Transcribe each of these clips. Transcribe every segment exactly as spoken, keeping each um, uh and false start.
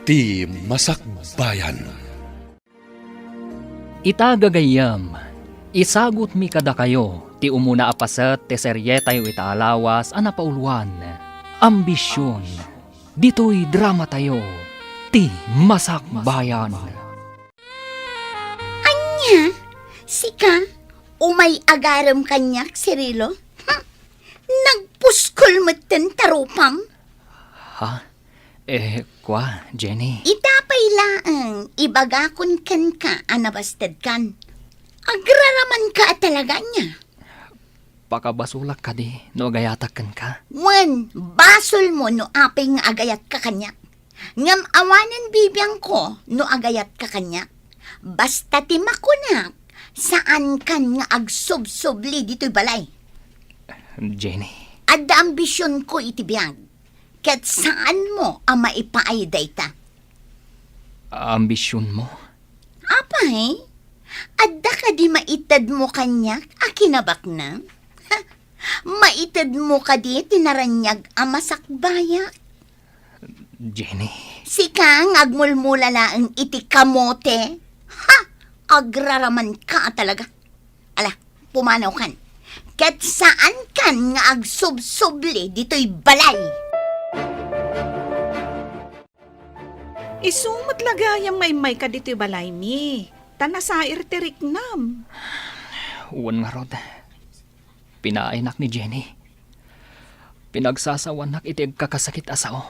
Ti Masakbayan. Ita, gagayyem, isagutmi kadakayo ti umuna a paset ti serietayo ita a lawas a napauluan, Ambision. Ditoy dramatayo, Ti Masakbayan. Ania? Sika? Umay agarem kaniak, Cirilo? Hm, nagpuskol metten ta rupam? Ha? Eh, kua, Jenny? Ita pay laeng, ibagakon kenka a nabastedkan. Agraramanka a talaga ania? Pakabasolak kadi no agayatak kenka? Wen, basolmo no apay nga agayatka kaniak. Ngem awanen bibiangko no agayatka kaniak. Basta ti makunak, saankan nga agsubsubli ditoy balay. Jenny. Adda ambisionko iti biag, ket saanmo a maipaay dayta. Ambisionmo? Apay, adda kadi maitedmo kaniak a kinabaknang? Maitedmo kadi ti naraniag a masakbayak? Jenny. Sika nga agmulmula laeng iti kamote? Ha! Agraramanka a talaga. Ala, pumanawkan. Ket saankan nga agsubsubli ditoy balay. Isu met la gayam nga immayka ditoy balaymi, ta nasair ti riknam. Wen ngarud, pinaaynak ni Jenny. Pinagsasawanak iti agkakasakit a sao.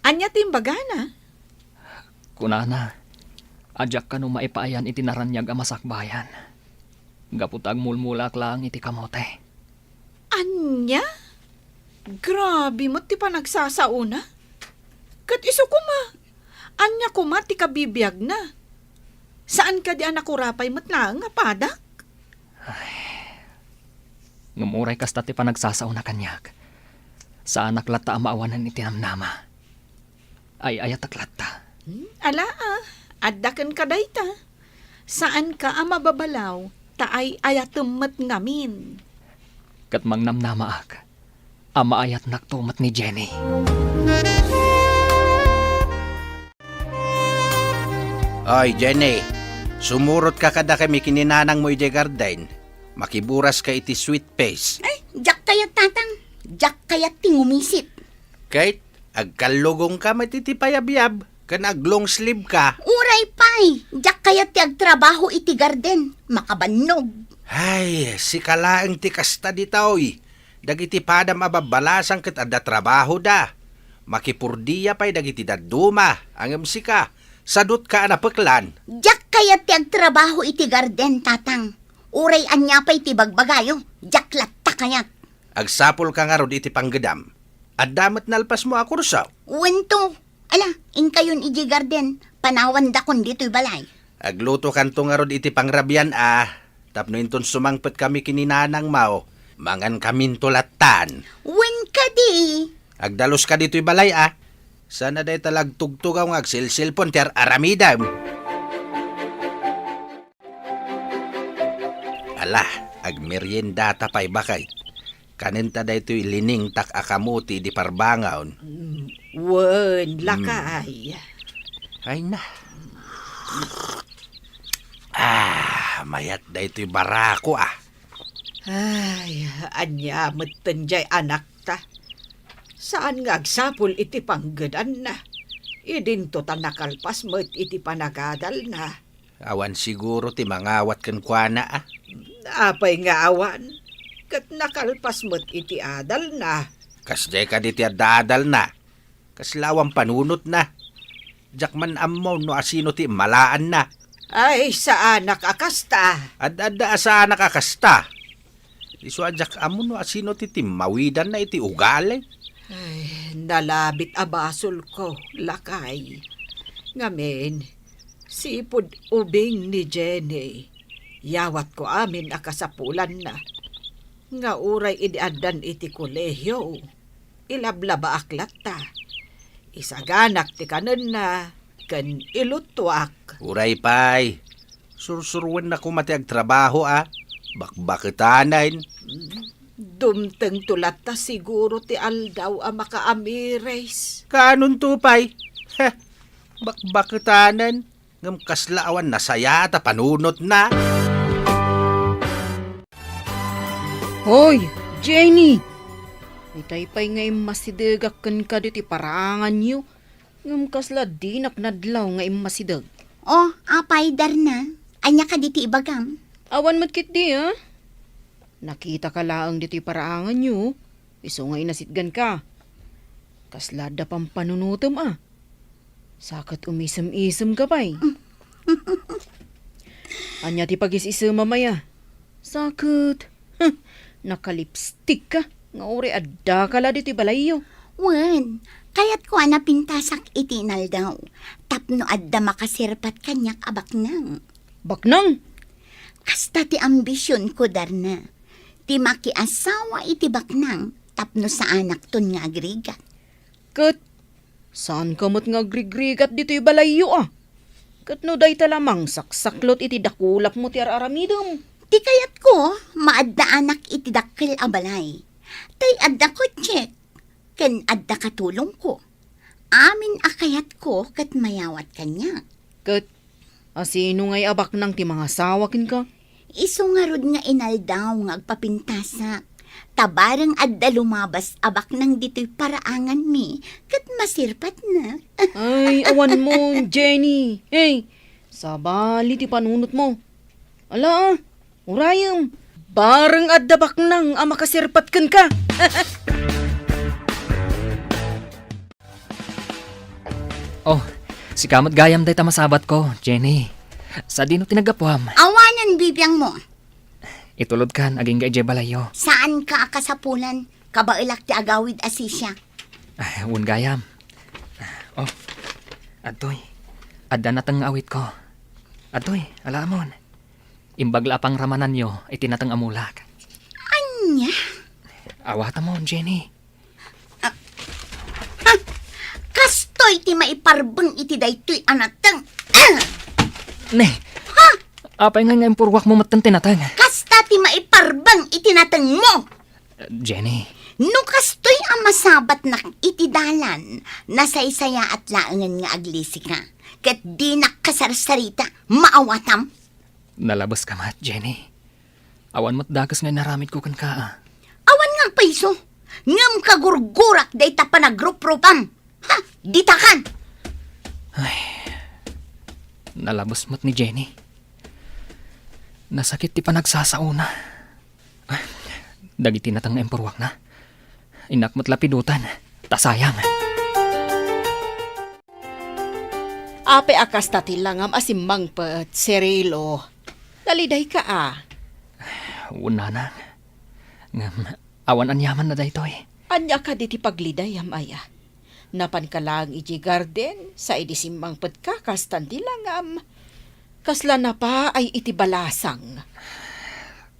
Ania ti imbagana? Kunana, a diak kano maipaayan iti naraniag a masakbayan. Gapu ta agmulmulaak laeng iti kamote. Ania? Grabe met ti panagsasaona. Ket isu koma, ania koma ti kabibiagna? Saan kadi a nakurapay met laeng a padak? Ay. Ngem uray kasta ti panagsasaona kaniak, saanak latta a maawanan iti namnama. Ay-ayatek latta. Hmm, ala, ah, adda kenka dayta. Saanka a mababalaw, ta ay-ayatem met ngamin. Ket mangnamnamaak a maayatnakto met ni Jenny. Oy, Jenny, sumurotka kadakami ken ni nanangmo idiay garden. Makiburaska iti sweet face. Ay, diak kayat, Tatang. Diak kayat ti ngumisit. Ket agkallugongka met iti payabyab ken aglong sleeve ka. Uray pay, diak kayat ti agtrabaho iti garden. Makabannog. Ay, sika laeng ti kasta ditoy. Dagiti padam a babbalasang ket adda trabahoda. Makipurdia pay dagiti dadduma, ngem sika, sadutka a napeklan. Diak kayat ti agtrabaho iti garden, Tatang. Uray ania pay ti bagbagayo, diak latta kayat. Agsapulka ngarud iti panggedam. Adda met nalpasmo a kurso? Wen to. Ala, inkayon idiay garden, panawandakon ditoy balay. Aglutokanto ngarud iti pangrabian a, tapno inton sumangpetkami ken ni nanangmo, mangankaminto lattan. Wen kadi. Agdaluska ditoy balay a. Saan a dayta la agtugtugaw nga agselselpon ti ar-aramidem. Ala, agmeriendata pay, baket. Kanenta daytoy liningtak a kamote idi parbangon. Mm, wen, mm, lakay. Ay na. Ah, mayat daytoy barako, ah. Ay, ania metten jay anakta? Saan nga agsapul iti panggedanna? Idinto ta nakalpas met iti panagadalna. Awan siguro ti mangawat kenkuana, a? Apay nga awan? Ket nakalpas met iti adalna. Kasdiay kadi ti adda adalna? Kasla awan panunotna. Diak man ammo no asino ti immalaanna. Ay, saanak a kasta. Ad-adda a saanak a kasta. Isu a diak ammo no asino ti timmawidanna iti ugali. Ay, nalabit a basolko, lakay. Ngamin, sipud ubing ni Jenny, yawatko amin a kasapulanna. Nga uray idi addan iti kolehio, ilablabaak latta. Isaganak ti kanenna ken iluttuak. Uray pay, sursuruenna koma ti agtrabaho a bakbaketanen. Dumtengto latta siguro ti aldaw a makaamiris. Kaanonto pay? Heh, Bakbaketanen, ngem kasla awan nasayaat a panunotna. Hoy, Jenny! Itay pay nga immasidegak kenka ditoy paraanganyo, ngem kasla dinak nadlaw nga immasideg. Oh, apay, Darna? Ania kadi ti ibagam? Awan met ketdi, a? Nakitaka laeng ditoy paraanganyo, isu nga inasitganka. Kasla adda pampanunotem, a? Sa ket umisem-isemka pay. Ania ti pagis-isemam aya? Sa ket, huh, nakalipstikka nga uray addaka la ditoy balayyo. Wen, kayatko a napintasak iti inaldaw tapno adda makasirpat kaniak a baknang. Baknang? Kasta ti ambisionko, Darna. Ti makiasawa iti baknang tapno saanakton nga agrigat. Ket saanka met nga agrigrigat ditoy balayyo, a? Ket no dayta la mangsaksaklot iti dakulapmo ti ar-aramidem. Ti kayatko, maaddaanak iti dakkel a balay. Tay adda kotsek, ken adda katulongko. Amin a kayatko ket mayawat kaniak. Ket asino ngay a baknang ti mangasawa kenka? Isu ngarud nga inaldaw nga agpapintasak. Ta bareng adda lumabas a baknang ditoy paraanganmi, ket masirpatna. Ay, awan mo, Jenny. Hey, sabali ti panunotmo. Ala, a, urayem. Bareng adda baknang a makasirpat kenka. Oh, sika met gayam dayta masabatko, Jenny. Sadino ti naggapuam? Awanen bibiangmo. Itulodkan agingga idiay balayyo. Saanka a kasapulan. Kabaelak ti agawid a sisia. Ah, wen gayam. Oh, adtoy. Adda nateng nga awitko. Adtoy, alaamon. Imbag la a pangramananyo iti nateng a mulak. Ania? Awatamon, Jenny. Ah, ha? Kastoy ti maiparbeng iti daytoy a nateng. Ah! Ne. Ha? Apay nga, nga impurwakmo metten ti nateng? Kasta ti maiparbeng iti natengmo. Jenny. No kastoy a masabatnak iti dalan, nasaysayaat laengen nga aglisika, ket dinak kasarsarita, maawatam. Nalabeska met, Jenny. Awan met dakes nga inaramidko kenka, a. Awan nga agpayso, ngem kagurgurak dayta panagruprupam. Ha, ditakan! Ay, nalabes met ni Jenny. Nasakit ti panagsasaona. Dagiti nateng nga impurwakna, innak met lapidutan, ta sayang. Apay a kasta ti langam a simmangpet, Cirilo? Nalidayka a? Wen, nanang. Ngem, awan aniamanna daytoy. Ania kadi ti paglidayam aya? Napanka laeng idiay garden, sa idi simmangpetka, kastan ti langam. Kasla napaay iti balasang.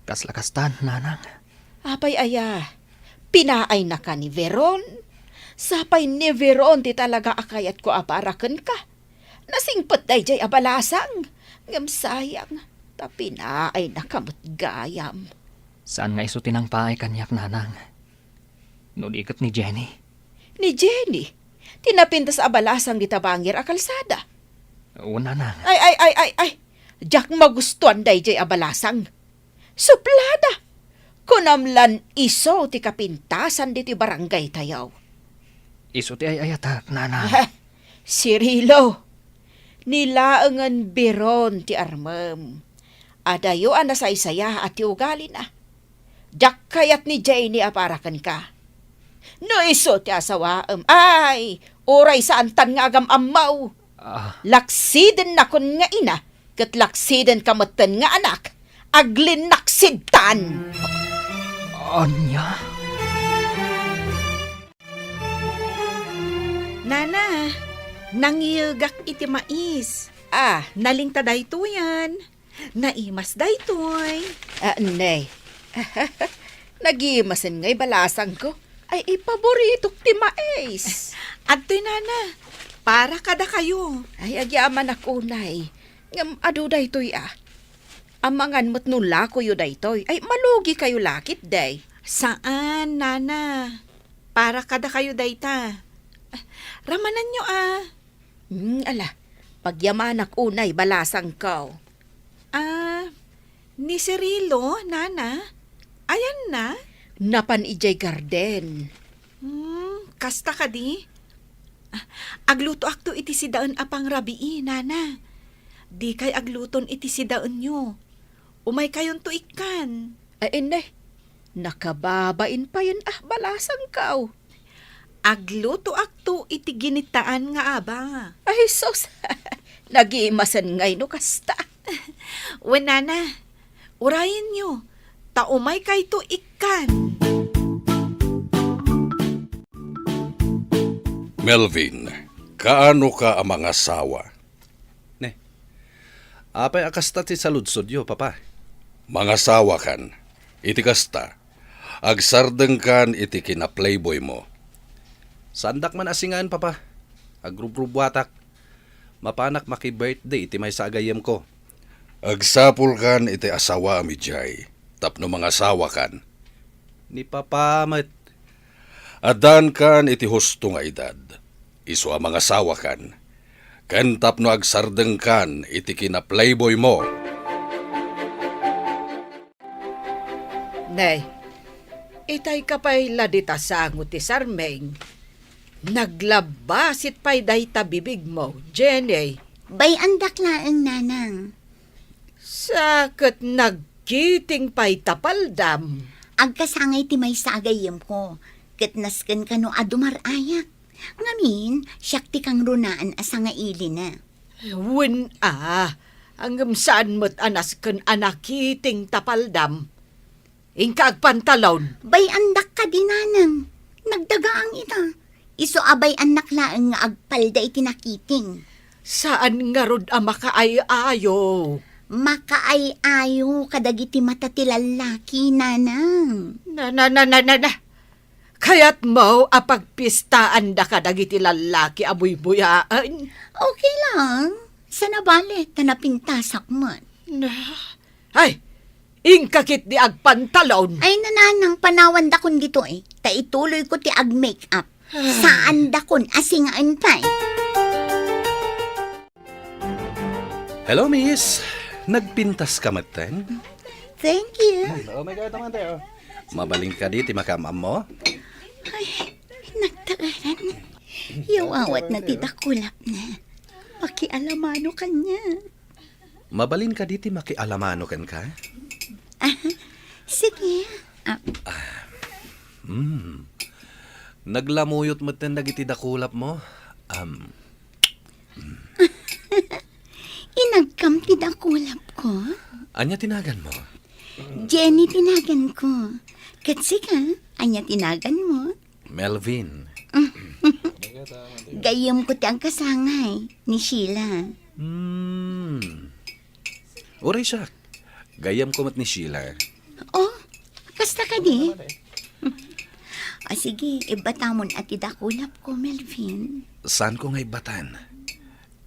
Kasla kastan, nanang. Apay aya, pinaaynaka ni Veron? Sapay ni Veron ti talaga a kayatko a para kenka. Nasingpet daydiay a balasang, ngem sayang, ta pinaaynaka met gayam. Saan nga isu ti nangpaay kaniak, nanang, no di ket ni Jenny. Ni Jenny? Ti napintas a balasang dita bangir a kalsada? Wen, nanang. Ay, ay, ay, ay, ay! Diak magustuan daydiay a balasang. Suplada! Kunam lan isu ti kapintasan ditoy barangaytayo. Isu ti ay-ayatek, nanang. Cirilo, ni laengen Veron ti armem. Adayo a nasaysayaat ti ugalina. Diak kayat ni Jenny a para kenka. No isu ti asawaem, ay, uray saantan nga agam-ammo. Ah. Laksidennakon nga ina, ket laksidenka metten nga anak, aglinnaksidtan. Ania? Nana, nangiyegak iti mais. Ah. Nalingta daytoyen. Naimas daytoy. Ah, ne. Nagimasen ngay balasangko. Ay, ipaboritok ti mais. Adtoy, nana. Para kadakayo. Ay, agyamanak unay. Ngem adu daytoy, a. Amangan met no lakoyo daytoy. Ay, malugikayo la ketdi. Saan, nana. Para kadakayo dayta. Ramananyo, a. Hmm, ala, pagyamanak unay balasangko. Ah, ni Cirilo, nana? Ayanna? Napan idiay garden. Hmm, kasta kadi? Ah, aglutoakto iti sidaen a pangrabii, nana. Dikay agluton iti sidaenyo. Umaykayonto ikkan. Ay, inne, nakababain payen a balasangko. Aglutoakto iti ginitaan nga aba. Ay, sus! Nagimasen ngay no kasta. Wen, nana, urayenyo, ta umaykayto ikkan. Melvin, kaano ka a mangasawa? Ne. Apay a kasta ti saludsodyo, Papa? Mangasawakan. Iti kasta, agsardengkan iti kina-playboymo. Saandak man a singaen, Papa. Agrubrubuatak. Mapanak maki-birthday iti maysa a gayyemko. Agsapulkan iti asawaem idiay tapno mangasawakan. Ni Papa met. Addankan iti husto nga edad, isu a mangasawakan, ken tapno agsardengkan iti kina-playboymo. Nay, itay ka pay la dita sango ti sarming. Naglabbasit pay dayta bibigmo, Jenny. Bay-andak laeng, nanang. Sa ket nagkiting pay ta paldam. Agkasangay ti maysa a gayyemko, ket nasken kano a dumar-ayak. Ngamin, siak ti kangrunaan a sangailina. Wen a, ngem saan met a nasken a nakiting ta paldam. Inka agpantalon. Bay-andak kadi, nanang. Nagdagaang ita. Isu a bay-annak laeng nga agpalda iti nakiting. Saan ngarud a makaay-ayo? Makaay-ayo kadagiti mata ti lallaki, nanang. Na, na, na, na, na, na. Kayatmo a pagpistaanda kadagiti lallaki a buybuyaen? Okay lang. Saan a bale, ta napintasak met. Na, ay, inka ketdi agpantalon. Ay, nanang, panawandakon ditoy, ta ituloyko ti ag-make up. Saandakon a singaen pay. Hello, miss. Nagpintas ka metten? Thank you. Oh my God, naman tayo. Mabalin kadi ti makaam-ammo? Ay, nagtaaran. Yaw awat na ti dakulap na. Makialamano kanya. Mabalin kadi ti makialamano kenka? Ah, sige. Ah. Hmm. Naglamuyot metten dagiti dakulapmo. Am. Inagkam ti dakulapko? Ania ti naganmo? Jenny ti naganko. Ket sika, ania ti naganmo? Melvin. Gayyemko ti agkasangay ni Sheila. Hmm. Uray siak. Gayyemko met ni Sheila. Oh, kasta kadi? O sige, ibbatamon a ti dakulapko, Melvin. Saanko nga ibbatan?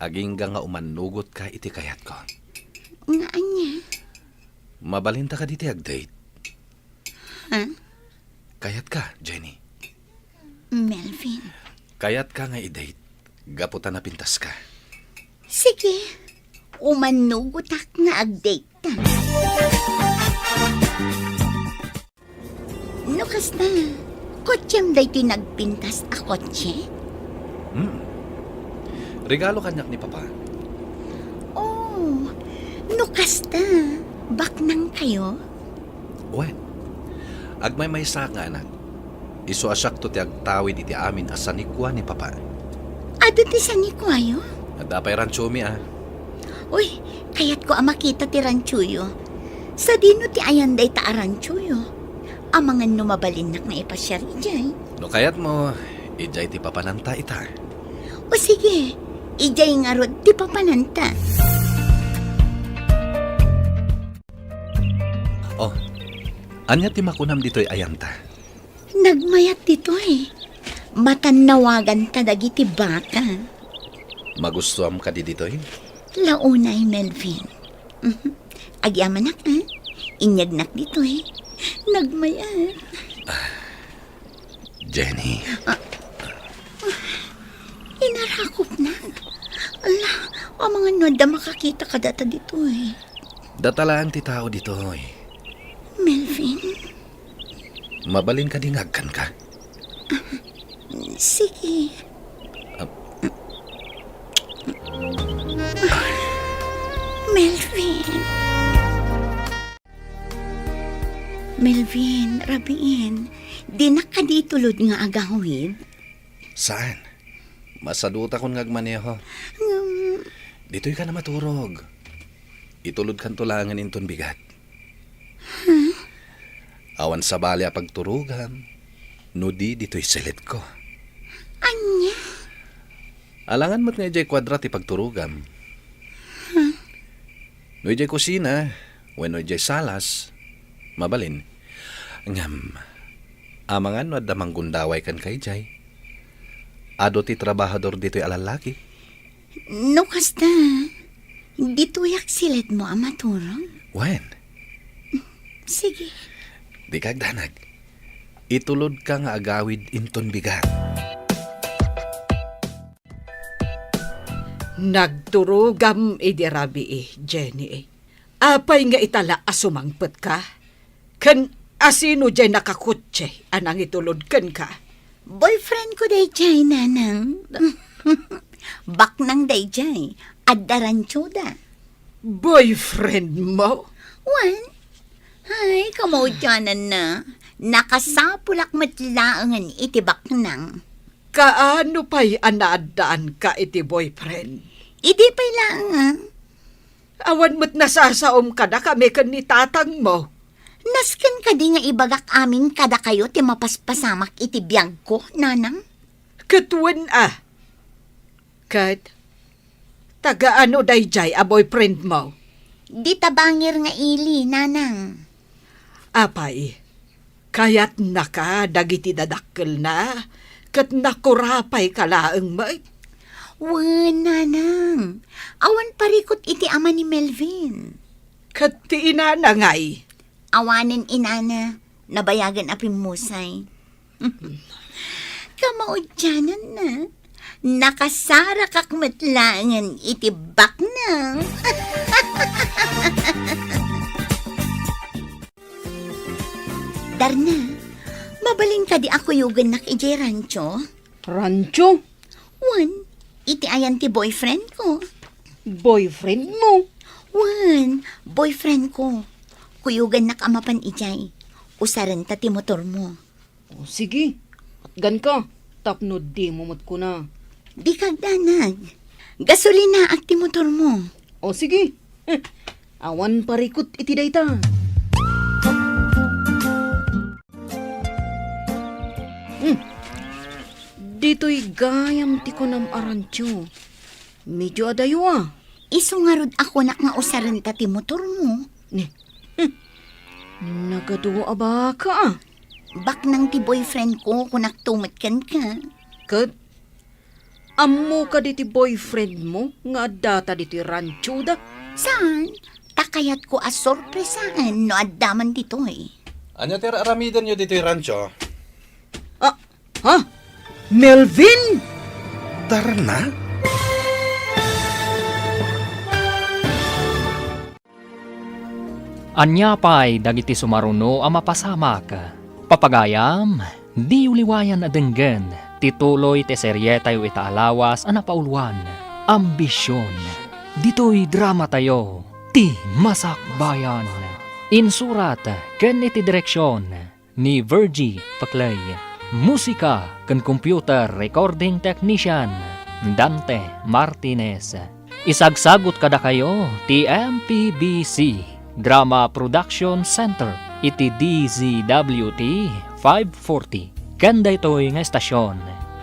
Agingga nga umannugotka iti kayatko. Nga ania? Mabalinta kadi ti ag-date? Ha? Kayatka, Jenny? Melvin. Kayatka nga i-date, gapu ta napintaska. Sige, umannugotak nga ag-date ta. No kasta, kotsem daytoy nagpintas a kotse? Hmm. Regalo kaniak ni Papa. Oh, no kasta, baknang kayo? Wen, agmaymaysaak nga anak. Isu a siakto ti agtawid iti amin a sanikua ni Papa. Adu ti sanikuayo? Adda pay ranchomi a. Uy, kayatko a makita ti ranchoyo. Sadino ti ayan dayta a ranchoyo? Amangan no mabalinnak nga ipasiar idiay. No kayatmo, idiay ti papananta ita. O sige, idiay ngarud ti papananta. Oh, ania ti makunam ditoy ayanta? Nagmayat ditoy. Matannawaganta dagiti baka. Magustuam kadi ditoy? Launay, Melvin. Mhm. Agyamanak, a? Inyagnak ditoy. Nagmayat. Jenny. Ah. Inarakopna. Ala, amangan no adda makakita kadata ditoy. Data laeng ti tao ditoy. Melvin? Mabalin kadi nga agkanka? Sige. Ah. Melvin. Melvin, rabiin, dinak kadi itulod nga agawid? Saan? Masadutakon nga agmaneho. Ngem, ditoy ka na maturog. Itulodkanto laengen inton bigat. Huh? Awan sabali a pagturogam, no di ditoy silidko. Ania? Alangan met nga idiay kuadra ti pagturogam. Huh? No idiay kusina, wenno idiay salas, mabalin. Ngem, amangan no adda manggundaway kenka idiay. Adu ti trabahador ditoy a lallaki. No kasta, ditoyak silidmo a maturog? Wen. Sige. Dika agdanag. Itulodka nga agawid inton bigat. Nagturogam idi rabii, Jenny. Apay nga itala a sumangpetka? Ken asino diay nakakotse a nangitulod kenka? Boyfriend ko daydiay, Nanang. Baknang daydiay. Adda ranchoda. Boyfriend mo? Wen. Ay, kamaudiananna. Nakasapulak met laengen iti baknang. Kaano pay a naaddaanka iti boyfriend? Idi pay laeng, ah. Awan met nasasaom kadakami ken ni tatangmo. Nasken kadi nga ibagak amin kadakayo ti mapaspasamak iti biagko, Nanang? Ket wen a. Ket taga-ano daydiay a boyfriendmo? Dita bangir nga ili, Nanang. Apay, kayatnaka dagiti dadakkelna, ket nakurapayka laeng met? Wen, Nanang. Awan parikut iti ama ni Melvin. Ket ti inana ngay? Awanen inana, nabayagen a pimmusay. Kamaudiananna, nakasarakak met laengen iti baknang. Darna, mabalin kadi a kuyogennak idiay rancho? Rancho? Wen, iti ayan ti boyfriend ko. Boyfriend mo? Wen, boyfriend ko. Kuyogennak a mapan idiay. Usarenta ti motor mo. O, sige. Atganka, tapno dimo met kuna. Dika agdanag. Gasolinaak ti motor mo. O, sige. Eh, awan parikut iti dayta. Hmm. Ditoy gayam ti kunam a rancho. Medyo adayo a. Isu ngarud a kunak nga usarenta ti motor mo. Ni, hmm. Nagadu a baka a. Baknang ti boyfriend ko, kunakto met kenka. Ket, ammo kadi ti boyfriend mo nga addata ditoy ranchoda? Saan? Ta kayatko a sorpresaen no adda man ditoy. Ania ti ar-aramidenyo ditoy rancho? Ah, ha? Melvin? Darna? Ania pay dagiti sumaruno a mapasamak? Papagayam, diyo liwayan a denggen ti tuloy ti serietayo ita a lawas a napauluan, Ambision. Ditoy dramatayo, Ti Masakbayan. Insurat ken iti direksion ni Virgie Paclay. Musika ken computer recording technician, Dante Martinez. Isagsagut kadakayo ti M P B C Drama Production Center iti D Z W T five forty. Ken daytoy nga estasion,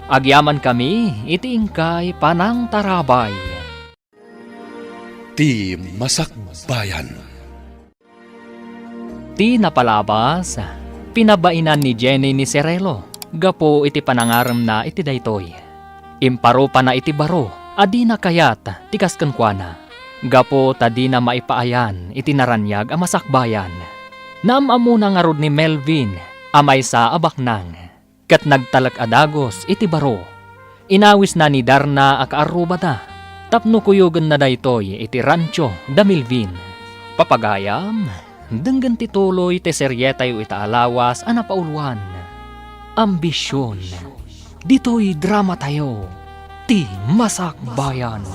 agyamankami iti inkay panangtarabay. Ti Masakbayan. Ti napalabas, pinabainan ni Jenny ni Cirelo gapu iti panangaremna iti daytoy. Imparupana iti baro a dina kayat ti kas kenkuana, gapu ta dina maipaayan iti naraniag a masakbayan. Naam-ammona ngarud ni Melvin a maysa a baknang. Ket nagtalek a dagus iti baro. Inawisna ni Darna a kaarrubada. Tapno kuyogenna daytoy iti rancho da Melvin. Papagayam, denggen ti tuloy ti serietayo ita a lawas a napauluan, Ambision. Ditoy dramatayo, ti Masakbayan.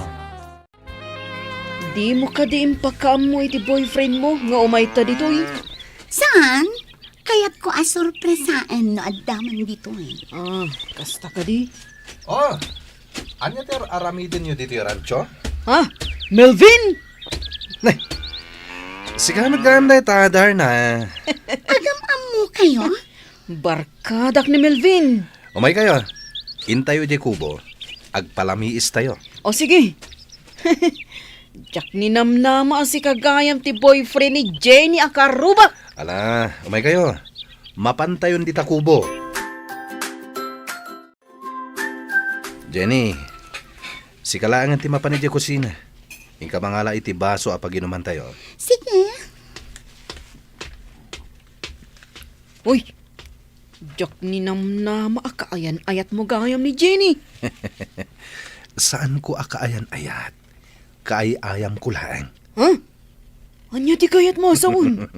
Dimo kadi impakaammo iti boyfriend mo nga umayta ditoy? Saan? Kayatko a sorpresaen no adda man ditoy. Ah, kasta kadi? Oh, ania ti ar-aramidenyo ditoy rancho? Ha? Melvin? Nay, sika met gayam dayta, Darna. Agam-ammo kayo? Barkadak ni Melvin. Umay kayo. Intayo di kubo. Agpalamiis tayo. O sige. Diak ninamnama a sika gayam ti boyfriend ni Jenny a karubak. Ala, umay kayo. Mapantayon dita kubo. Jenny, sika laengen ti mapan idiay kusina. Inka mangala iti baso a paginumantayo. Sige. Uy, diak ninamnama a kaayan-ayatmo gayam ni Jenny. Saanko a kaayan-ayat. Kaay-ayamko laeng. Ha? Ania ti kayatmo a sawen?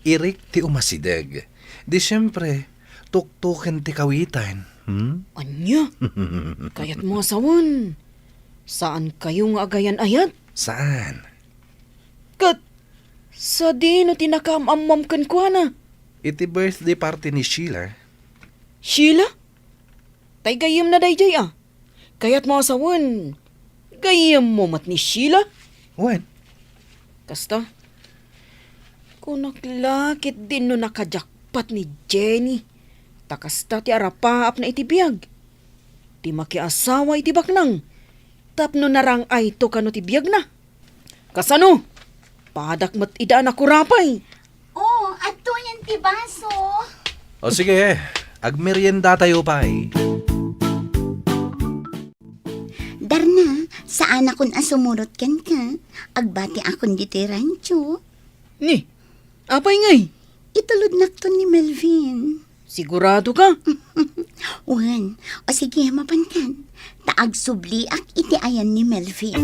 Irik ti umasideg. Di siempre, tuktuken ti kawitan. Hmm? Ania? Kayatmo a sawen? Saan kayo nga agayan-ayat? Saan? Ket sadino ti nakaam-ammom kenkuana? Iti birthday party ni Sheila. Sheila? Tay gayyemna daydiay a. Kayatmo a sawen, gayyemmo met ni Sheila? Wen. Kasta, kunak la ketdin no nakajakpat ni Jenny. Ta kasta ti arapaapna iti biag. Ti makiasawa iti baknang. Tapno narang-ayto kano ti biagna. Kasano? Padak met ida a nakurapay. Oh, adtoyen ti baso. O sige, agmeriendatayo pay. Darna, saanakon a sumurot kenka. Agbatiakon ditoy rancho. Ni, apay ngay? Itulodnakton ni Melvin. Sigurado ka? Wen, o sige, mapankan. Ta agsubliak iti ayan ni Melvin.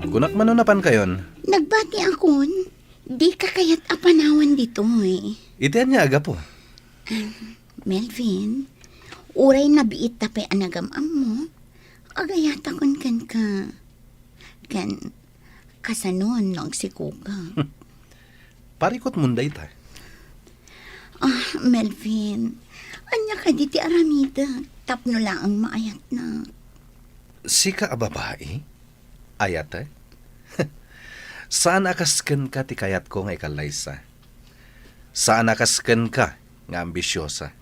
Kunak mano napankayon? Nagbatiakon, dika kayat a panawan ditoy. Iti ania a gapu? Ah, Melvin, uray nabiitta pay a nagam-ammo, agayatakon kenka. Ken, kasanon no agsikoka? Parikutmon dayta. Ah, Melvin, ania kadi ti aramidek tapno laeng maayatnak? Sika a babai? Ayatek? Saan a kas kenka ti kayatko nga ikallaysa. Saan a kas kenka nga ambisiosa.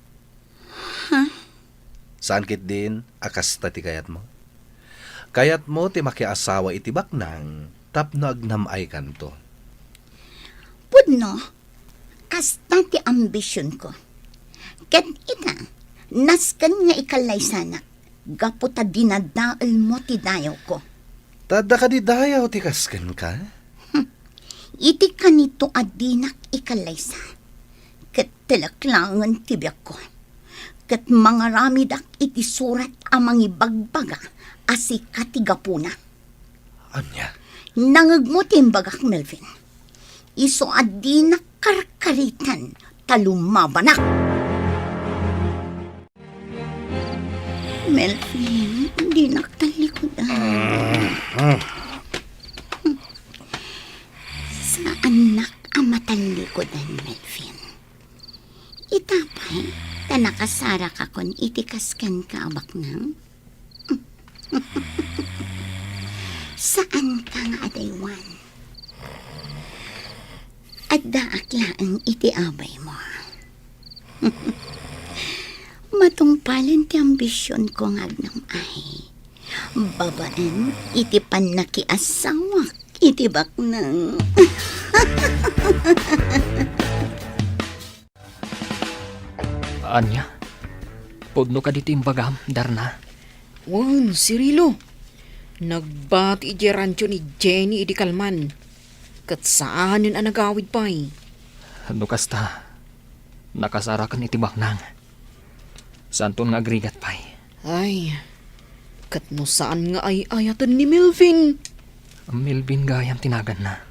Ha? Saan ketdin a kasta ti kayatmo? Kayatmo ti makiasawa iti baknang tapno agnam-aykanto. Pudno, kasta ti ambisionko. Ket ita, nasken nga ikallaysanak gapu ta dinadaelmo ti dayawko. Ta adda kadi dayaw ti kas kenka? Hmm. Iti kanito a dinak ikallaysa, ket telek laengen ti biagko. Ket mangaramidak iti surat a mangibagbaga a sika ti gapuna. Ania? Nangegmo ti imbagak, Melvin. Isu a dinak karkaritan ta lumabanak. Melvin, dinak tallikudan. Saannak a matallikudan, Melvin. Ita pay, ta nakasarakakon iti kas kenka a baknang. Saanka nga adaywan. Addaak laeng iti abaymo. Matungpalen ti ambisionko nga agnam-ay babaen iti pannakiasawak iti baknang. Ania? Pudno kadi ti imbagam, Darna? Wen, Cirilo. Nagbati idiay rancho ni Jenny idi kalman. Ket saanen a nagawid pay. No kasta, nakasaraken iti baknang. Saanton nga agrigat pay. Ay, Ket no saan nga ay-ayaten ni Melvin? Melvin gayam ti naganna.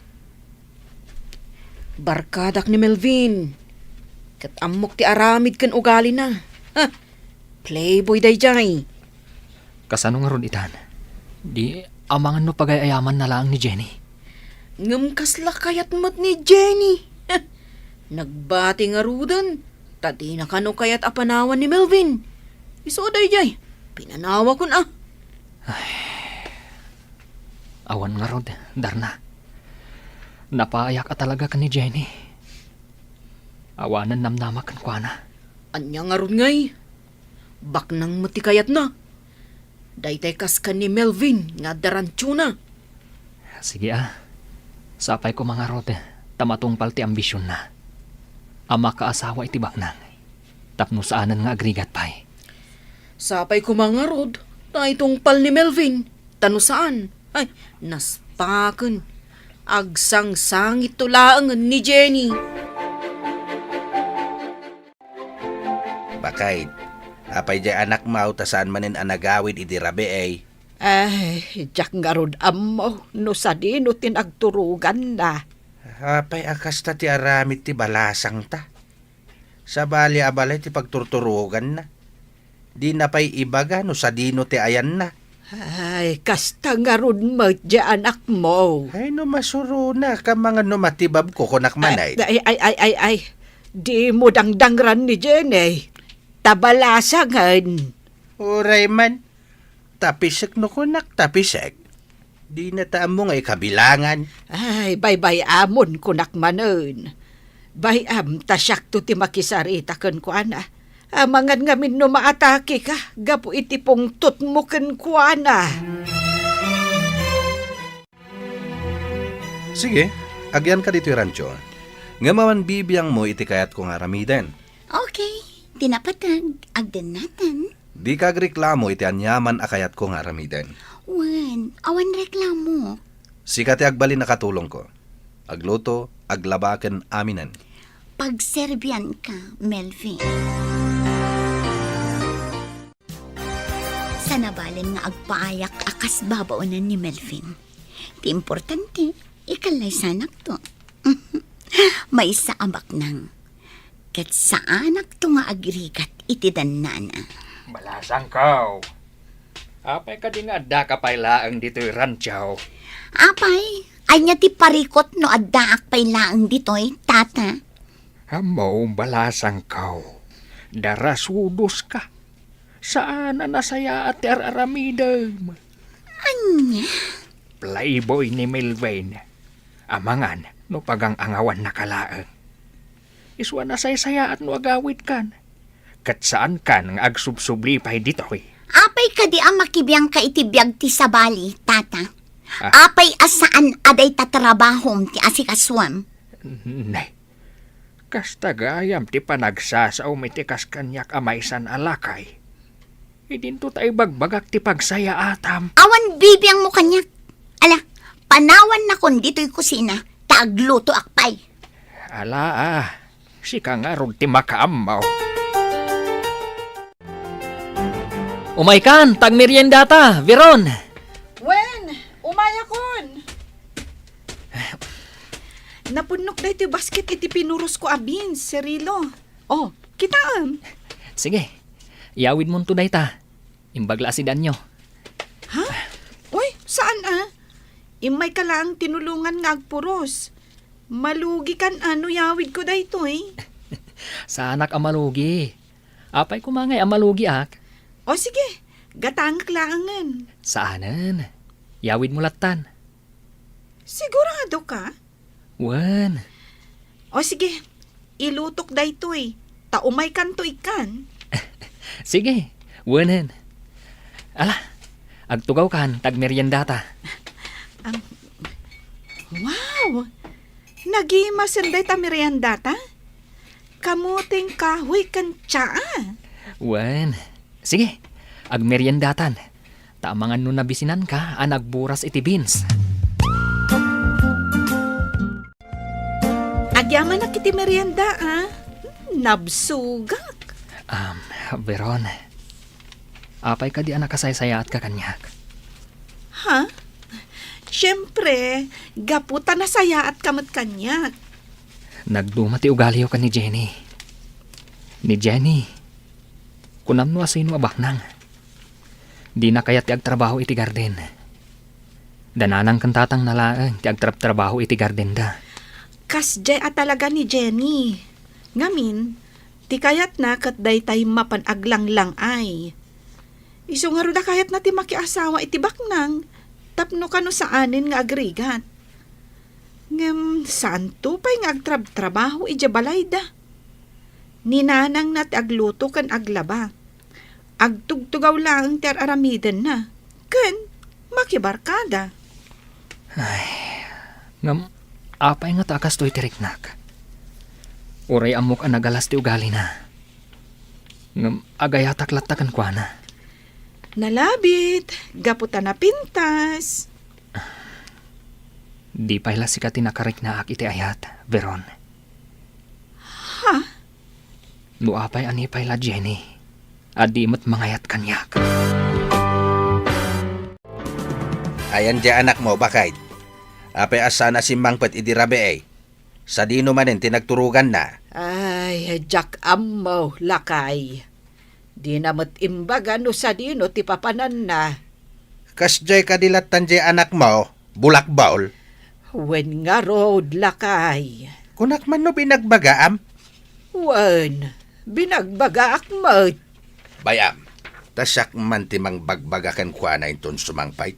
Barkadak ni Melvin. Ket ammok ti aramid ken ugalina. Ha! Playboy daydiay. Kasano ngarud itan? Di amangan no pagay-ayamanna laeng ni Jenny. Ngem kasla kayat met ni Jenny. Nagbati ngaruden, ta dina kano kayat a panawan ni Melvin. Isu daydiay, pinanawakon a. Awan ngarud, Darna. Napayak a talaga ken ni Jenny. Awanen namnama kenkuana. Ania ngarud ngay? Baknang met ti kayatna. Daytay kas ken ni Melvin nga adda rantiona. Sige a. Sapay koma ngarud ta matungpal ti ambisionna a makaasawa iti baknang tapno saanen nga agrigat pay. Sapay koma ngarud ta itungpal ni Melvin ta no saan, ay, naspaken. Agsangsangitto laengen ni Jenny. Bakay, apay diay anakmo ta saan manen a nagawid idi rabii? Ay, diak ngarud ammo no sadino ti nagturoganna. Apay a kasta ti aramid ti balasangta? Sabali a balay ti pagturturoganna. Dina pay ibaga no sadino ti ayanna. Ay, kasta ngarud met diay anakmo. Ay, no masurona, kamangan no matibabko, kunak manen. Ay, ay, ay, ay, ay. Dimo dangdangran ni Jenny. Ta balasangen. Uray man. Tapisek no kunak, tapisek. Dina ta ammo nga ikabilangan. Ay, baybay-amon, kunak manen. Bay-am ta siakto ti makisarita kenkuana. Amangan ngamin no maatakeka gapu iti pungtotmo kenkuana. Sige, agyanka ditoy rancho. Ngem awan bibiangmo iti kayatko nga aramiden. Okay, ti napateg, agdennatan. Dika agreklamo iti aniaman a kayatko nga aramiden. Wen, awan reklamo. Sika ti agbalin a katulongko. Agluto, aglaba ken aminen. Pagserbianka, Melvin. Sanabalin nga agpaayak a kas babaonen ni Melvin. Ti importante, ikallaysanakto. Maysa a baknang. Ket saanakto nga agrigat iti dannana. Balasangko. Apay kadi nga addaka pay laeng ditoy rancho? Apay, ania ti parikut no addaak pay laeng ditoy, tata? Ammo, balasangko. Darasudoska. Saan a nasayaat ti ar-aramidem. Ania? Playboy ni Melvin. Amangan no pagang-angawannaka laeng. Isu a nasaysayaat no agawidkan. Ket saankan nga agsubsubli pay ditoy. Apay kadi a makibiangka iti biag ti sabali, tata? Ah. Apay a saan a dayta trabahom ti asikasuem? Ne. Kasta gayam ti panagsasaom iti kas kaniak a maysan a lakay. Idinto ta ibagbagak ti pagsayaatam. Awan bibiangmo kaniak. Ala, panawannakon ditoy kusina, ta aglutoak pay. Ala, ah, sika ngarud ti makaammo. Umaykan, ta agmeriendata, Veron. Wen, umayakon. Napunnok daytoy basket iti pinurosko a beans, Cirilo. Oh, kitaem. Sige, iyawidmonto dayta. Imbag la a sidanyo. Ha? Uy, saan a? Immayka laeng tinulongan nga agpuros. Malugikan a no iyawidko daytoy. Saanak a malugi. Apay koma ngay a malugiak? O sige, gatangek laengen. Saanen. Iyawidmo lattan. Sigurado ka? Wen. O sige, ilutok daytoy, ta umaykanto ikkan. Sige, wenen. Ala, agtugawkan, ta agmeriendata. Am, wow! Nagimasen dayta meriendata? Kamoteng kahoy ken tsaa? Wen. Sige, agmeriendatan. Ta amangan no nabisinanka a nagburas iti beans. Agyamanak iti merienda, a. Nabsogak. Um, Veron, Apay kadi a nakasaysayaatka kaniak? Ha? Siempre, gapu ta nasayaatka met kaniak. Nagduma ti ugaliyo ken ni Jenny. Ni Jenny, kunam no asino a baknang. Dina kayat ti agtrabaho iti garden. Da nanang ken tatangna laeng ti agtrabtrabaho iti gardenda. Kasdiay a talaga ni Jenny. Ngamin, ti kayatna ket daytay mapan aglanglang-ay. Isu ngarud a kayatna ti makiasawa iti baknang tapno kano saanen nga agrigat. Ngem saanto pay nga agtrabtrabaho idiay balayda. Ni nanangna ti agluto ken aglaba. Agtugtugaw laeng ti ar-aramidenna ken makibarkada. Ay, ngem apay ngata a kastoy ti riknak? Uray ammok a nagalas ti ugalina. Ngem agayatak latta kenkuana. Nalabit, gapu ta napintas. Di pay la sika ti nakariknaak iti ayat, Veron. Ha? No apay a ni pay la Jenny, a di met mangayat kaniak. Ayan diay anakmo, baket? Apay a saan a simmangpet idi rabii? Sadino manen ti nagturoganna? Ay, diak ammo, lakay. Dina met imbaga no sadino ti papananna. Kasdiay kadi lattan diay anakmo, bulakbol? Wen ngarud, lakay. Kunak man no binagbagaam? Wen, binagbagaak met. Bay-am, ta siak man ti mangbagbaga kenkuana inton sumangpet.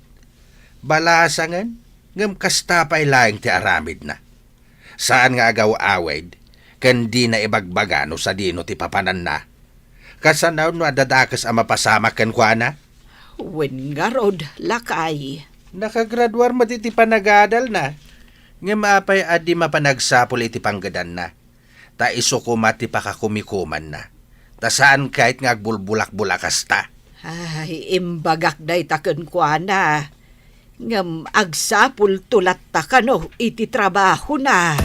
Balasangen, ngem kasta pay laeng ti aramidna. Saan nga agaw-awid, ken dina ibagbaga no sadino ti papananna. Kasano no adda dakes a mapasamak kenkuana? Wen ngarud, lakay. Nakagraduar met iti panagadalna. Ngem apay a di mapan agsapul iti panggedanna? Ta isu koma ti pakakumikumanna. Ta saan ket nga agbulbulakbol a kasta. Ay, imbagak dayta kenkuana. Ngem agsapulto latta kano iti trabahona.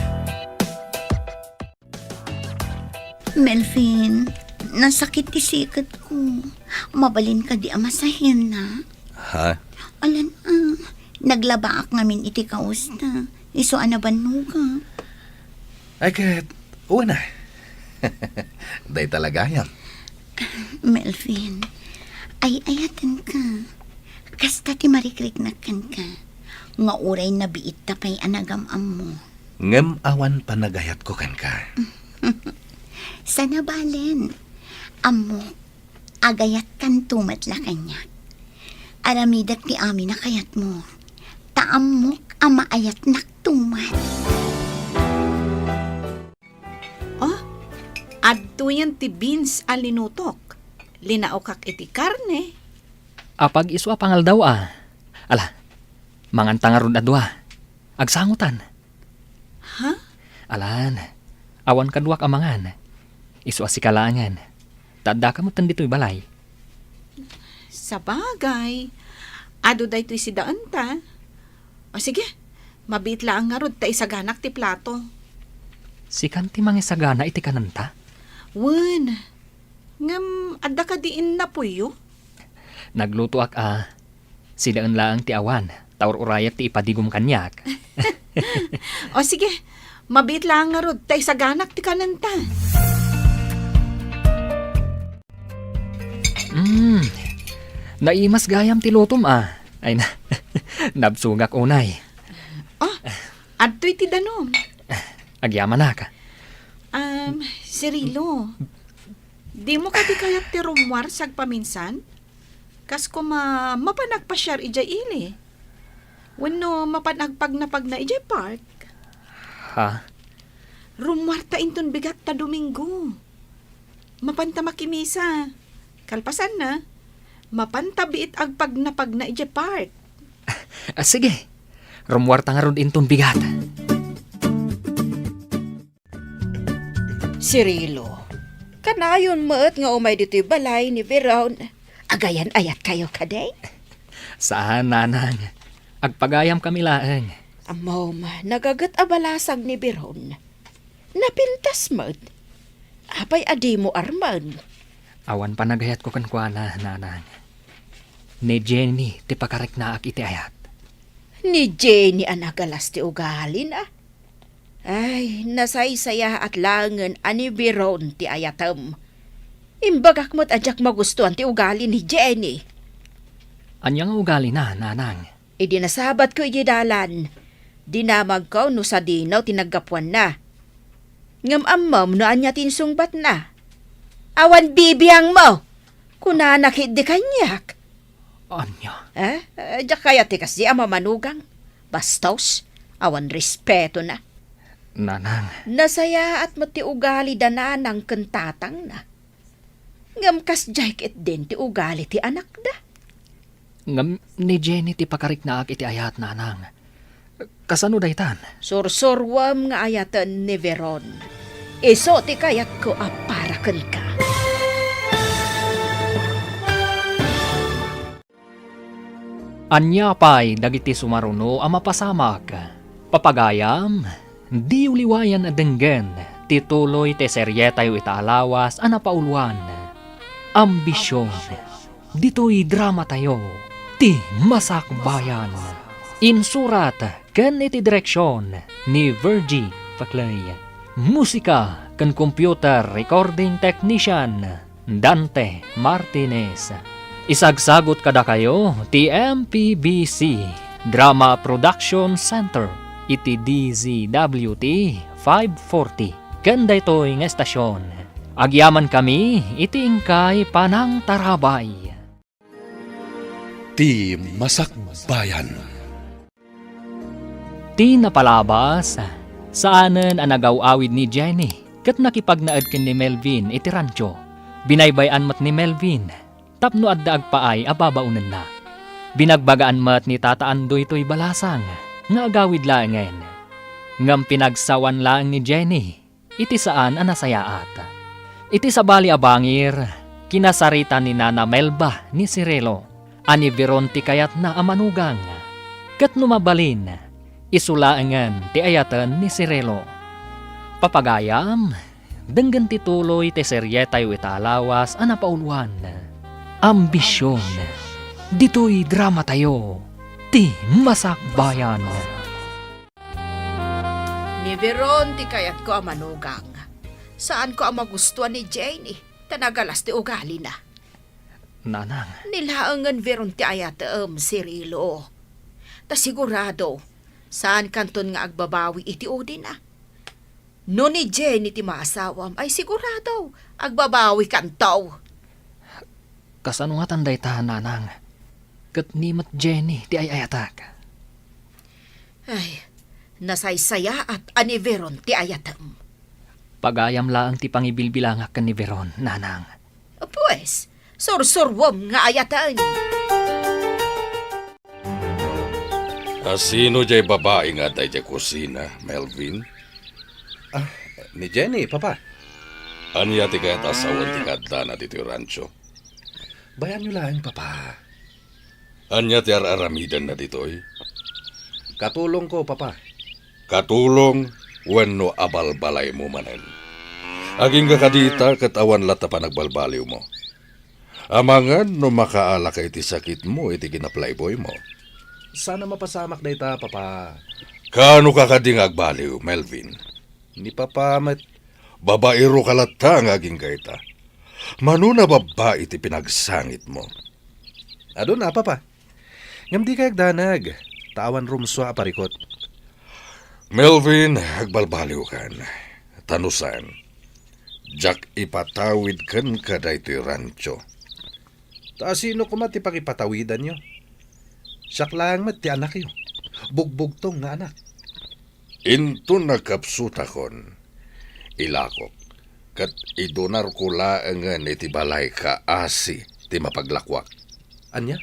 Melvin, nasakit ti siketko. Mabalin kadi a masahenna? Ha? Alan, ah, naglabaak ngamin iti kausna. Isu a nabannogak. Ay, ket, wen a. Dayta la gayam. Melvin, ay-ayatenka. Kasta ti marikriknak kenka. Nga uray nabiitta pay a nagam-ammo. Ngem awan panagayatko kenka. Sana balen. Ammok, agayatkanto met la kaniak. Aramidek ti amin a kayatmo. Ta ammok a maayatnakto met. Oh, adtoyen ti beans a linutok. Linaokak iti karne. Apag-isu a pangaldaw a. Ala, manganta ngarud a dua. Agsangotan. Ha? Alan, awan kaduak a mangan. Isu a sika laengen. Ta addaka metten ditoy balay. Sabagay, adu daytoy sidaenta. O sige, mabiit laeng ngarud ta isaganak ti plato. Sikan ti mangisagana iti kanenta? Wen, ngem adda kadi innapoyo? Naglutoak a, sidaen laeng ti awan, ta ur-urayak ti ipadigom kaniak. O sige, mabiit laeng ngarud ta isaganak ti kanenta. Mm, naimas gayam ti lutom a. Ay na, nabsogak unay. Oh, adtoy ti danum. Agyamanak. Um, Cirilo, dimo kadi kayat ti rummuar sagpaminsan? Kas koma mapan agpasiar idiay ili. Wenno mapan agpagnapagna idiay park? Ha? Rummuarta inton bigat ta Domingo. Mapanta makimisa. Kalpasanna, mapanta biit agpagnapagna idiay park. Ah, sige. Rummuarta ngarud inton bigat. Cirilo, kanayon met nga umay ditoy balay ni Veron. Agayan-ayatkayo kadi? Saan, nanang. Agpagayamkami laeng. Ammom, nagaget a balasag ni Veron. Napintas met. Apay a dimo armen? Awan panagayatko kenkuana, nanang. Ni Jenny ti pakariknaak iti ayat. Ni Jenny a nagalas ti ugalina. Ay, nasaysayaat laengen a ni Veron ti ayatem. Imbagak met a diak magustuan ti ugali ni Jenny. Ania nga ugalina, nanang? Idi nasabatko idiay dalan, dinamagko no sadino ti naggapuanna. Ngem ammom no ania ti insungbatna. Awan bibiangmo! Kunana ketdi kaniak. Ania? Eh, eh, diak kayat ti kasdi a mamanugang. Bastos, awan respetona. Nanang. Nasayaat met ti ugali da nanang ken tatangna. Ngem kasdiay ketdin ti ugali ti anakda. Ngem ni Jenny ti pakariknaak iti ayat, nanang. Kasano daytan? Sursuruem nga ayaten ni Veron. Isu ti kayatko a para kenka. Ania pay dagiti sumaruno a mapasamak? Papagayam, diyo liwayan a denggen ti tuloy ti serietayo ita a lawas a napauluan, Ambision. Ditoy dramatayo, Ti Masakbayan. Insurat ken iti direksion ni Virgie Paclay. Musika ken computer recording technician, Dante Martinez. Isagsagut kadakayo ti M P B C Drama Production Center iti D Z W T five forty. Ken daytoy nga estasion, agyamankami iti inkay panangtarabay. Ti Masakbayan. Ti napalabas, saanen a nagaw-awid ni Jenny ket nakipagnaed ken ni Melvin iti rancho. Binaybay-an met ni Melvin tapno adda agpaay a babaonenna. Binagbagaan met ni Tata Andoy toy balasang nga agawid laengen. Ngem pinagsawan laeng ni Jenny iti saan a nasayaat. Iti sabali a bangir, kinasarita ni Nana Melba ni Cirilo a ni Veron ti kayatna a manugang. Ket no mabalin, isu laengen ti ayaten ni Cirilo. Papagayam, denggen ti tuloy ti serietayo ita a lawas a napauluan, Ambision. Ditoy dramatayo, Ti Masakbayan. Ni Veron ti kayatko a manugang. Saanko a magustuan ni Jenny ta nagalas ti ugalina. Nanang. Ni laengen Veron ti ayatem, Cirilo. Ta sigurado, saankanton nga agbabawi iti udina. No ni Jenny ti maasawam, ay sigurado, agbabawikanto. Kasano ngatan dayta, nanang? Ket ni met Jenny ti ay-ayatak. Ay, nasaysayaat a ni Veron ti ayatem. Pagayam laeng ti pangibilbilangak ken ni Veron, nanang. Pues, sursuruem nga ayaten. A sino jay babai nga adda idiay kusina, Melvin? Ah, ni Jenny, Papa. Ania ti kayat a sawen ti kaaddana ditoy rancho? Bayanyo laeng, Papa. Ania ti ar-aramidenna ditoy? Katulongko, Papa. Katulong wenno abalbalaymo manen? Agingga kadita ket awan latta panagbalbaliwmo. Amangan no makaalaka iti sakitmo iti kinaplayboymo. Saan a mapasamak dayta, Papa. Kaano ka kadi nga agbaliw, Melvin? Ni Papa met. Babaero ka latta nga agingga ita. Mano nababbai ti pinagsangitmo? Aduna, Papa. Ngem dikay agdanag, ta awan rumsua a parikut. Melvin, agbalbaliwkan. Ta no saan, diak ipatawid kenka daytoy rancho. Ta sino koma ti pangipatawidanyo? Siak laeng met ti anakyo. Bugbugtong nga anak. Inton nagkapsutakon, ilakok, ket idunarko laengen iti balay kaasi ti mapaglakuak. Ania?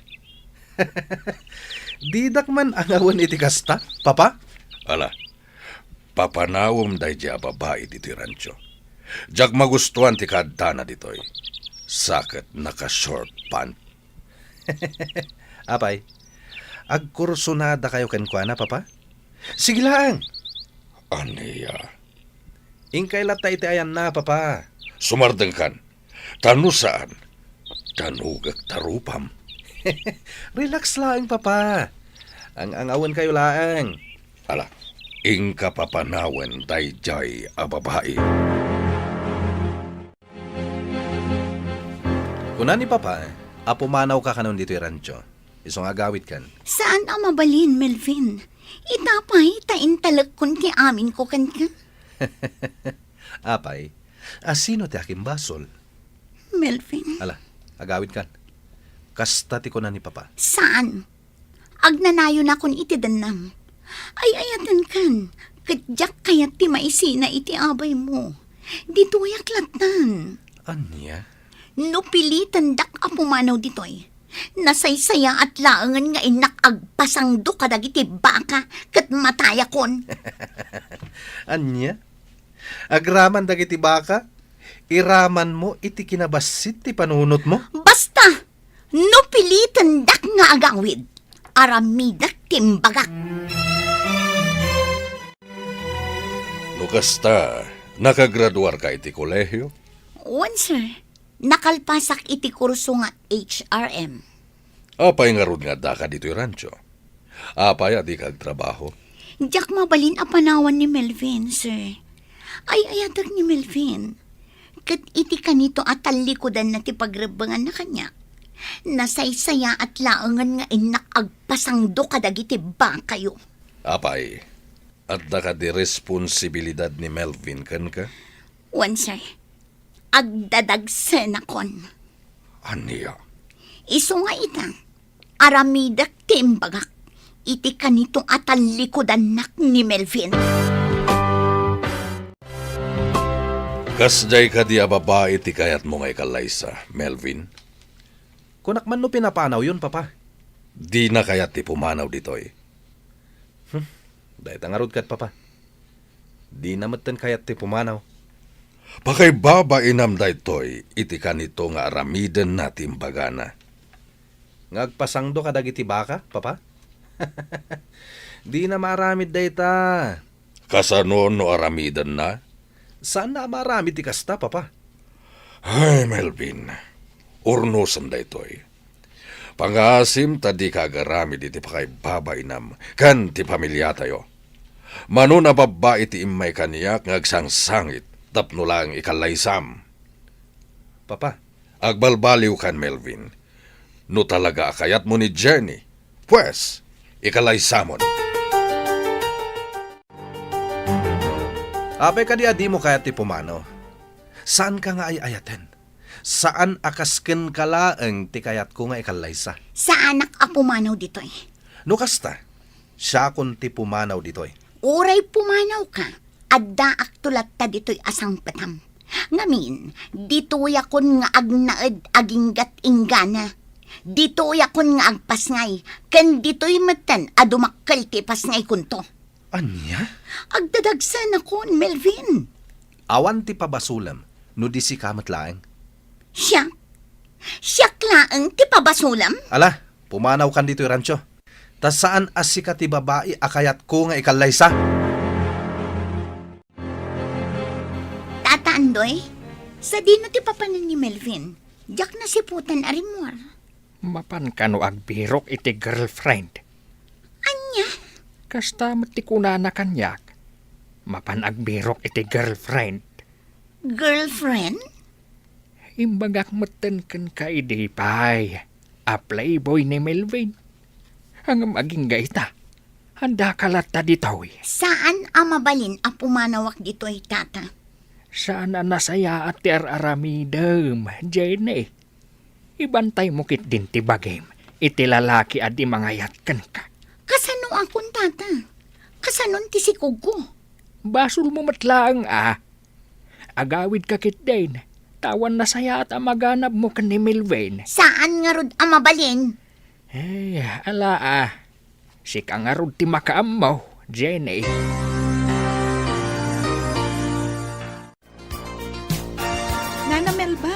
Didak man angawen iti kasta, Papa? Ala, papanawem daydiay a babai ditoy rancho. Diak magustuan ti kaaddana ditoy. Sa ket naka-short pant. Apay, agkursunadakayo kenkuana, Papa? Sige laeng. Ania? Inkay latta iti ayanna, Papa. Sumardengkan. Ta no saan, danugek ta rupam. Relax laeng, Papa. Ang-angawenkayo laeng. Ala, inka papanawen daydiay a babai. Kuna ni Papa a pumanawka kanon ditoy rancho. Isu nga agawidkan. Saan a mabalin, Melvin. Ita pay ta intalekkon ti aminko kenka. Apay, a sino ti akimbasol? Melvin. Ala, agawidkan. Kasta ti kuna ni Papa. Saan? Agnanayonakon iti dennam. Ay-ayatenkan, ket diak kayat ti maisina iti abaymo. Ditoyak lattan. Ania? No pilitendak a pumanaw ditoy, nasaysayaat laengen nga innak agpasangdo kadagiti baka ket matayakon. Ania? Agraman dagiti baka? Iramanmo iti kinabassit ti panunotmo? Basta! No pilitendak nga agawid, aramidek ti imbagak. No kasta, nakagraduarka iti kolehio? Wen, sir. Nakalpasak iti kurso nga H R M. Apay ngarud nga addaka ditoy rancho? Apay a dika agtrabaho? Diak mabalin a panawan ni Melvin, sir. Ay-ayatek ni Melvin. Ket iti kanito a tallikudanna ti pagrebbenganna kaniak, nasaysayaat laengen nga innak agpasangdo kadagiti bakayo. Apay, adda kadi responsibilidad ni Melvin kenka? Wen, sir. Agdadagsenakon. Ania? Isu nga ita, aramidek ti imbagak iti kanito a tallikudannak ni Melvin. Kasdiay kadi a babai ti kayatmo nga ikallaysa, Melvin? Kunak man no pinapanawyon, Papa. Dina kayat ti pumanaw ditoy. Hmm, dayta ngarud ket, Papa. Dina metten kayat ti pumanaw. Pakaibabainam daytoy iti kanito nga aramidenna ti imbagana. Nga agpasangdo kadagiti baka, Papa? Dina maaramid dayta. Kasano no aramidenna? Saanna a maaramid ti kasta, Papa. Ay, Melvin, urnosem daytoy. Pangaasim ta dika agaramid iti pakaibabainam ken ti pamiliatayo. Mano a babbai ti immay kaniak nga agsangsangit tapno laeng ikallaysam. Papa. Agbalbaliwkan, Melvin. No talaga a kayatmo ni Jenny, pues, ikallaysamon. Apay kadi a dimo kayat ti pumanaw? Saanka nga ay-ayaten? Saan a kas kenka laeng ti kayatko nga ikallaysa? Saanak a pumanaw ditoy. No kasta, siakon ti pumanaw ditoy. Uray pumanawka, addaakto latta ditoy a sangpetam. Ngamin, ditoyakon nga agnaed aginggat inggana. Ditoyakon nga agpasngay, ken ditoy metten a dumakkel ti pasngaykonto. Ania? Agdadagsenakon, Melvin. Awan ti pabasolem no di sika met laeng. Siak? Siak laeng ti pabasolem? Ala, pumanawkan ditoy rancho. Ta saan a sika ti babai a kayatko nga ikallaysa. Tata Andoy, sadino ti papanen ni Melvin? Diak nasiputan a rimmuar. Mapan kano agbirok iti girlfriend? Ania? Kasta met ti kunana kaniak. Mapan agbirok iti girlfriend. Girlfriend? Imbagak metten kenka idi pay a playboy ni Melvin. Ngem agingga ita, andaka latta ditoy. Saan a mabalin a pumanawak ditoy, Tata. Saan a nasayaat ti ar-aramidem, Jenny. Ibantaymo ketdin ti bagim iti lalaki a di mangayat kenka. Kasanoakon, Tata? Kasanon ti sikogko? Basolmo met laeng a. Agawidka ketdin, ta awan nasayaat a maganabmo ken ni Melvin. Saan ngarud a mabalin? Eh, ala a. Sika ngarud ti makaammo, Jenny. Nana Melba,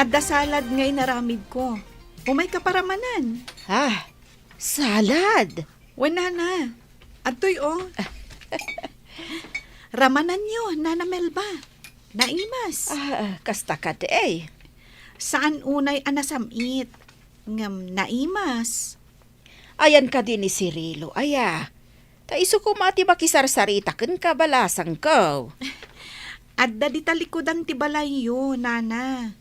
adda salad nga inaramidko. Umayka paramanan. Ah, salad? Wen, Nana. Adtoy, o. Ramananyo, Nana Melba. Naimas. Ah, kasta kadi. Saan unay a nasam-it. ngem naimas. Ayan kadi ni Cirilo, aya? Ta isu koma ti makisarsarita kenka, balasangko. Adda di talikudan ti balayyo, nana.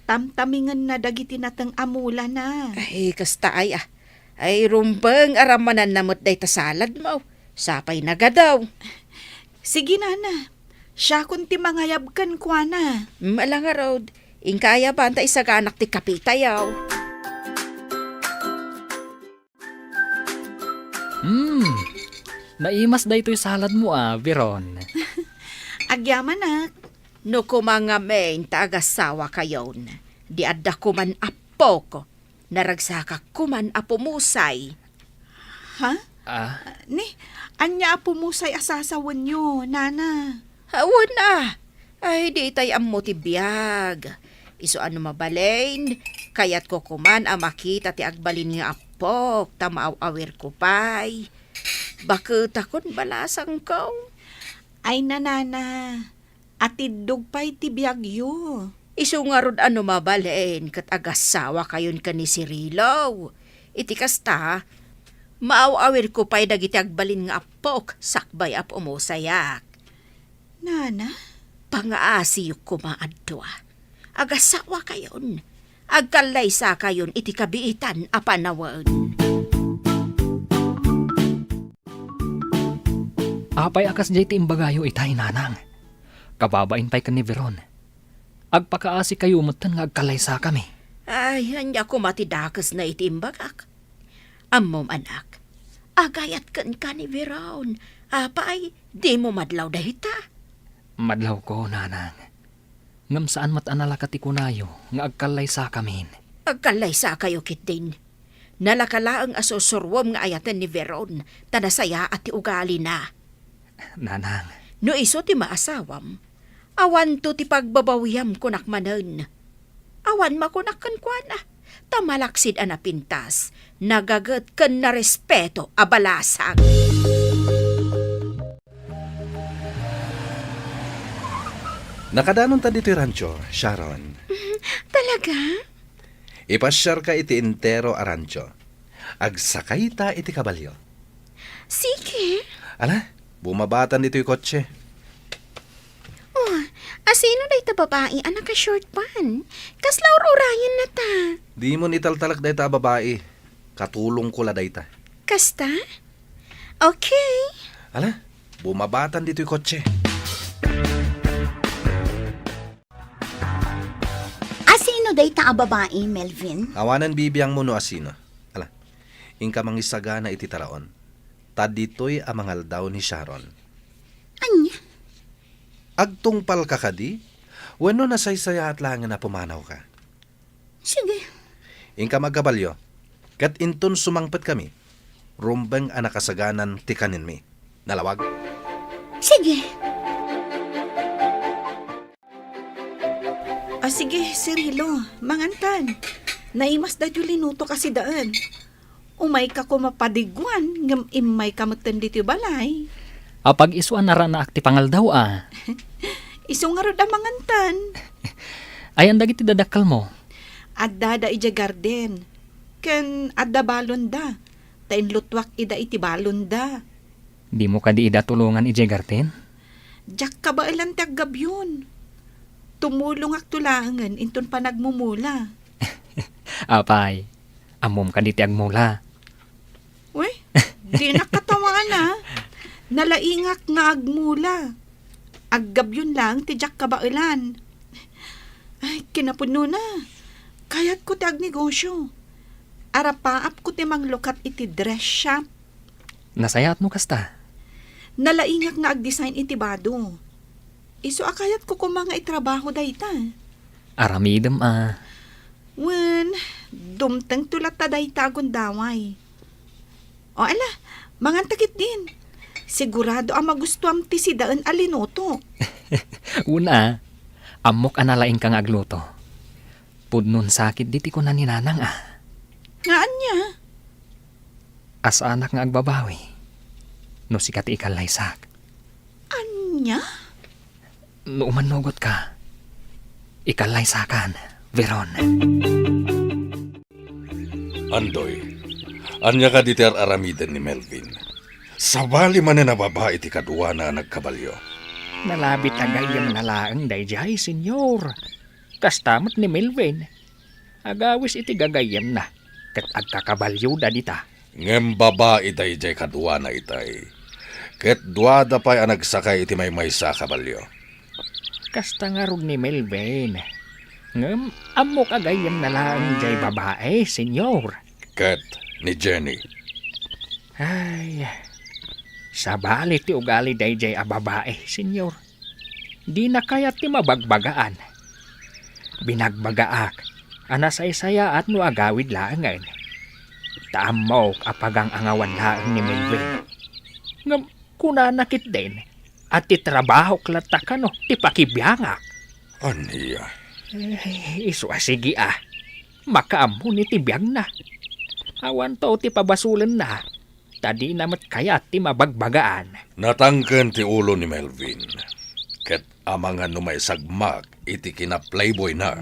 Tamtamingenna dagiti nateng a mulana. Ay, kasta ay, ah. Ay, rumbeng a rammananna met dayta saladmo. Sapay nagadaw. Sige, nana. Siakon ti mangayab kenkuana. Mm, ala ngarud. Inka ayaban ta isaganak ti kapitayo. Hmm. Naimas daytoy saladmo a, Veron. Agyamanak. No koma ngamin ta agasawakayon, di adda koman appok, naragsakak koman a pumusay. Ha? Ah. Ni, ania a pumusay a sasawenyo, nana? Awan a. Ay, di tay ammo ti biag. Isu a no mabalin, kayatko koman a makita ti agbalin nga appok, ta maaw-awirko pay. Baketakon, balasangko. Ay, nanana, atiddog pay ti biagyo. Isu ngarud a no mabalin ket agasawakayon ken ni Cirilo. Iti kasta, maaw-awirko pay dagiti agbalin nga appok sakbay a pumusayak. Nana? Pangaasiyo koma a dua. Agasawakayon. Agkallaysakayon iti kabiitan a panawen. Apay a kasdiay ti imbagayo itay, nanang? Kababain pay ken ni Veron. Agpakaasikayo metten nga agkallaysakami. Ay, ania koma ti dakesna iti imbagak? Ammom, anak, agayat kenka ni Veron. Apay, dimo madlaw dayta? Madlawko, nanang. Ngem saan met a nalaka ti kunayo nga agkallaysakamin. Agkallaysakayo ketdin. Nalaka laeng a sursurom nga ayaten ni Veron ta nasayaat ti ugalina. Nanang. No isu ti maasawam, awanto ti pagbabawiam kunak manen. Awan makunak kenkuana, ta malaksid a napintas, nagaget ken narespeto a balasang. Nakadanonta ditoy rancho, Sharon. Talaga? Ipasiarka iti entero a rancho. Agsakayta iti kabalio. Sige. Ala, bumabatan ditoy kotse. Oh, asino dayta babai a naka-short pant? Kasla ur-urayenna ta. Dimon italtalek dayta a babai. Katulongko la dayta. Kasta? Okay. Ala, bumabatan ditoy kotse. Asino dayta a babai, Melvin? Awanen bibiangmo no asino. Ala, inka mangisagana iti taraon. Ta ditoy a mangaldaw ni Sharon. Ania? Agtungpalka kadi? Wenno nasaysayaat laengen a pumanawka? Sige. Inka agkabalio, ket inton sumangpetkami, rumbeng a nakasaganan ti kanenmi. Nalawag? Sige. Ah, sige, Cirilo, mangantan. Naimas daytoy linutok a sidaen. Umayka koma padiguan, ngem immayka metten ditoy balay. Apag-isu a naranaak ti pangaldaw a. Isu ngarud a mangantan. Ayan dagiti dadakkelmo? Addada idiay garden. Ken adda balonda. Ta inlutuak ida iti balonda. Dimo kadi ida tulongan idiay garden? Diak kabaelan ti aggabion. Tumulongakto laengen inton panagmumula. Apay, ammom kadi ti agmula? Uy, dinak katawaan a. Nalaingak nga agmula. Aggabion laeng ti diak kabaelan. Ay, kinapudnona. Kayatko ti agnegosyo. Arapaapko ti manglukat iti dress shop. Nasayaat no kasta. Nalaingak nga agdesign iti bado. Isu a kayatko koma nga itrabaho dayta. Aramidem a. Wen, dumtengto latta dayta a gundaway. O ala, manganta ketdin. Sigurado a magustuam ti sidaen a linutok. Una, ammok a nalaingka nga agluto. Pudnon sakit diti kuna ni Nanang a. Nga ania? Asaanak nga agbabawi no sika ti ikallaysak. Ania? No umannugotka, ikallaysakan, Veron. Doy, ania kadi ti ar-aramiden ni Melvin? Sabali manen a babai ti kaduana a nagkabalio. Nalabit a gayyemna laeng daydiay, Senyor. Kasta met ni Melvin. Agawis iti gagayyemna, ket agkakabalioda dita. Ngem babai daydiay kaduana itay, ket duada pay a nagsakay iti maymaysa a kabalio. Kasta ngarud ni Melvin. Ngem ammok a gayyemna laeng diay babai, Senyor. Ket ni Jenny. Ay, sabali ti ugali daydiay a babai, Senyor. Dina kayat ti mabagbagaan. Binagbagaak a nasaysayaat no agawid laengen. Ta ammok a pagang-angawan laeng ni Melvin. Ngem kunana ketdin a ti trabahok latta kano ti pakibiangak. Ania? Eh, isu a sige a. Makaammo ni ti biagna. Awanto ti pabasolenna. Ta dina met kayat ti mabagbagaan. Natangken ti ulo ni Melvin, ket amangan no maisagmak iti kina-playboyna.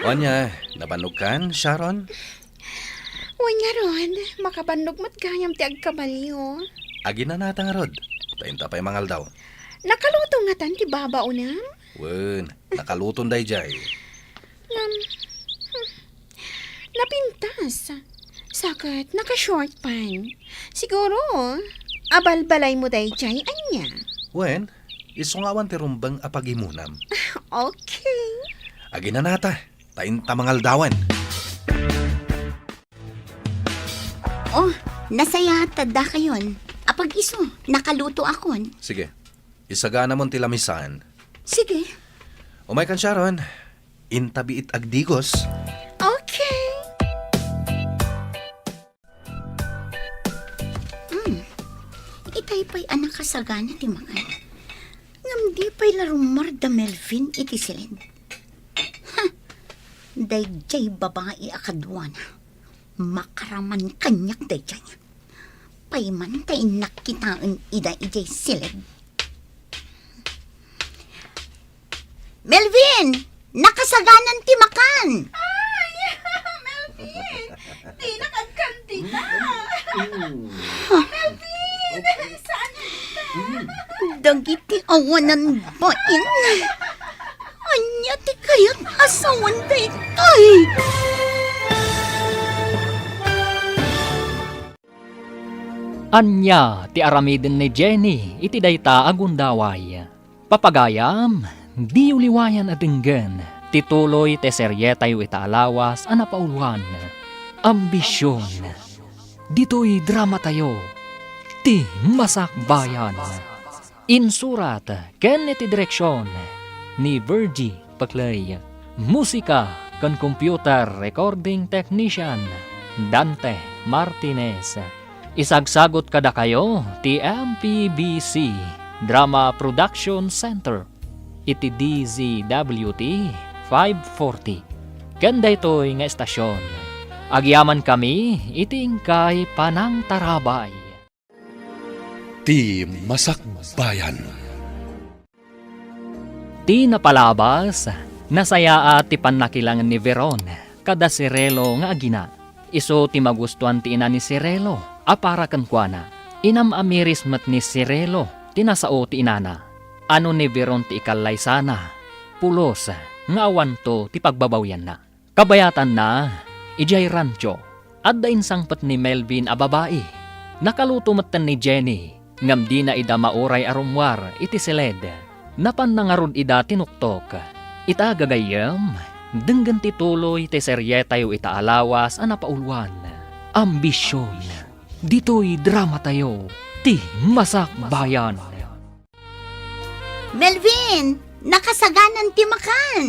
Ania, nabannogkan, Sharon? Wen ngarud, makabannog met gayam ti agkabalio. Aginanata ngarud, ta inta pay mangaldaw. Nakaluto ngatan ti babaonem? Wen, nakaluton daydiay. Ngem, hmm, napintas. Sa ket naka-short pant. Siguro, abalbalaymo daydiay, ania? Wen, isu nga awan ti rumbeng a pagimonam. Okay. Aginanata, ta inta mangaldawen. Oh, nasayaat ta dakayon. Apag-isu, nakalutoakon. Sige, isaganamon ti lamisan. Sige. Umaykan, Sharon. Inta biit agdigos. Okay. Mm. Itay pay a nakasagana ti makan. Ngem di pay la rummuar da Melvin iti siled. Ha! Daydiay babai a kaduana. Makaraman kaniak daydiay. Payman ta innak kitaen ida idiay siled. Melvin! Nakasaganan ti makan! Ay! Melvin! Dinak agkandida! Melvin! Saan ka? Dagiti awanan bain. Ania ti kayat a sawen daytoy? Ania ti aramiden ni Jenny iti dayta a gundaway? Papagayam, diyo liwayan a denggen ti tuloy ti serietayo ita a lawas a napauluan, Ambision. Ditoy dramatayo, Ti Masakbayan. Insurat ken iti direksion ni Virgie Paclay. Musika ken computer recording technician, Dante Martinez. Isagsagut kadakayo ti M P B C Drama Production Center iti D Z W T five forty. Ken daytoy nga estasion, agyamankami iti inkay panangtarabay. Ti Masakbayan. Ti napalabas, nasayaat ti pannakilangen ni Veron kada Cirilo nga agina. Isu ti magustoan ti ina ni Cirilo a para kenkuana. Inam-amiris met ni Cirilo ti nasao ti inana. Ano ni Veron ti ikallaysana, pulos nga awanto ti pagbabawianna. Kabayatanna, idiay rancho, adda insangpet ni Melvin a babai. Nakaluto metten ni Jenny, ngem dina ida mauray a rummuar iti siled. Napanna ngarud ida tinuktok. Ita gagayyem, denggen ti tuloy ti serietayo ita a lawas a napauluan, Ambision. Ditoy dramatayo, Ti Masakbayan. Melvin, nakasaganan ti makan.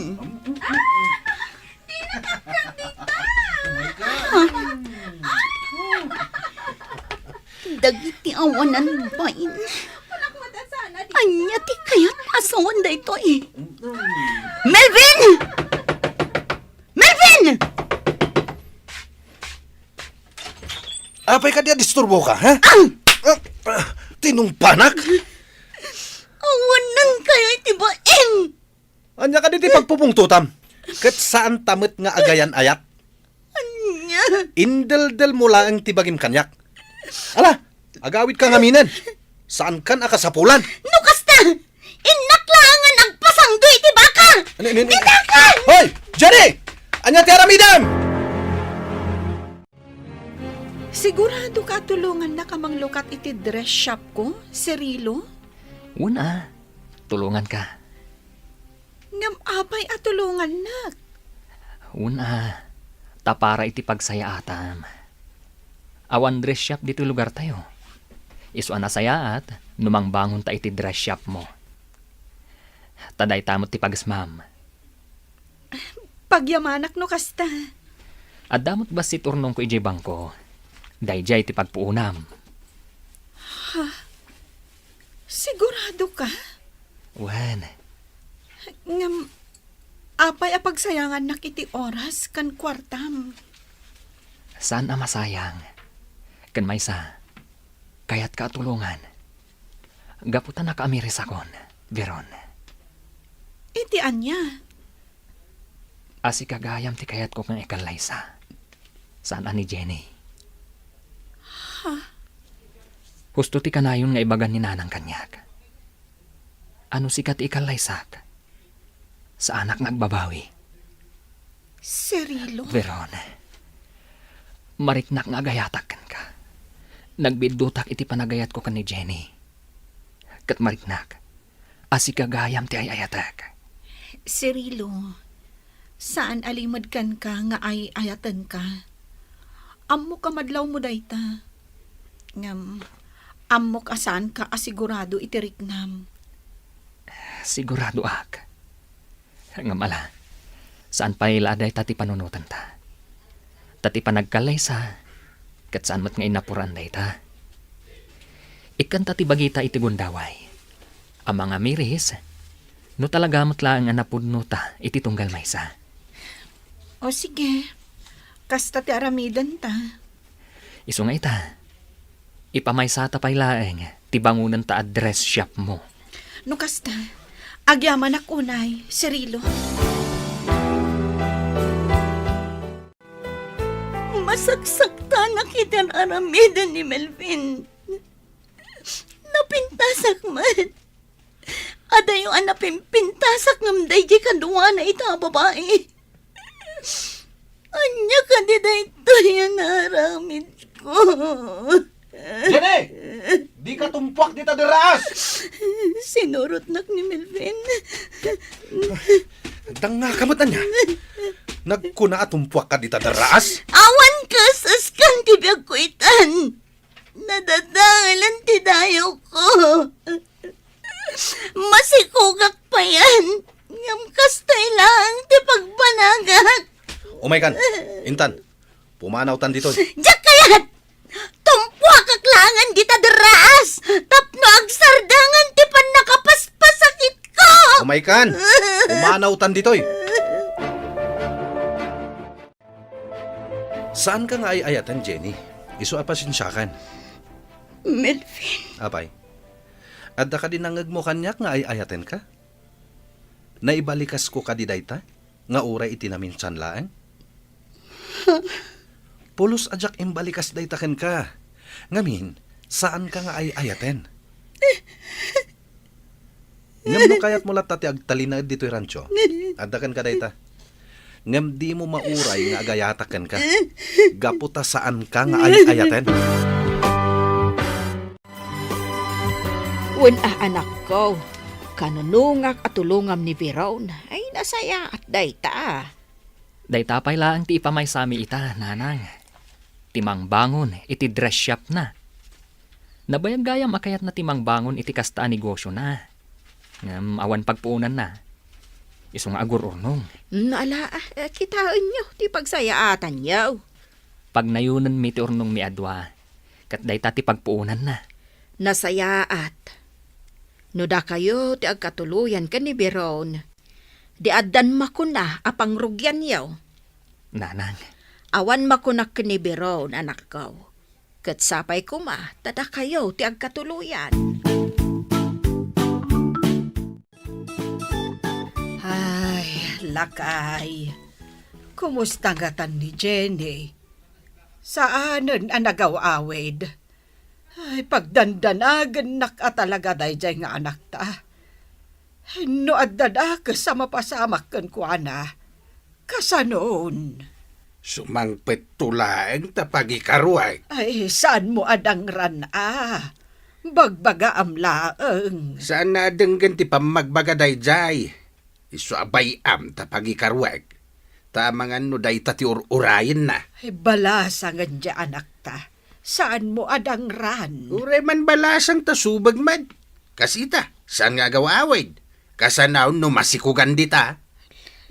Dagiti awanan bain. Ania ti kayat a sawen daytoy? Melvin! Melvin! Apay kadi a disturboka, ha? Ah! Ah, ah, tinungpanak? Awanan kayo iti bain! Ania kadi ti pagpupungtotam? Ket saanta met nga agayan-ayat. Ania? Indeldelmo laeng ti bagim kaniak. Ala, agawidka ngaminen. Saankan a kasapulan. No kasta, innak laeng nga agpasangdo iti baka. Ano, ano, ano? Ditakan! Hoy! Jenny! Ania ti aramidem? Sigurado ka a tulongannak a manglukat iti dress shop ko, Cirilo? Wen a, tulonganka. Ngem apay a tulongannak? Wen a, ta para iti pagsayaatam. Awan dress shop ditoy lugartayo. Isu a nasayaat no mangbangonta iti dress shopmo. Ta dayta met ti pagesmam. Pagyamanak no kasta. Adda met bassit urnongko idiay bangko. Daydiay ti pagpuonam. Ha? Sigurado ka? Wen. Ngem, apay a pagsayangannak iti oras ken kuartam? Saan a masayang. Ken maysa, kayatka a tulongan. Gapu ta nakaamirisakon, Veron. Iti ania? A sika gayam ti kayatko nga ikallaysa. Saan a ni Jenny. Ha? Husto ti kanayon nga ibagan ni Nanang kaniak. A no sika ti ikallaysak, saanak nga agbabawi. Cirilo? Veron, mariknak nga agayatak kenka. Nagbidduttak iti panagayatko ken ni Jenny. Ket mariknak a sika gayam ti ay-ayatek. Cirilo, saan a limed kenka nga ay-ayatenka. Ammok a madlawmo dayta. Ngem, ammok a saanka a sigurado iti riknam. Siguradoak. Ngem ala, saan pay la a dayta ti panunotanta. Ta ti panagkallaysa, ket saan met nga innapuran dayta. Ikkanta ti bagita iti gundaway a mangamiris, no talaga met laeng a napudnota iti tunggal maysa. O sige, kasta ti aramidenta. Isu nga ita, ipamaysata pay laeng ti bangonenta a dress shopmo. No kasta, agyamanak unay, Cirilo. Masaksaktanak iti ar-aramiden ni Melvin. Napintasak met. Adayo a napimpintasak ngem daydiay kaduana ita a babai. Ania kadi daytoy a naaramidko? Jenny! Dika tumpuak dita derraas! Sinurotnak ni Melvin. Dangngaka met ania? Nagkuna a tumpuakka dita derraas? Awan kas-askan ti biagko itan. Nadadaelan ti dayawko. Masikogak payen, ngem kastoy laeng ti pagbanagak. Umaykan, intan, pumanawtan ditoy. Diak kayat! Tumpuakak laengen dita derraas tapno agsardengen ti pannakapaspasakitko! Umaykan, pumanawtan ditoy. Saanka nga ay-ayaten, Jenny. Isu a pasensiakan. Melvin. Apay, adda kadi nangngegmo kaniak nga ay-ayatenka? Naibalikasko kadi dayta nga uray iti naminsan laeng? Pulos a diak imbalikas dayta kenka. Ngamin, saanka nga ay-ayaten. Ngem no kayatmo latta ti agtalinaed ditoy rancho, adda kenka dayta. Ngem dimo mauray nga agayatak kenka, gapu ta saanka nga ay-ayaten. Wen a, anakko, kanunongak a tulongam ni Veron. Ay, nasayaat dayta. Dayta pay laeng ti ipamaysami ita, nanang. Ti mangbangon iti dress shopna. Nabayag gayam a kayatna ti mangbangon iti kasta a negosiona. Ngem awan pagpuonanna. Isu nga agur-urnong. Mm, ala, ah, kitaenyo ti pagsayaatanyo. Pagnayonenmi ti urnongmi a dua, ket dayta ti pagpuonanna. Nasayaat. No dakayo ti agkatuloyan ken ni Biron, di addan makuna a pangrugianyo. Nanang. Awan makunak ken ni Biron, anakko. Ket sapay koma ta dakayo ti agkatuloyan. Ay, Lakay, kumusta ngatan ni Jenny? Saanen a nagaw-awid? Ay, pagdandanagennak a talaga daydiay nga anakta. No adda dakes a mapasamak kenkuana, kasanon? Sumangpetto laeng ta pagikaruek. Ay, saanmo a dangran a? Bagbagaam laeng. Saan a denggen ti pammagbaga daydiay? Isu a bay-am ta pagikaruek. Ta amangan no dayta ti ur-urayenna. Ay, balasangen diay anakta. Saanmo a dangran? Uray man balasang ta subeg met. Kas ita, saan nga agaw-awid? Kasanaon no masikugan dita?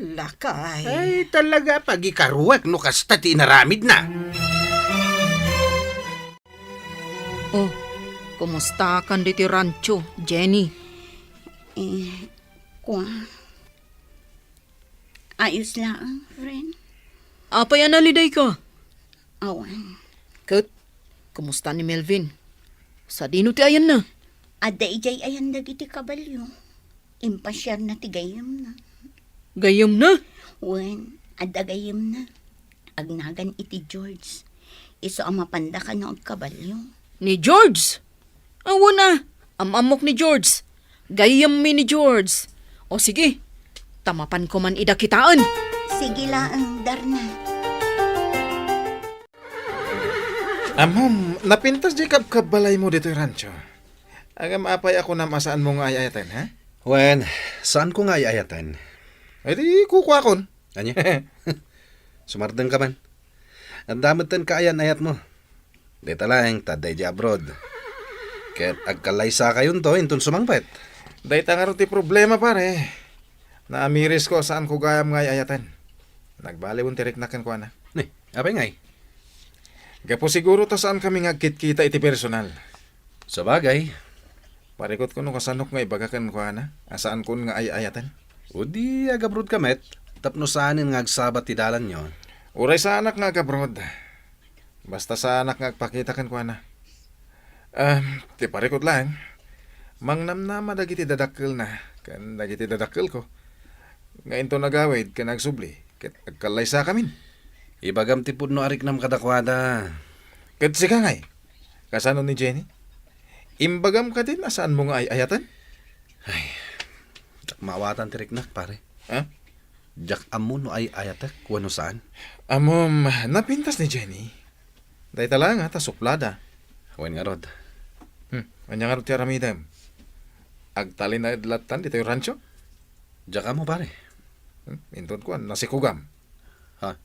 Lakay. Ay, talaga, pagikaruek no kasta ti inaramidna. Oh, kumustakan ditoy rancho, Jenny? Eh, kua, ayos laeng, friend. Apay a nalidayka? Awan. Ket, kumusta ni Melvin? Sadino ti ayanna? Adda idiay ayan dagiti kabalio. Impasiarna ti gayyemna. Gayyemna? Wen, adda gayyemna. Agnagan iti George. Isu a mapanda kano agkabalio. Ni George? Awan a, am-ammok ni George. Gayyemmi ni George. O sige, ta mapanko man ida kitaen. Sige laeng, Darna. Ammom, napintas diay kabkabbalaymo ditoy rancho. Ngem apay a kunam a saanmo nga ay-ayaten, ha? Wen, saanko nga ay-ayaten. Ay, di kukuakon. Ania? Sumardengka man. Adda metten kaayan-ayatmo. Dayta laeng ta adda idiay abroad. Ket agkallaysakayonto inton sumangpet. Dayta ngarud ti problema, pare. Naamirisko a saanko gayam nga ay-ayaten. Nagbaliwen ti riknak kenkuana. Ni, apay ngay? Gapu siguro ta saankami nga agkitkita iti personal. Sabagay. Parikutko no kasanok nga ibaga kenkuana a saankon nga ay-ayaten. O di agabrodka met, tapno saanen nga agsabat ti dalanyo. Uray saanak nga agabroad. Basta saanak nga agpakita kenkuana. Ah, ti parikut laeng, mangnamnama dagiti dadakkelna ken dagiti dadakkelko nga inton agawid ken agsubli ket agkallaysakamin. Ibagam ti pudno a riknam kadakuada. Ket sika ngay, kasano ni Jenny? Imbagam kadin a saanmo nga ay-ayaten? Ay, diak maawatan ti riknak, pare. Ha? Diak ammo no ay-ayatek wenno saan. Ammom, napintas ni Jenny. Dayta laeng a ta suplada. Wen ngarud. Hmm, ania ngarud ti aramidem? Agtalinaed lattan ditoy rancho? Diak ammo, pare. Hmm, inton kuan, nasikugam. Ha?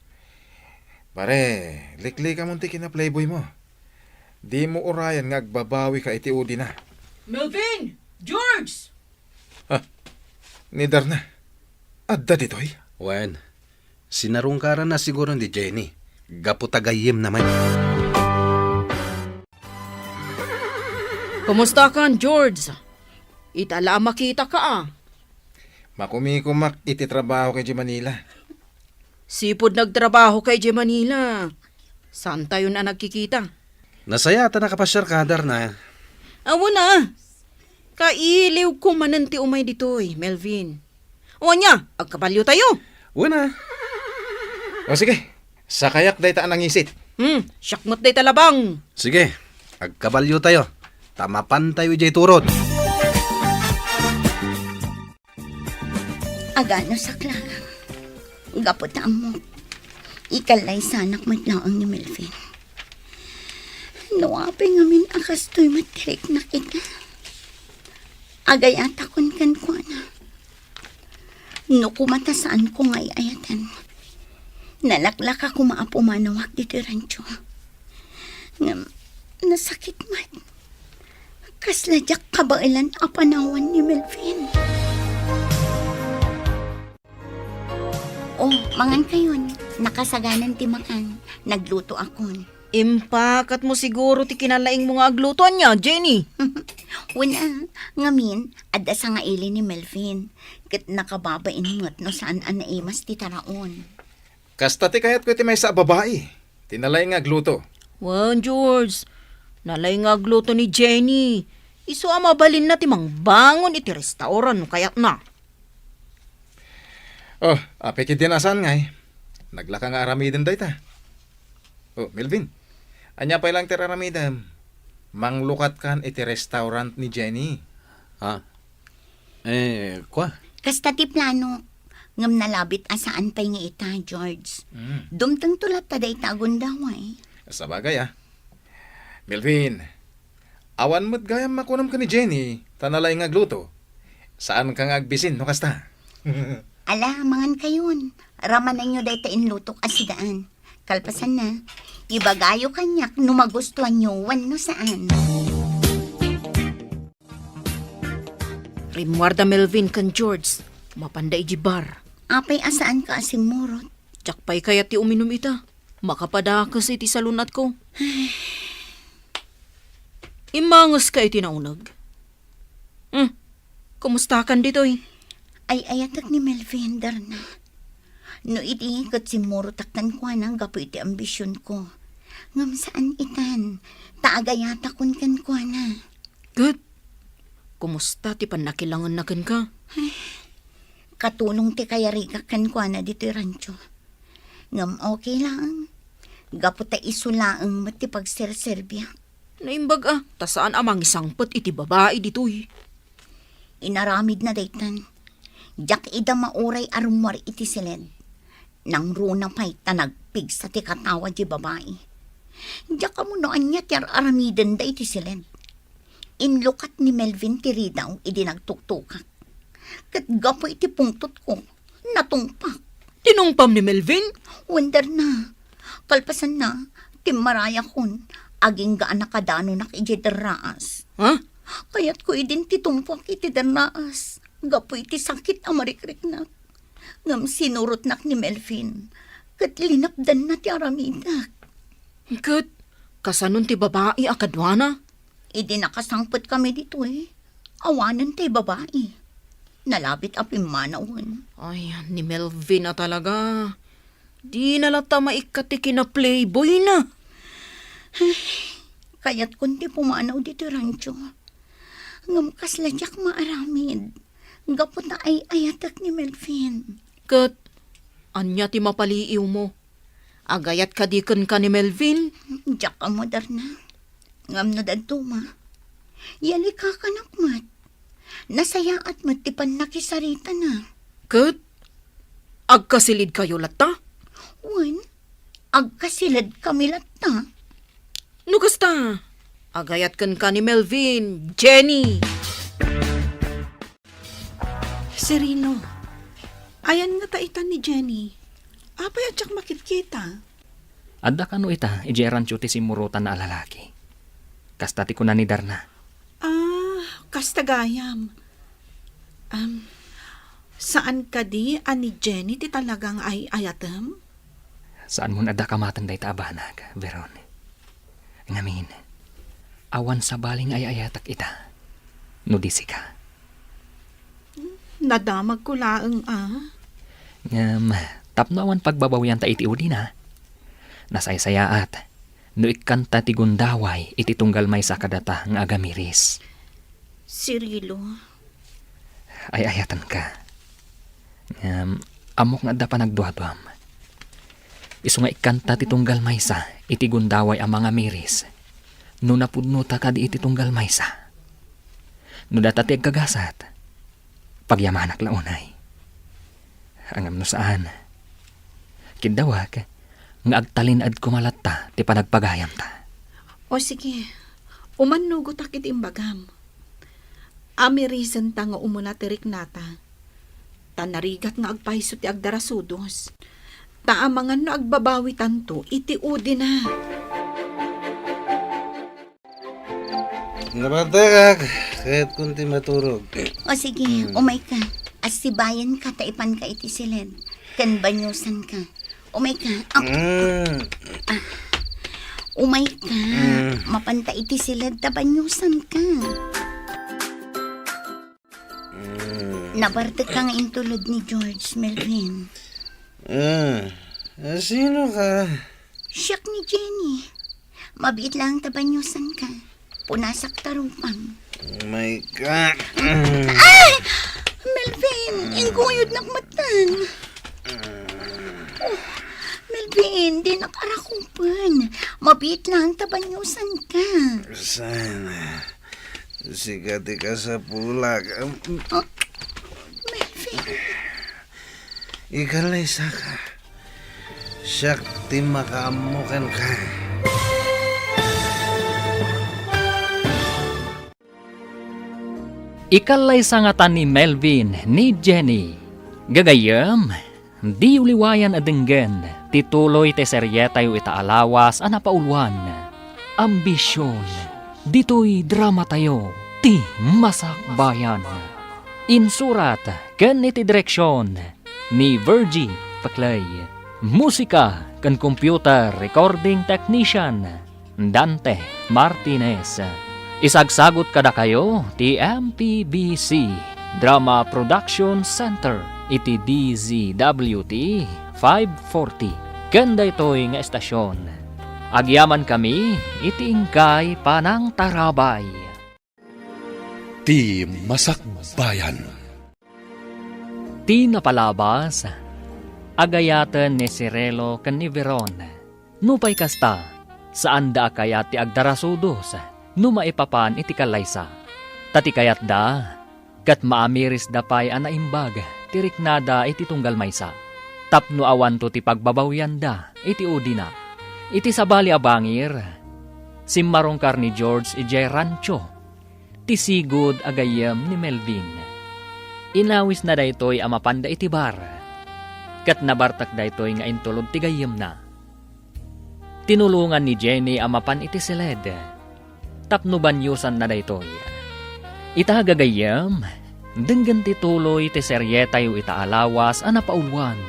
Pare, liklikamon ti kina-playboymo. Dimo urayan nga agbabawika iti udina. Melvin! George! Ha? Ni Darna? Adda ditoy? Wen, sinarungkaranna siguro ni Jenny. Gapu ta gayyemna met. Kumustakan, George? Ita la a makitaka, a. Makumikumak iti trabaho kay Manila. Sipud nagtrabahoka idiay Manila, saantayon a nagkikita. Nasayaat a nakapasiarka, Darna. Awan a. Kailiwko manen ti umay ditoy, Melvin. O ania, agkabaliotayo? Wen a. O sige, sakayak dayta a nangisit. Hmm, siak met dayta labang. Sige, agkabaliotayo. Ta mapantayo idiay turod. Agano saklang, gapu ta ammok, ikallaysanak met laeng ni Melvin. No apay ngamin a kastoy met ti riknak ita, agayatakon kenkuana. No koma ta saanko nga ay-ayaten, nalaklaka koma a pumanawak ditoy rancho. Ngem, nasakit met. Kasla diak kabaelan a panawan ni Melvin. Oh, mangankayon. Nakasaganan ti makan. Naglutoakon. Impakatmo siguro ti kinalaingmo nga agluto, ania, Jenny? Wen a, ngamin, adda sangaili ni Melvin. Ket nakababain met no saan a naimas ti taraon. Kasta ti kayatko iti maysa a babai, ti nalaing nga agluto. Wen, George, nalaing nga agluto ni Jenny. Isu a mabalinna ti mangbangon iti restaurant no kayatna. Oh, apay ketdin a saan ngay? Naglaka nga aramiden dayta. Oh, Melvin, ania pay laeng ti aramidem? Manglukatkan iti restaurant ni Jenny. Ah, eh, kua? Kasta ti plano, ngem nalabit a saan pay nga ita, George. Mm. Dumtengto latta dayta a gundaway. Sabagay, ah. Melvin, awan met gayam makunam ken ni Jenny, ta nalaing nga agluto. Saanka nga agbisin no kasta? Ala, mangankayon. Ramananyo dayta inlutok a sidaan. Kalpasanna, ibagayo kaniak no magustuanyo wenno saan. Rimmuarda Melvin ken George, mapanda idiay bar. Apay a saanka a simmurot? Diak pay kayat ti uminum ita. Makapadakes iti salun-atko. Immangeska iti nauneg. Hmm, kumustakan ditoy? Ay-ayatek ni Melvin, Darna. No idi ket simmurotak kenkuana gapu iti ambisionko. Ngem saan itan, ta agayatakon kenkuana. Ket, kumusta ti pannakilangenna kenka? Ay, katulong ti kayarigak kenkuana ditoy rancho. Ngem okay laeng. Gapu ta isu laeng met ti pagserserbiak. Naimbag a, ta saan a mangisangpet iti babai ditoy. Inaramidna daytan. Diak ida mauray a rummuar iti siled. Nangruna pay ta nagpigsa ti katawa ti babai. Diak ammo no ania ti ar-aramidenda iti siled. Inlukat ni Melvin ti ridaw idi nagtuktukak. Ket gapu iti pungtotko, natungpak. Tinungpam ni Melvin? Wen, Darna. Kalpasanna, timmarayakon, agingga a nakadanunak idiay derraas. Ha? Kayatko idin ti tumpuak iti derraas, gapu iti sakit a marikriknak. Ngem sinurotnak ni Melvin, ket linapdanna ti aramidak. Ket, kasanon ti babai a kaduana? Idi nakasangpetkami ditoy, awanen tay babai. Nalabit a pimmanawen. Ay, ni Melvin a talaga. Dina latta maikkat ti kina-playboy na. Ay, kayatkon ti pumanaw ditoy rancho. Ngem kasla diak maaramid. Gapu ta ay-ayatek ni Melvin. Ket, ania ti mapaliiwmo? Agayat kadi kenka ni Melvin? Diak ammo, Darna. Ngem no dadduma, yalikakanak met. Nasayaat met ti pannakisaritana. Ket, agkasilidkayo latta? Wen, agkasiledkami latta. No kasta, agayat kenka ni Melvin, Jenny. Cirilo, ayan ngata ita ni Jenny? Apay a diak makitkita? Adda kano ita idiay rancho ti simmurotanna a lalaki? Kasta ti kuna ni Darna. Ah, kasta gayam. Am, saan kadi a ni Jenny ti talaga nga ay-ayatem? Saanmon adda kamaten dayta a banag, Veron. Ngamin, awan sabali nga ay-ayatek ita, no di sika. Nadamagko laeng a. Ngem, tapno awan pagbabawianta iti udina, nasaysayaat no ikkanta ti gundaway iti tunggal maysa kadata nga agamiris. Cirilo. Ay-ayatenka. Ngem, ammok nga adda panagduaduam. Isu nga ikkanta ti tunggal maysa iti gundaway a mangamiris no napudnota kadi iti tunggal maysa. No data ti agkagasat, pagyamanak la unay. Ngem no saan, kiddawek nga agtalin-ed koma latta ti panagpagayamta. O sige, umannugotak iti imbagam. Amirisenta nga umuna ti riknata. Ta narigat nga agpayso ti agdarasudos. Ta amangan no agbabawitanto iti udina. Nabantayak, kayatkon ti maturog. O sige, Hmm. umayka. Assibayanka ta ipanka iti siled. Ken banyosanka. Umayka. Ah, Hmm. umayka. Hmm. Mapanta iti siled ta banyosanka. Hmm. Nabartek ka nga intulod ni George, Melvin. Ah, ah, sino ka? Siak ni Jenny. Mabiit lang ta banyosanka. Punasak ta rupam. Oh my God. Ay! Melvin, inggoyodnak metten. Oh, Melvin, dinak arakupen. Mabiit laeng ta baniosanka. Saan? Sika ti kasapulak. Em, Oh, Melvin. Ikalaysaka. Siak ti makaammo kenka. Ikallaysa ngata ni Melvin ni Jenny. Gagayyem, diyo liwayan a denggen ti tuloy ti serietayo ita a lawas a napauluan, Ambision. Ditoy dramatayo, ti Masakbayan. Insurat ken iti direksion ni Virgie Paclay. Musika ken computer recording technician, Dante Martinez. Isagsagut kadakayo ti M P B C Drama Production Center iti D Z W T five forty ken daytoy nga estasion. Agyamankami iti inkay panangtarabay. Ti Masakbayan. Ti napalabas, agayaten ni Cirilo ken ni Veron. Nupay kasta, saanda a kayat ti agdarasudos no maipapan iti kallaysa. Ta ti kayatda, ket maamirisda pay a naimbag ti riknada iti tunggal maysa, tapno awanto ti pagbabawianda iti udina. Iti sabali a bangir, simmarungkar ni George idiay rancho ti sigud a gayyem ni Melvin. Inawisna daytoy a mapanda iti bar, ket nabartek daytoy nga intulod ti gayyemna. Tinulongan ni Jenny a mapan iti siled tapno baniosanna daytoy. Ita, gagayyem, denggen ti tuloy ti serietayo ita a lawas a napauluan,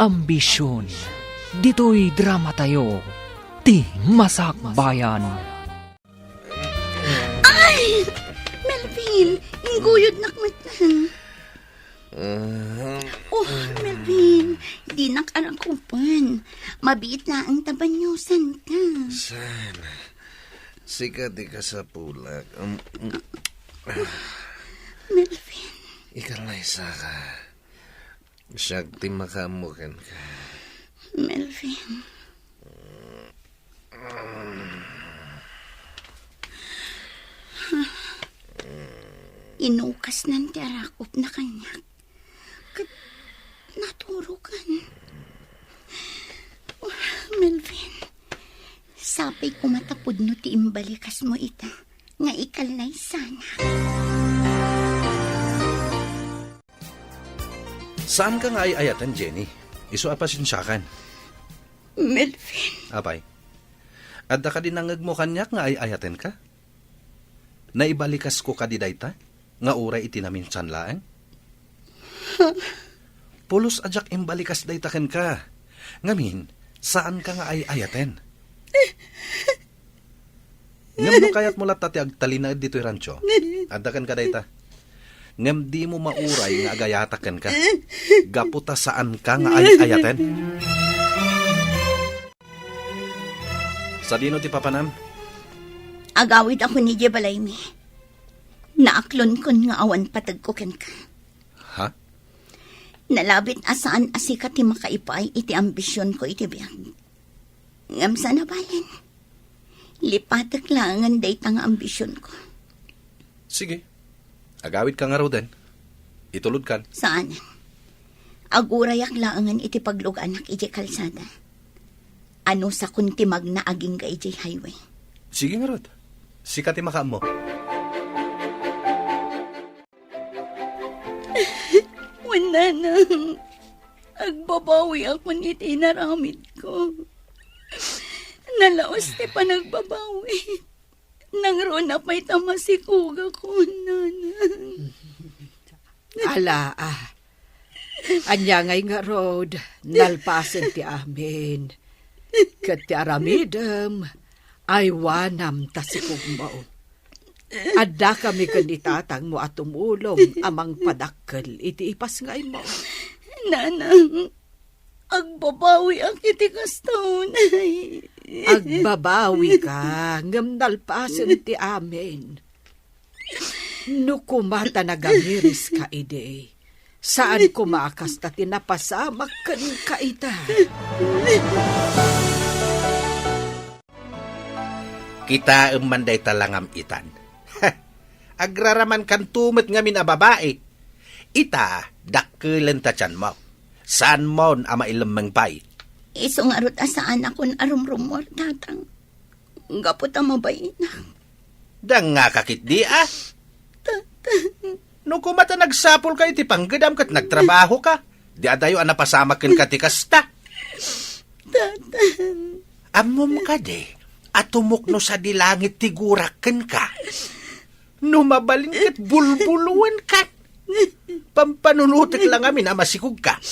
Ambision. Ditoy dramatayo, ti Masakbayan. Ay! Melvin, ingguyodnak met. Ah. Oh, Melvin, dinak arakupen. Mabiit laeng ta baniosanka. Saan? Sika ti kasapulak. Um, um. Melvin. Ikalaysaka. Siak ti makaammo kenka. Melvin. Inukasnan ti arakupna kaniak. Ket naturokan. Oh, Melvin, sapay koma ta pudno ti imbalikasmo ita nga ikallaysanak. Saanka nga ay-ayaten, Jenny. Isu a pasensiakan. Melvin. Apay, adda kadi nangngegmo kaniak nga ay-ayatenka? Naibalikasko kadi dayta nga uray iti naminsan laeng? Pulos a diak imbalikas dayta kenka. Ngamin, saanka nga ay-ayaten. Ngem no kayatmo latta ti agtalinaed ditoy rancho, adda kenka dayta. Ngem dimo mauray nga agayatak kenka, gapu ta saanka nga ay-ayaten. Sadino ti papanam? Agawidakon idiay balaymi. Naaklonkon nga awan pategko kenka. Ha? Nalabit a saan a sika ti makaipaay iti ambisionko iti biag. Ngem saan a balen, lipatek laengen dayta nga ambisionko. Sige. Agawidka ngaruden. Itulodkan. Saan. Agurayak laengen iti pagluganak idiay kalsada. Anusakon ti magna agingga idiay highway. Sige ngarud. Sika ti makaammo. Wen, nanang, agbabawiakon iti inaramidko. Nalaus ti panagbabawi. Nangruna pay ta masikogakon, nanang. Ala, ah. Ania ngay ngarud, nalpasen ti amin. Ket ti aramidem, aywanam ta sikogmo. Addakami ken ni tatangmo a tumulong a mangpadakkel iti ipasngaymo. Nanang, agbabawiak iti kasta unay. Agbabawika, ngem nalpasen ti amin. No koma ta nagamiriska idi, Saan koma a kasta ti napasamak kenka ita. Kitaem man dayta langam itan. Agraramankanto met ngamin a babai. Ita, dakkelen ta tianmo. Saanmon a mailemmeng pay. Isu ngarud a saanakon a rumrummuar, Tatang. Gapu ta mabaina. Dangngaka ketdi, a? Tatang. No koma ta nagsapulka iti panggedam ket nagtrabahoka, di adayo a napasamak kenka ti kasta. Tatang. Ammom kadi a tumukno sadi langit ti gurak kenka? No mabalin ket bulbuloenka. Pampanunotek la ngamin a masikogka.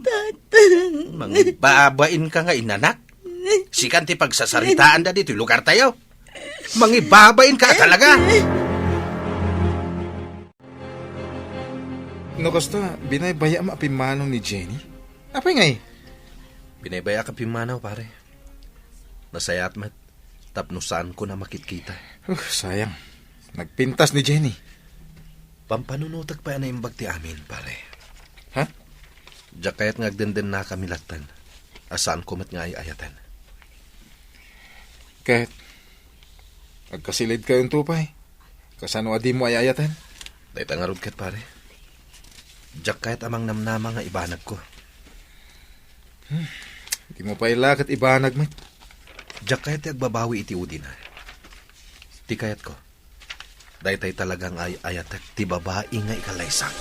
Tatang. Mangibabainka nga inanak. Sikan ti pagsasaritaanda ditoy lugartayo. Mangibabainka talaga. No kasta, binaybayaam a pimmanaw ni Jenny? Apay ngay? Binaybayaak a pimmanaw, pare. Nasayaat met tapno saanko a makitkita. Uh, sayang. Nagpintas ni Jenny. Pampanunotek pay a naimbag ti amin, pare. Ha? Diak kayat nga agdendennakami latten a saanko met nga ay-ayaten. Ket, agkasilidkayonto pay. Kasano a dimo ay-ayaten? Dayta ngarud ket, pare. Diak kayat a mangnamnama nga ibanagko. Hmm, dimo pay la ket ibanag met. Diak kayat ti agbabawi iti udina. Ti kayatko, daytay talaga nga ay-ayatek ti babai nga ikalaysak.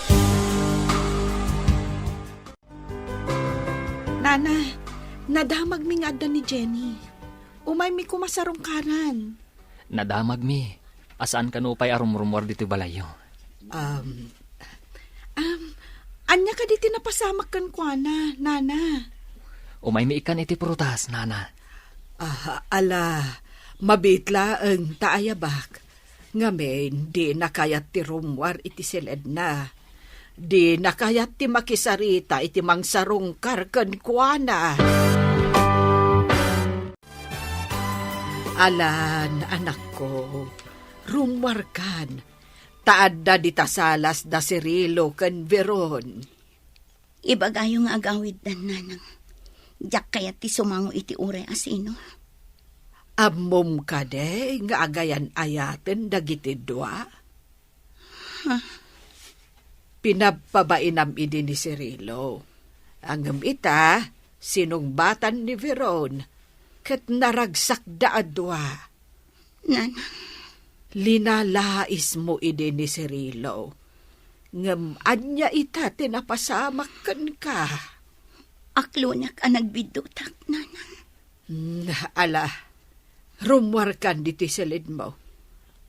Nana, nadamagmi nga adda ni Jenny. Umaymi koma sarungkaran. Nadamagmi. A saan kano pay a rumrumuar ditoy balayyo. Um, um, ania kadi ti napasamak kenkuana, Nana? Umaymi ikkan iti prutas, Nana. Ah, ala, mabiit laeng ta ayabak. Ngamin, dina kayat ti rummuar iti siledna. Dina kayat ti makisarita iti mangsarungkar kenkuana. Alan, anakko, rummuarkan, ta adda dita salas da Cirilo ken Veron. Ibagayo nga agawiddan, Nanang. Diak kayat ti sumango iti uray a sino. Ammom kadi nga agayan-ayaten dagiti dua? Huh? Pinabpabainam idi ni Cirilo. Ngem ita, sinungbatan ni Veron, ket naragsakda a dua. Nanang. Linalaismo idi ni Cirilo. Ngem ania ita ti napasamak kenka? Aklonak a nagbiddutak, Nanang. Mm, ala, rummuarkan ditoy siledmo.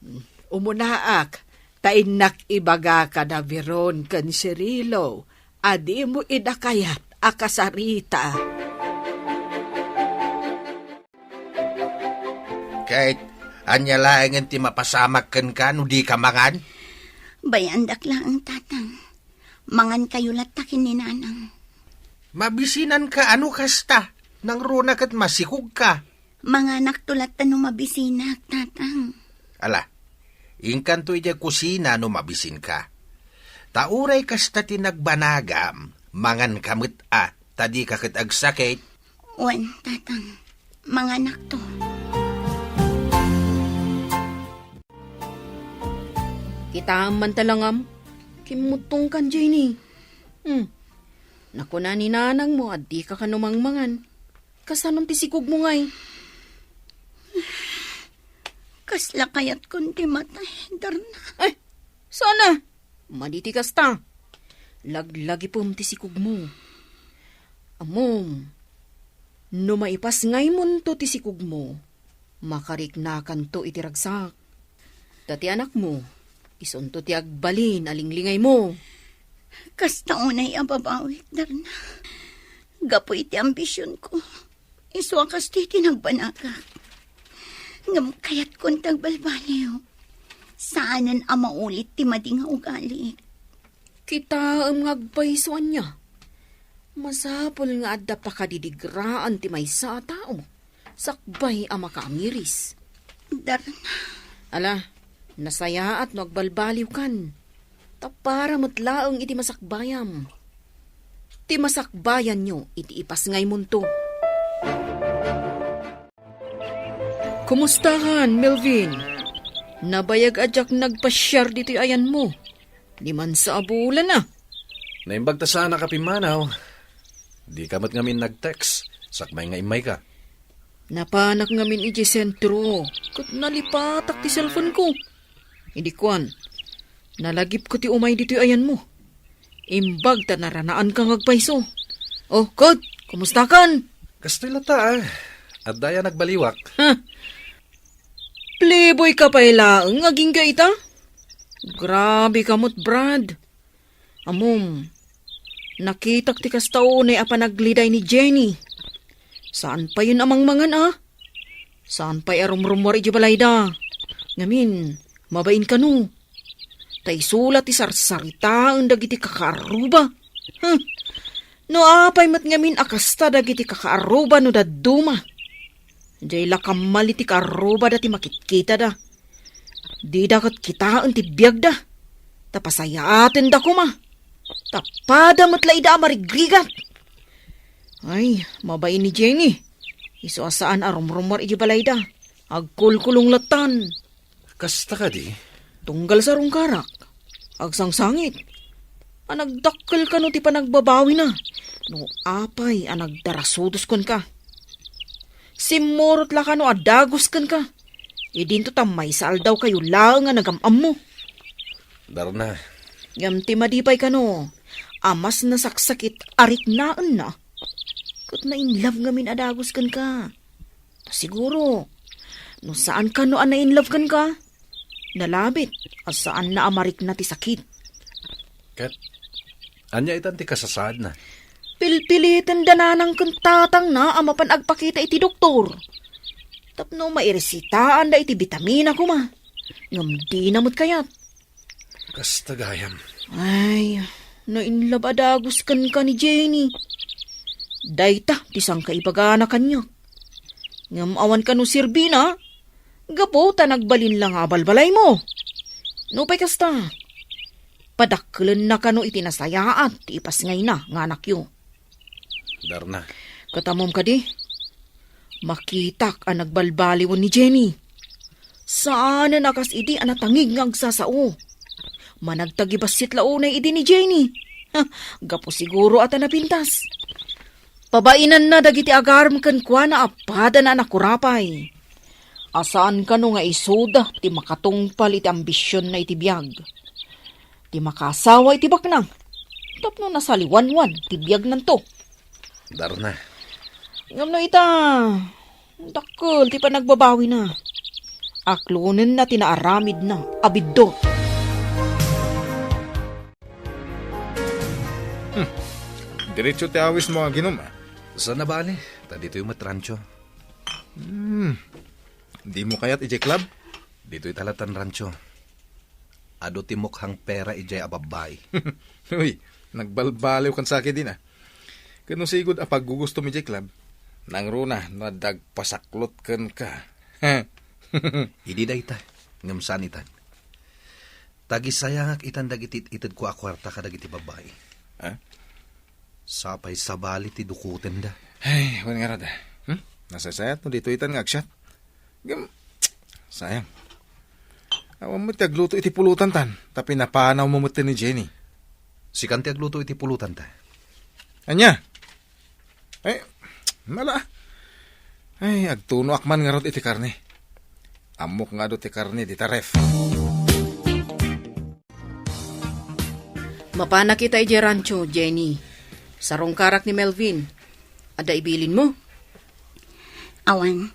Mm, umunaak, ta innak ibaga kada Veron ken Cirilo a dimo ida kayat a kasarita. Ket, ania laengen ti mapasamak kenka no dika mangan? Bayandak laeng, Tatang. Mangankayo latta ken ni Nanang. Mabisinanka a no kasta, nangruna ket masikogka. Manganakto latta no mabisinak, Tatang. Ala, inkanto idiay kusina no mabisinka. Ta uray kasta ti nagbanagam, manganka met a, ta dika ket agsakit. Wen, Tatang, manganakto. Kitaem man ta langam, kimmuttongkan, Jenny. Hmm. Nakuna ni nanangmo a dika kano mangmangan. Kasanon ti sikogmo ngay? Kasla kayatkon ti matay, Darna. Ay, sana! Madi ti kasta. Laglagipem ti sikogmo. Ammom, no maipas ngaymonto ti sikogmo, makariknakanto iti ragsak. Ta ti anakmo, isunto ti agbalin a linglingaymo. Kasta unay a babawik, Darna. Gapu iti ambisionko, isu a kastoy ti nagbanagak. Ngem kayatkon ti agbalbaliw. Saanen a maulit ti madi nga ugali. Kitaem nga agpayso ania? Masapul nga adda pakadidigraan ti maysa a tao sakbay a makaamiris. Darna. Ala, nasayaat no agbalbaliwkan. a para met laeng iti masakbayam. Ti masakbayanyo iti ipasngaymonto. Kumustakan, Melvin? Nabayag a diak nagpasiar ditoy ayanmo. Dimansa a bulan a. Naimbag ta saanak a pimmanaw. Dika met ngamin nag-text, sakbay nga immayka. Napanak ngamin idiay sentro, ket nalipatak ti cellphone-ko. Idi kuan, nalagipko ti umay ditoy ayanmo. Imbag ta naranaanka nga agpayso. O, ket, kumustakan? Kastoy latta, a. Adda aya nagbaliwak. Ha? Playboy ka pay laeng agingga ita? Grabe ka met, Brad. Ammom, nakitak ti kasta unay a panagleday ni Jenny. Saan payen a mangmangan a? Saan pay a rumrumuar idiay balayda? Ngamin, mabain kano? Ta isu la ti sarsaritaen dagiti kakaarruba. Hm. No apay met ngamin a kasta dagiti kakaarruba no dadduma. Diay la kammal iti kaarrubada ti makitkitada. Dida ket kitaen ti biagda. Ta pasayaatenda koma. Ta pada met la ida a marigrigat. Ay, mabain ni Jenny. Isu a saan a rumrumuar idiay balayda. Agkulkulong lattan. Kasta kadi? Tunggal sarungkarak, agsangsangit a nagdakkel kano ti panagbabawina no apay a nagdarasudos kenka. Simmurot la kano a dagus kenka. Idinto ta maysa aldawkayo laeng a nagam-ammo. Darna. Ngem ti madi pay kano a mas nasaksakit a riknaenna, ket na-in love ngamin a dagus kenka. Ta siguro, no saan kano a na-in love kenka, nalabit a saanna a marikna ti sakit. Ket ania itan ti kasasaadna? Pilpiliten da nanang ken tatangna a mapan agpakita iti doktor tapno mairesitaanda iti bitamina koma. Ngem dina met kayat. Kasta gayam. Ay, na-in love a dagus kenka ni Jenny. Dayta ti sangkaibagana kaniak. Ngem awan kano serbina, gapu ta nagbalin la nga abalbalaymo. Nupay kasta, padakkelenna kano iti nasayaat ti ipasngayna nga anakyo. Darna. Ket ammom kadi, makitak a nagbalbaliwen ni Jenny. Saanen a kas idi a natangig nga agsasao. Managtagibassit la unay idi ni Jenny. Ha, gapu siguro a ta napintas. Pabainanna dagiti agarem kenkuana a padana a nakurapay. A saan kano nga isuda ti makatungpal iti ambisionna iti biag. Ti makaasawa iti baknang tapno nasaliwanwan ti biagnanto. Darna. Ngem no ita, dakkel ti panagbabawina. Aklonenna ti naaramidna a biddut. Hmm. Diretso ti awismo aginom, a? Saan a bale, ta ditoy met rancho. Hmm. Dimo kayat idiay club? Ditoy talatan rancho. Adu ti mukhang pera idiay a babbai. Uy, nagbalbaliw kan saki din, a. Ket no sigud a paggugustom idiay club, nangruna no adda agpasaklot kenka. Idi dayta, ngem saan itan. Tagisayangak itan dagiti it-itedko a kuarta kadagiti babbai. Ha? Sapay sabali ti dukotenda. Ay, wen ngarud, a. Hmm? Nasaysayat no ditoy itan nga agsiat. Ngem, sayang. Awan met ti agluto iti pulutan tan, ta pinapanaw mo met ni Jenny. Sikan ti agluto iti pulutan ta. Ania? Ay, mala. Ay, agtunoak man ngarud iti karne. Ammok nga adu ti karne dita ref. Mapanak ita idiay rancho, Jenny. Sarungkarak ni Melvin. Adda ibilinmo? Awan.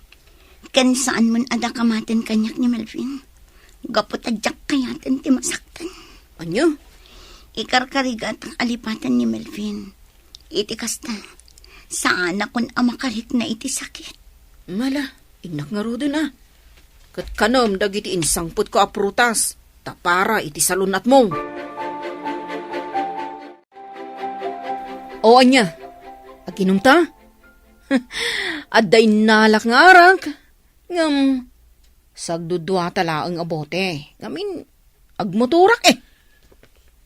Ken saan man a dakamaten kaniak ni Melvin. Gapu ta diak kayaten ti masaktan. Ania? Ikarkarigatak a lipaten ni Melvin. Iti kasta, saanakon a makarikna iti sakit. Mala, innak ngaruden a. Ket kanem dagiti insangpetko a prutas, ta para iti salun-atmo. O ania, aginumta? Adda innalak nga arak, ngem sagduduata laeng a bote. Ngamin, agmotorak, e.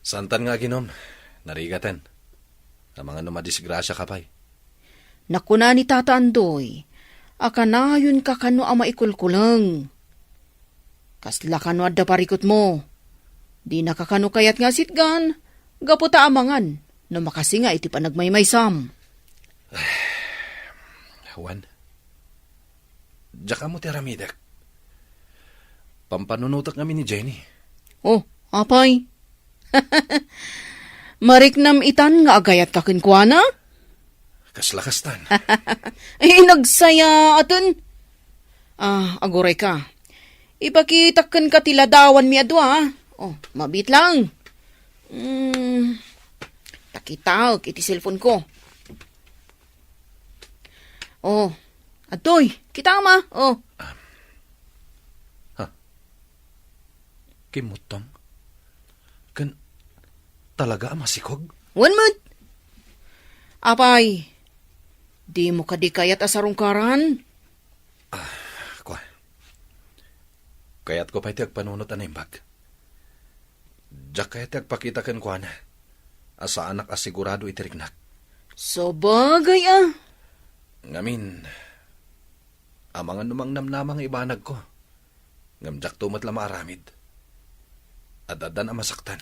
Saantan nga aginom, narigaten. Amangan no madisgrasiaka pay. Nakuna ni Tata Andoy a kanayonka kano a maikulkuleng. Kasla kano adda parikutmo. Dinaka kano kayat nga asitgan, gapu ta amangan no makasinga iti panagmaymaysam. Wen, diak ammo ti aramidek. Pampanunotek ngamin ni Jenny. Oh, apay? Mariknam itan nga agayatka kenkuana? Kasla kastan. Ay, nagsayaaten. Ah, agurayka. Ipakitak kenka ti ladawanmi a dua, ah. Oh, mabiit lang. Hmm, ta kitaek iti cellphone ko. Oh, adtoy, kitaem a. Oh. Ha? Kimmuttong? Ken talaga a masikog? Wen met. Apay, dimo kadi kayat a sarungkaran? Ah, kua. Kayatko pay ti agpanunot a naimbag. Diak kayat ti agpakita kenkuana a saanak a sigurado iti riknak. Sabagay a. Ngamin, amangan no mangnamnama nga ibanagko. Ngem diakto met la maaramid. Ad-addan a masaktan.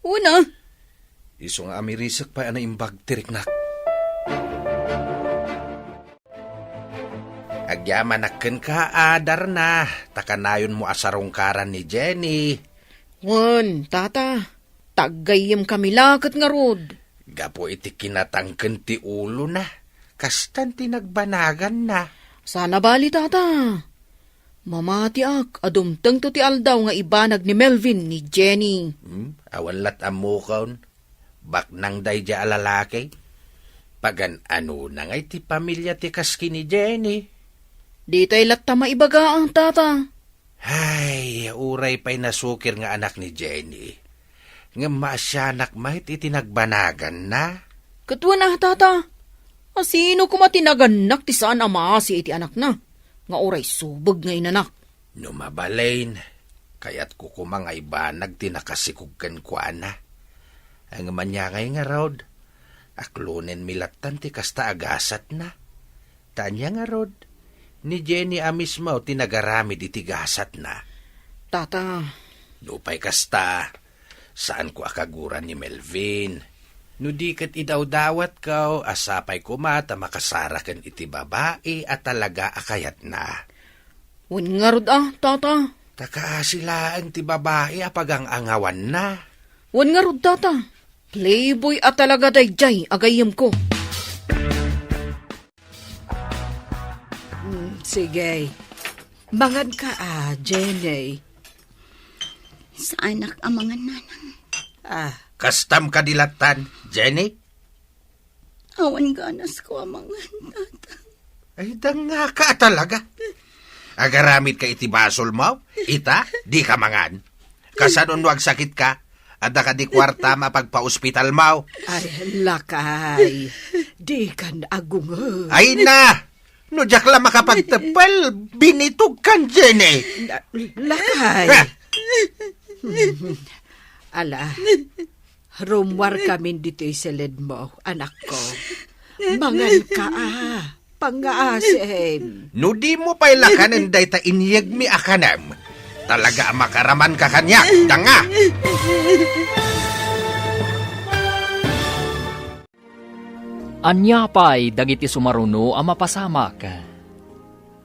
Una. Isu nga amirisek pay a naimbag ti riknak. Agyamanak kenka a Darna, ta kanayonmo a sarungkaran ni Jenny. Wen, Tata, ta aggayyemkami la ket ngarud. Gapu iti kinatangken ti ulona, kastan ti nagbanaganna. Saan a bali, Tata. Mamatiak a dumtengto ti aldaw nga ibanag ni Melvin ni Jenny. Hmm? Awan lat ammokon. Baknang daydiay a lalaki. Pagan-anona ngay ti pamilia ti kas ken ni Jenny? Ditay latta maibaga, Tata. Ay, uray pay nasukir nga anak ni Jenny. Ngem maasianak met iti nagbanaganna. Ket wen a, Tata. A sino koma ti nagannak ti saan a maasi iti anakna, nga uray subeg nga inanak? No mabalin, kayatko koma nga ibanag ti nakasikog kenkuana. Ngem ania ngay ngarud, aklonenmi lattan ti kasta a gasatna. Ta ania ngarud, ni Jenny a mismo ti nagaramid iti gasatna. Tata. Nupay kasta, saanko a kaguran ni Melvin. No di ket idawdawatko a sapay koma ta makasaraken iti babai a talaga a kayatna. Wen ngarud a, Tata. Ta kaasi laeng ti babai a pagang-angawanna. Wen ngarud, Tata. Playboy a talaga daydiay a gayyemko. Mm, sige. Manganka a, Jenny. Saanak a mangan, Nanang. Ah. Kastam kadi lattan, Jenny? Awan ganasko a mangan, Tata. Ay, dangngaka a talaga. Agaramidka iti basolmo? Ita, dika mangan. Kasano no agsakitka? Adda kadi kuartam a pagpaospitalmo? Ay, lakay. Dikan agungod. Ay na! No diak la makapagteppel, binitogkan, Jenny! La-, lakay. Ha? Ala, rummuarkamin ditoy siledmo, anakko. Manganka a, pangngaasim. No dimo pay lakanen dayta inyegmi a kanem, talaga a makaramanka kaniak, danga! Ania pay dagiti sumaruno a mapasamak?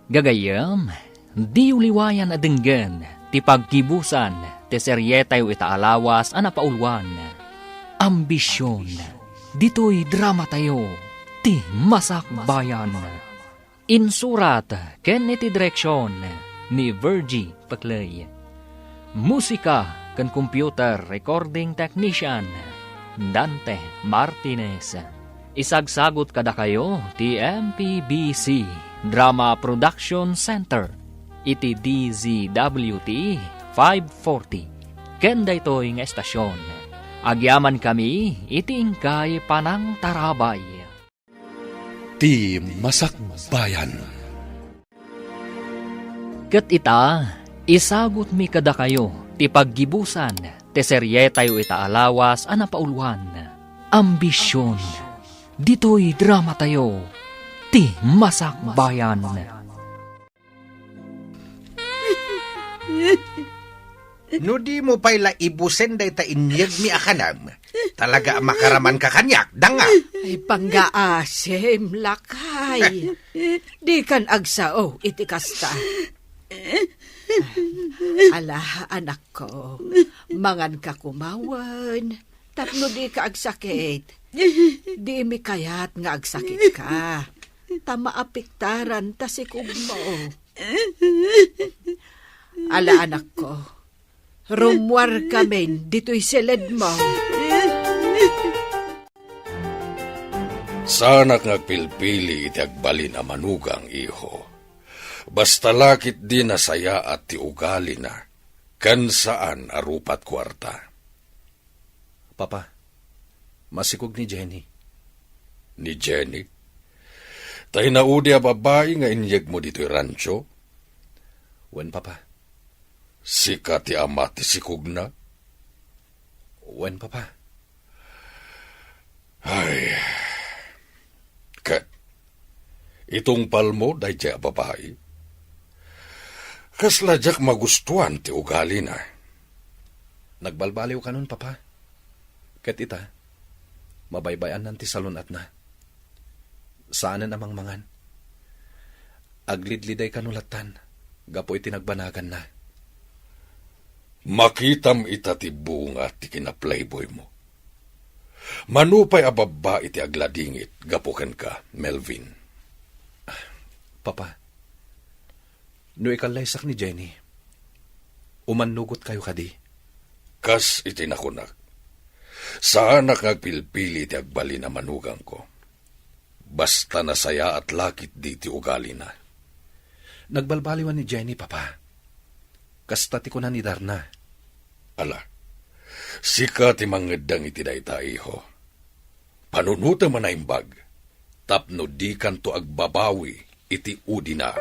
Gagayyem, diyo liwayan a denggen ti paggibusan ti serietayo ita a lawas a napauluan, Ambision. Ditoy dramatayo, ti Masakbayan. Insurat ken iti direksion ni Virgie Peclay. Musika ken computer recording technician, Dante Martinez. Isagsagut kadakayo ti M P B C Drama Production Center iti D Z W T five forty. Ken daytoy nga estasion, agyamankami iti inkay panangtarabay. Ti Masakbayan. Ket ita, isagutmi kadakayo ti paggibusan Ti serietayo ita a lawas a napauluan, Ambision. Ditoy dramatayo, Ti Masakbayan. No dimo pay la ibusen dayta inyegmi a kanam, talaga a makaramanka kaniak, danga. Ay, panggaasim, lakay. Dikan agsao iti kasta. Ala, anakko, manganka kumawen, tapno dika agsakit. Dimi kayat nga agsakitka, ta maapektaran ta sikugmo. Ala, anakko, rummuarkamin ditoy siledmo. Saanak nga agpilpili iti agbalin a manugang, iho. Basta la ketdi nasayaat ti ugalina, ken saan a rupat kuarta. Papa, masikog ni Jenny. Ni Jenny? Tay naudi a babai nga inyegmo ditoy rancho? Wen, Papa. Sika ti ama ti sikogna? Wen, Papa. Ay. Ket itungpalmo daydiay a babai? Kasla diak magustuan ti ugalina. Nagbalbaliw kanon, Papa. Ket ita, mabaybay-annan ti salun-atna. Saanen a mangmangan. Aglidliday kano lattan gapu iti nagbanaganna. Makitam ita ti bunga ti kinaplayboymo. Mano pay a babbai ti agladingit gapu kenka, Melvin? Papa, no ikallaysak ni Jenny, umannugotkayo kadi? Kas iti nakunak, saanak nga agpilpili ti agbalin a manugangko. Basta nasayaat la ketdi ti ugalina. Nagbalbaliwan ni Jenny, Papa. Kasta ti kuna ni Darna. Ala, sika ti mangeddeng iti dayta, iho. Panunotem a naimbag, tapno dikanto agbabawi iti udina.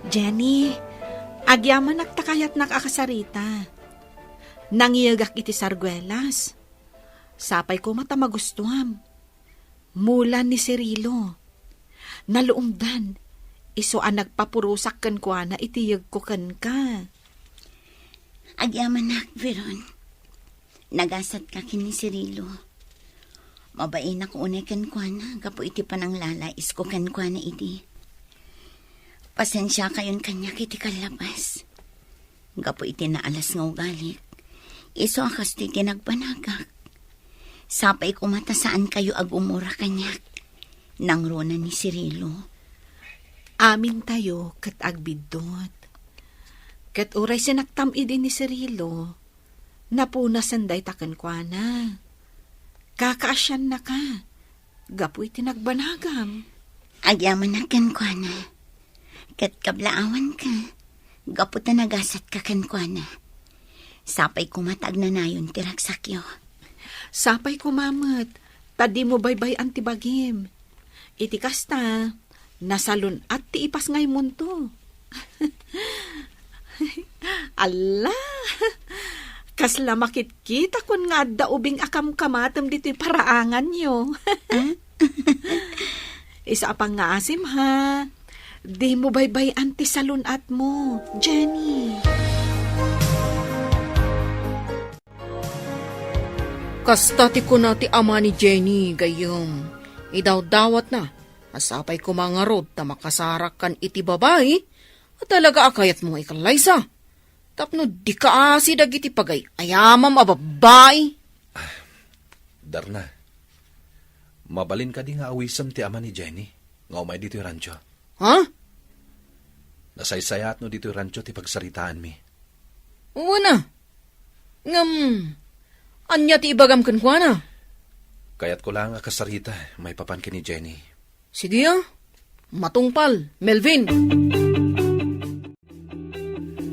Jenny, agyamanak ta kayatnak a kasarita. Nangiyegak iti sarguelas. Sapay koma ta magustuam. Mulan ni Cirilo. Naluomdan, isu a nagpapurosak kenkuana iti yegko kenka. Agyamanak, Veron. Nagasatka ken ni Cirilo. Mabainak unay kenkuana gapu iti pananglalaisko kenkuana idi. Pasensiakayon kaniak iti kallabas. Gapu iti naalas nga ugalik, isu a kastoy ti nagbanagak. Sapay koma ta saankayo agumura kaniak. Nangruna ni Cirilo. Amintayo ket agbiddut. Ket uray sinaktam idi ni Cirilo, napunasen dayta kenkuana. Kakaasiannaka gapu iti nagbanagam. Agyamanak kenkuana, ket kablaawanka gapu ta nagasatka kenkuana. Sapay koma ta agnanayon ti ragsakyo. Sapay koma met ta dimo baybay-an ti bagim. Iti kasta, nasalun-at ti ipasngaymonto. Alla! Kasla makitkitakon nga adda ubing a kamkamatem ditoy paraanganyo. Ah? Isu a pangngaasim, ha? Dimo baybay-an ti salun-atmo, Jenny. Kasta ti kuna ti ama ni Jenny, gayyem. Idawdawatna a sapay koma ngarud ta makasarakkan iti babai a talaga a kayatmo nga ikallaysa, tapno dika asi dagiti pagay-ayamam a babbai. Darna, mabalin kadi nga awisem ti ama ni Jenny nga umay ditoy rancho? Ha? Nasaysayaat no ditoy rancho ti pagsaritaanmi. Wen a. Ngem, ania ti ibagam kenkuana? Kayatko laeng a kasarita maipapan ken ni Jenny. Sige a. Matungpal, Melvin.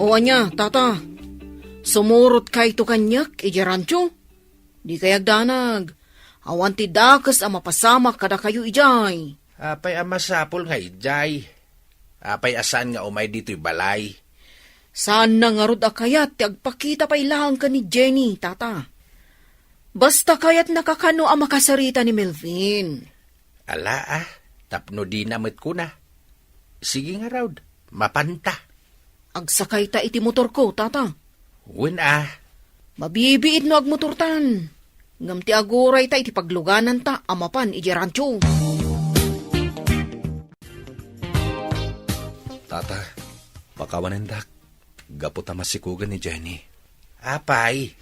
O ania, tata? Sumurotkayto kaniak idiay rancho? Dikay agdanag. Awan ti dakes a mapasamak kadakayo idiay. Apay a masapul nga idiay? Apay a saan nga umay ditoy balay? Saanna ngarud a kayat ti agpakita pay laeng ken ni Jenny, tata. Basta kayatna kakano a makasarita ni Melvin. Ala, ah, tapno dina met kuna. Sige ngarud, mapanta. Agsakayta iti motorko, tata. Wen, ah. Mabibiit no agmotortan. Ngem ti agurayta iti paglugananta a mapan idiay rancho. Tata, pakawanendak. Gapu ta masikugen ni Jenny. Apay,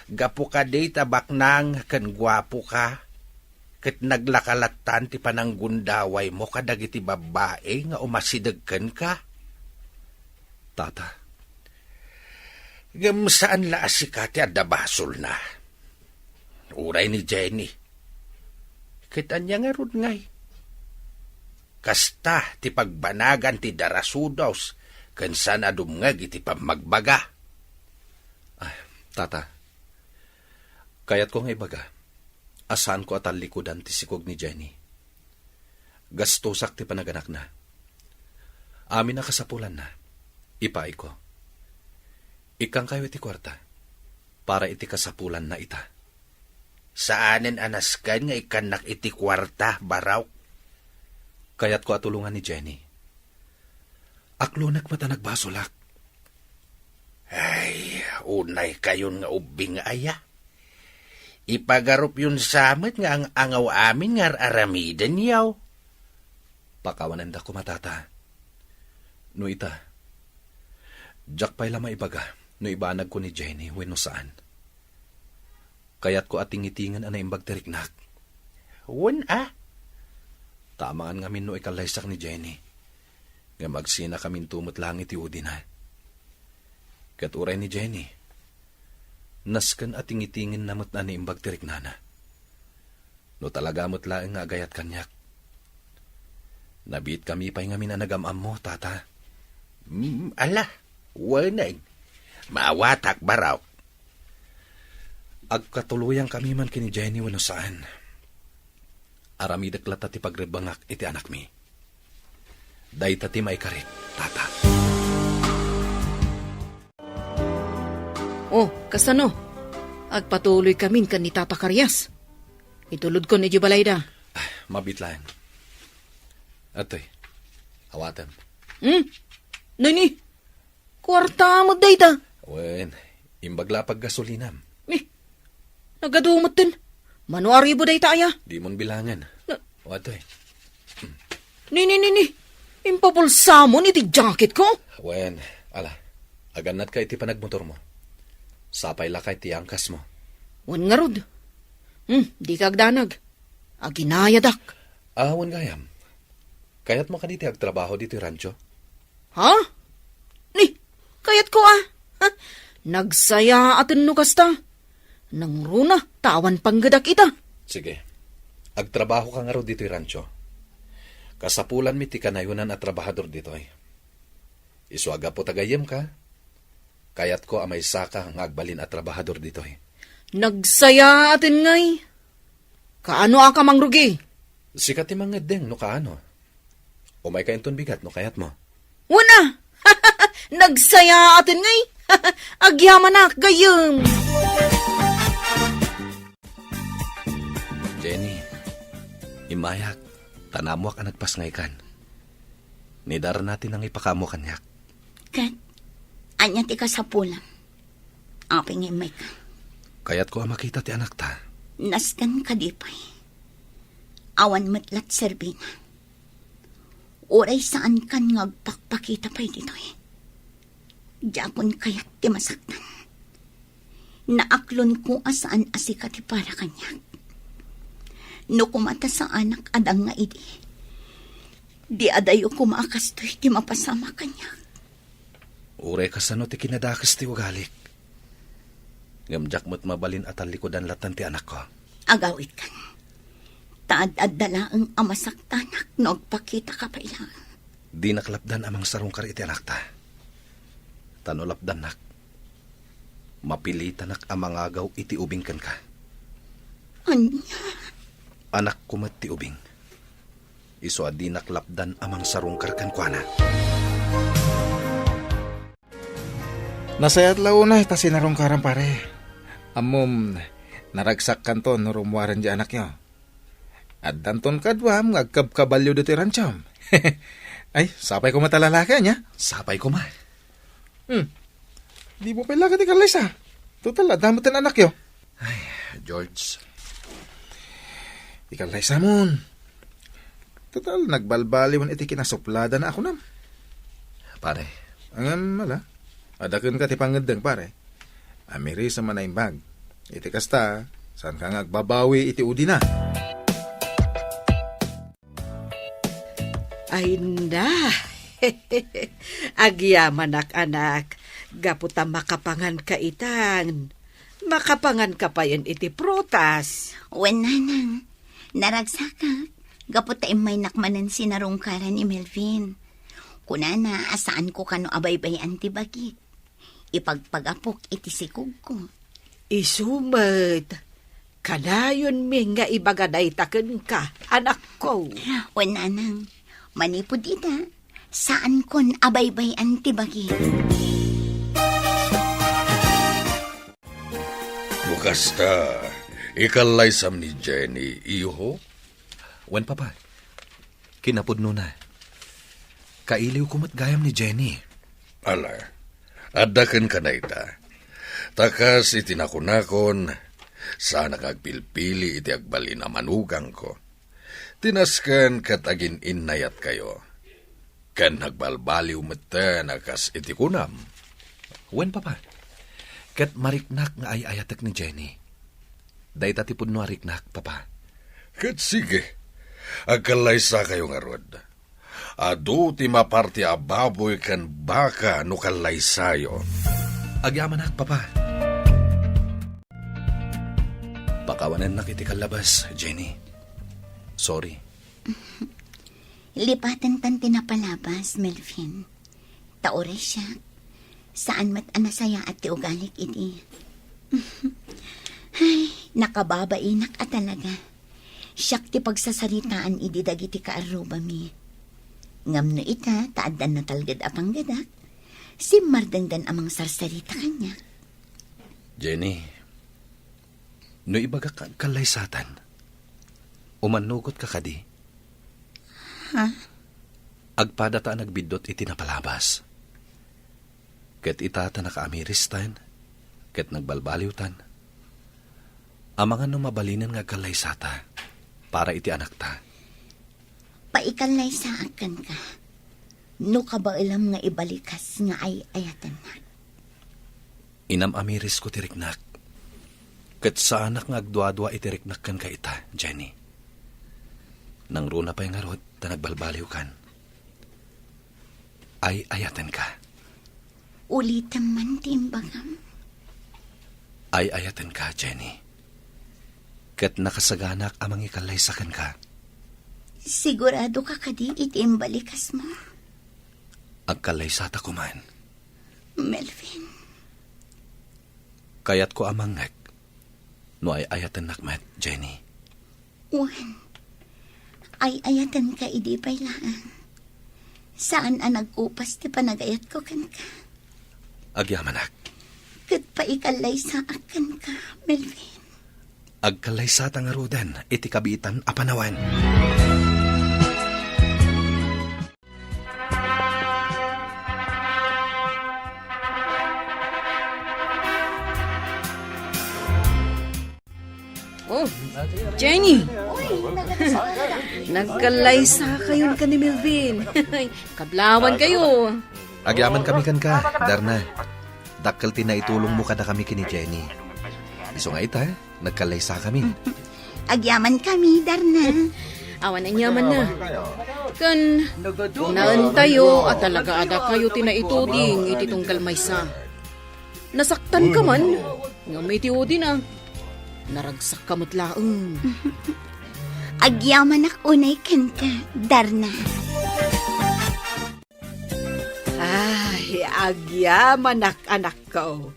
gapu kadi ta baknang ken guapoka, ket naglaka lattan ti pananggundawaymo kadagiti babbai nga umasideg kenka? Tata. Ngem saan la a sika ti adda basolna. Uray ni Jenny. Ket ania ngarud ngay? Kasta ti pagbanagan ti darasudos ken saan a dumngeg iti pammagbaga. Ah, tata, kayatko nga ibaga a saanko a tallikudan ti sikog ni Jenny. Gastosak ti panaganakna. Amin a kasapulanna, ipaayko. Ikkankayo iti kuarta para iti kasapulanna ita. Saanen a nasken nga ikkannak iti kuarta, Barok. Kayatko a tulongan ni Jenny. Aklonek met a nagbasolak. Ay, unay kayon nga ubbing aya. Ipagarupyon sa met nga ang-angaw amin nga ar-aramidenyo. Pakawanendak koma, tata. No ita, diak pay la maibaga no ibanagko ni Jenny wenno saan. Kayatko a tingitingen a naimbag ti riknak. Wen a? Ta amangan ngamin no ikallaysak ni Jenny. Ngem agsinakaminto met laeng iti udina. Ket uray ni Jenny, nasken a tingitingen na met a naimbag ti riknana. No talaga met laeng nga agayat kaniak. Nabiit kami pay ngamin a nagam-ammo, tata. Mm, ala, wen a. Maawatak, Barok. Agkatuloyan kami man ken ni Jenny wenno saan. Aramidek latta ti pagrebbengak iti anakmi. Dayta ti maikarik, tata. Oh, kasano? Agpatuloy kamin ken ni Tata Karias. Itulodkon idiay balayda. Ah, mabiit laeng. Atoy, awatem. Hmm? Nini? Kuarta met dayta. Wen, imbag la a paggasolinam. Eh, nagadu metten. Mano a ribu dayta aya? Dimon bilangen. Na- O, atoy. Ni, ni, ni, ni. Impabulsamon iti jacketko? Wen, ala. Agannatka iti panagmotormo. Sapay la kay ti angkasmo. Wen ngarud. Hmm, dika agdanag. Aginayadak. Ah, wen gayam. Kayatmo kadi ti agtrabaho ditoy rancho? Ha? Ni, kayatko a. Ha? Nagsayaaten no kasta. Nangruna, ta awan panggedak ita. Sige. Agtrabaho ka ngarud ditoy rancho. Kasapulanmi ti kanayonan a trabahador ditoy. Isu a gapu ta gayyemka, kayatko a maysaka nga agbalin a trabahador ditoy. Nagsayaaten ngay. Kaano a ka mangrugi? Sika ti mangeddeng no kaano. Umayka inton bigat no kayatmo. Wen a! Nagsayaaten ngay. Agyamanak, gayyem. Jenny, immayak, ta naammoak a nagpasngaykan. Ni Darna ti nangipakaammo kaniak. Ket, ania ti kasapulam? Apay nga immayka? Kayatko a makita ti anakta. Nasken kadi pay. Awan met la ti serbina. Uray saankan nga agpakpakita pay ditoy. Diakon kayat ti masaktan. Naaklonko a saan a sika ti para kaniak. No koma ta saanak a dangngay idi, di adayo koma a kastoy ti mapasamak kaniak. Uray kasano ti kinadakes ti ugalik. Ngem diak met mabalin a tallikudan lattan ti anakko. Agawidkan. Ta ad-adda laeng a masaktanak no agpakitaka pay laeng. Dinak lapdan a mangsarungkar iti anakta. Ta no lapdannak, mapilitanak a mangagaw iti ubing kenka. Ania? Anakko met ti ubing. Isu a dinak lapdan a mangsarungkar kenkuana. Nasayaat la unay ta sinarungkaram, pare. Ammom, naragsakkanto no rummuaren di anakyo. Addanton kaduam nga agkabkabalio ditoy ranchom. Ay, sapay koma ta lalaki, ania? Sapay koma. Hmm. Dimo pay laket ikallaysa. Total, adda met ti anakyo. Ay, George. Ikallaysamon. Total, nagbalbaliwen iti kinasupladana a kunam. Pare. Ngem, ala, adda kenka ti pangngeddeng, pare. Amirisem a naimbag. Iti kasta, saanka nga agbabawi iti udina. Ay na. Agyamanak, anak, gapu ta makapanganka itan. Makapanganka payen iti prutas. Wen, nanang, naragsakak, gapu ta immaynak manen sinarungkaran ni Melvin. Kunana a saanko kano a baybay-an ti bagik. Ipagpagapok iti sikogko. Isu met, kanayonmi nga ibaga dayta kenka, anakko. Wen, nanang, manipud ita, saankon a baybay-an ti bagik. No kasta, ikallaysam ni Jenny, iho? Wen, Papa. Kinapudnona, kailiwko met gayam ni Jenny. Ala, adda kenka dayta. Ta kas iti nakunakon, saanak nga agpilpili iti agbalin a manugangko. Ti nasken ket agin-innayatkayo. Ken nagbalbaliw metten a kas iti kunam. Wen, Papa. Ket mariknak nga ay-ayatek ni Jenny. Dayta ti pudno a riknak, Papa. Ket sige, agkallaysakayo ngarud. Adu ti maparti a baboy ken baka no kallaysayo. Agyamanak, Papa. Pakawanennak iti kallabas, Jenny. Sorry. Lipatentan ti napalabas, Melvin. Ta uray siak, saan met a nasayaat ti ugalik idi. Ay, nakababainak a talaga. Siak ti pagsasaritaan idi dagiti kaarrubami. Ngem no ita ta addan natalged a panggedak, simmardengdan a mangsarsarita kaniak. Jenny, no ibagak nga agkallaysatan, umannugotka kadi? Ha? Agpadata a nagbiddut iti napalabas. Ket ita ta nakaamiristan, ket nagbalbaliwtan. Amangan no mabalinen nga agkallaysata para iti anakta. Paikallaysaak kenka, no kabaelam nga ibalikas nga ay-ayatennak. Inam-amirisko ti riknak, ket saanak nga agduadua iti riknak kenka ita, Jenny. Nangruna pay ngarud ta nagbalbaliwkan. Ay-ayatenka. Ulitem man ti imbagam. Ay-ayatenka, Jenny. Ket nakasaganak a mangikallaysa kenka. Siguradoka kadi iti imbalikasmo? Agkallaysatak koman. Melvin. Kayatko a mangngeg no ay-ayatennak met, Jenny. Wen, ay-ayatenka idi pay laeng. Saan a nagkupas ti panagayatko kenka. Agyamanak. Ket paikallaysaak kenka, Melvin. Agkallaysata ngaruden iti kabiitan a panawen. Oh, Jenny! Nagkallaysakayon ken ni Melvin. Kablawankayo. Agyamankami kenka, Darna. Dakkel ti naitulongmo kadakami ken ni Jenny. Isu nga ita, nagkallaysakami. Agyamankami, Darna. Awan aniamanna. Ken, kunaentayo a talaga a dakayo ti naituding iti tunggal maysa. Nasaktanka man, ngem iti udina, naragsakka met laeng. Agyamanak unay kenka, Darna. Ay, agyamanak, anakko.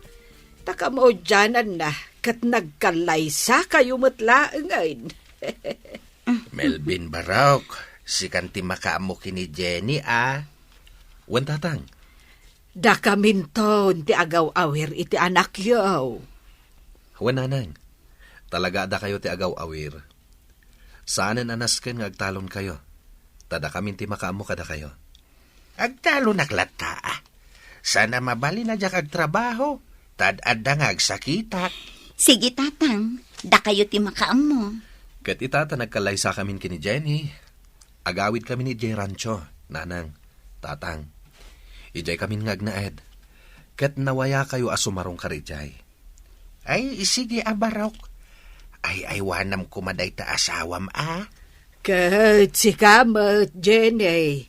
Ta kamaudiananna, ket nagkallaysakayo met laengen. Melvin Barok, sikan ti makaammo ken ni Jenny, a? Wen, Tatang. Dakaminton ti agaw-awir iti anakyo. Wen, nanang, talaga a dakayo ti agaw-awir. Saanen a nasken nga agtalonkayo, ta dakamin ti makaammo kadakayo. Agtalonak latta, a. Saan a mabalin a diak agtrabaho, ta ad-adda nga agsakitak. Sige, Tatang, dakayo ti makaammo. Ket ita ta nagkallaysakamin ken ni Jenny, agawidkamin idiay rancho, Nanang, Tatang. Idiaykamin nga agnaed, ket nawayakayo a sumarong kadi idiay. Ay, sige a, Barok. Ay-aywanam koma dayta asawam, a. Ket sika met, Jenny,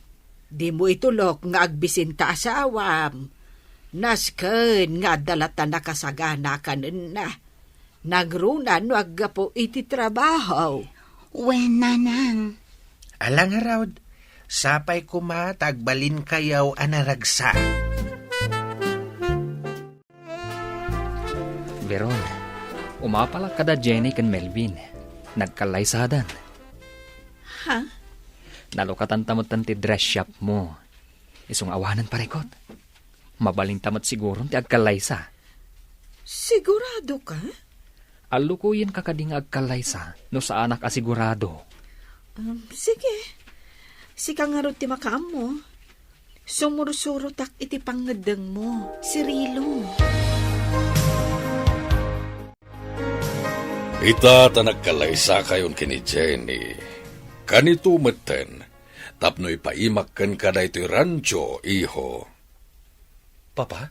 dimo itulok nga agbisin ta asawam. Nasken nga adda latta nakasagana kanenna. Nangruna no aggapu iti trabaho. Wen, Nanang. Ala ngarud, sapay koma ta agbalinkayo a naragsak. Veron, umapalak kada Jenny ken Melvin. Nagkallaysadan. Ha? Nalukatanta metten ti dress shop mo. Isu nga awanen parikut. Mabalinta met siguron ti agkallaysa. Sigurado ka? Allukoyenka kadi nga agkallaysa no saanak a sigurado. Um, sige. Sika ngarud ti makaammo. Sumursurotak iti pangngeddengmo, Cirilo. Ita ta nagkallaysakayon ken ni Jenny, kanito metten, tapno ipaimak kenka daytoy rancho, iho. Papa?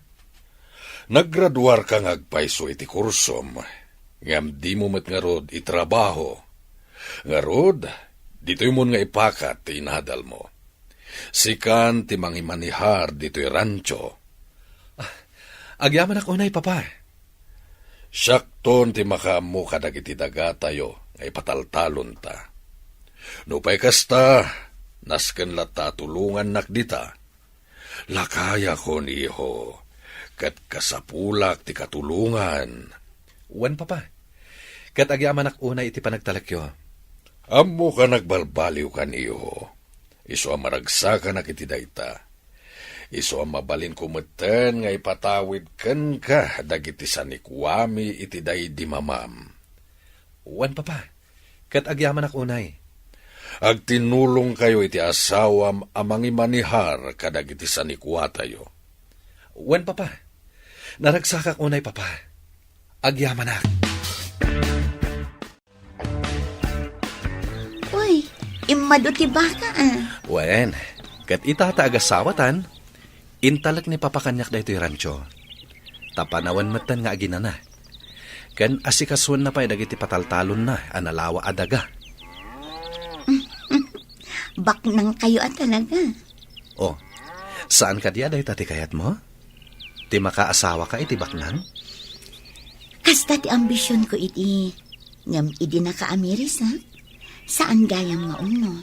Naggraduarka nga agpayso iti kursom, ngem dimo met ngarud itrabaho. Ngarud, ditoymon nga ipakat ti inadalmo. Sikan ti mangimanihar ditoy rancho. Ah, agyamanak unay, Papa. Siakton ti makaammo kadagiti dagatayo nga ipataltalonta. Nupay kasta, nasken latta a tulongannak dita. Lakayakon, iho, ket kasapulak ti katulongan. Wen, Papa. Ket agyamanak unay iti panagtalekyo. Ammoka nagbalbaliwkan, iho. Isu a maragsakanak iti dayta. Isu a mabalinko metten nga ipatawid kenka dagiti sanikuami iti daydi mamam. Wen, Papa. Ket agyamanak unay. Agtinulongkayo iti asawam a mangimanihar kadagiti sanikuatayo. Wen, Papa. Naragsakak unay, Papa. Agyamanak. Uy, immadu ti baka, a. Wen, ket ita ta agasawatan, intalek ni Papa kaniak daytoy rancho. Ta panawen metten nga aginana. Ken asikasuenna pay dagiti pataltalonna a nalawa a daga. Baknangkayo a talaga. Oh, saan kadi a dayta ti kayatmo? Ti makaasawaka iti baknang? Kasta ti ambisionko idi, ngem idi nakaamirisak, saan gayam nga umno.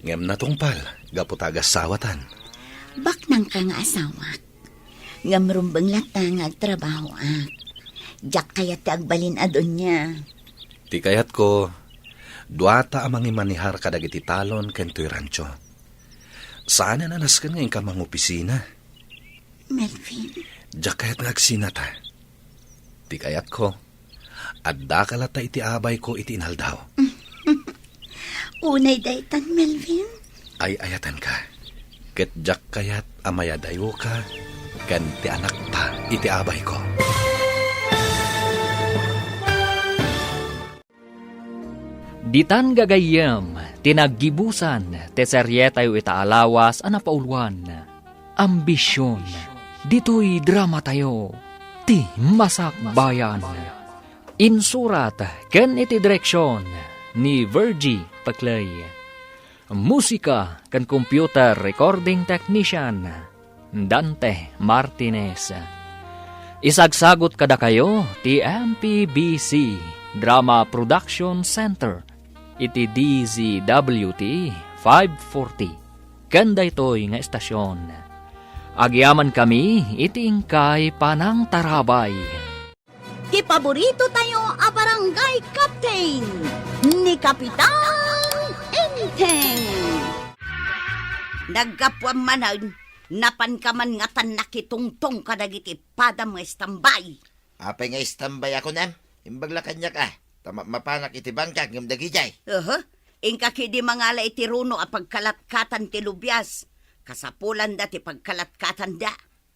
Ngem natungpal, gapu ta agasawatan. Baknangka nga asawak. Ngem rumbeng latta nga agtrabahoak. Diak kayat ti agbalin a donia. Ti kayatko, duata a mangimanihar kadagiti talon ken toy rancho. Saanen a nasken nga inka mangopisina. Melvin. Diak kayat nga agsinata. Ti kayatko, addaka latta iti abayko iti inaldaw. Unay daytan, Melvin. Ay-ayatenka. Ket diak kayat a mayadayoka ken ti anakta iti abayko. Ditan gagayyem ti naggibusan ti serietayo ita a lawas a napauluan, Ambision. Ditoy dramatayo, Ti Masakbayan. Insurat ken iti direksion ni Virgie Peclay. Musika ken computer recording technician, Dante Martinez. Isagsagut kadakayo ti M P B C Drama Production Center iti D Z W T five forty ken daytoy nga estasion. Agyamankami iti inkay panangtarabay. Ti paborito tayo a barangay captain, ni Kapitan Enteng. Naggapuam manen Napanka man ngatan nakitungtong kadagiti padam nga istambay. Apay nga istambay a kunam? Imbag la kaniak a, ta ma-, mapanak iti bangkag ngem dagijay. Aha. Inka ketdi mangala iti runo a pagkalatkatan ti lubias. Kasapulanda ti pagkalatkatanda.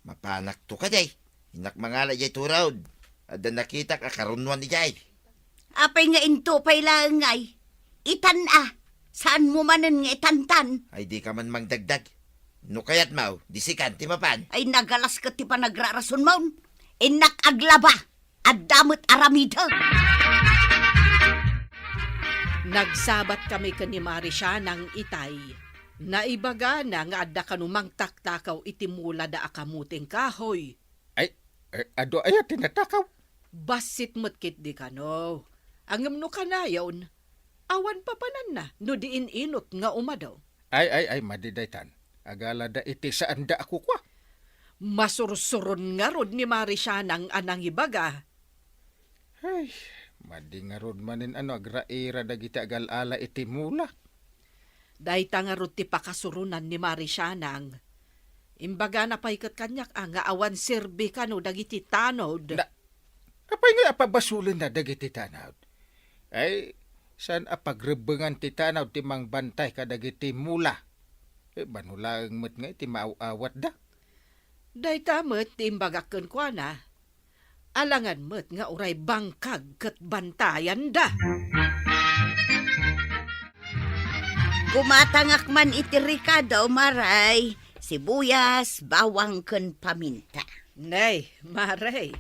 Mapanakto kadi. Innak mangala idiay turaod. Adda nakitak a karunnoan idiay. Apay nga into pay laeng ngay? Itan a. Saanmo manen nga itantan? Ay, dika man mangdagdag. No kayatmo, di sikan ti mapan. Ay, nagalas ket ti panagrarasonmo. Innak aglaba. Adda met aramidek. Nagsabatkami ken ni Mari Sianang itay. Naibagana nga adda kano mangtaktakaw iti mulada a kamuteng kahoy. Ay, eh, adu aya ti natakaw? Bassit met ketdi kano. Ngem no kanayon, awan papananna no di in-inut nga umadu. Ay, ay, ay, madi daytan. Agalada iti saanda a kukua. Masursuron ngarud ni Mari Sianang a nangibaga. Ay, madi ngarud manen a no agraira dagiti agal-ala iti mula. Dayta ngarud ti pakasuronan ni Mari Sianang. Imbagana pay ket kaniak a nga awan serbi kano dagiti tanod. Na, apay nga apabasolenna dagiti tanod? Ay, saan a pagrebbengan ti tanod ti mangbantay kadagiti mula? Eh, mano laeng met nga iti maaw-awatda. Dayta met ti imbagak kenkuana. Alangan met nga uray bangkag ket bantayanda. Gumatangak man iti rekado, Maray, sibuyas, bawang, ken paminta. Nay, Maray,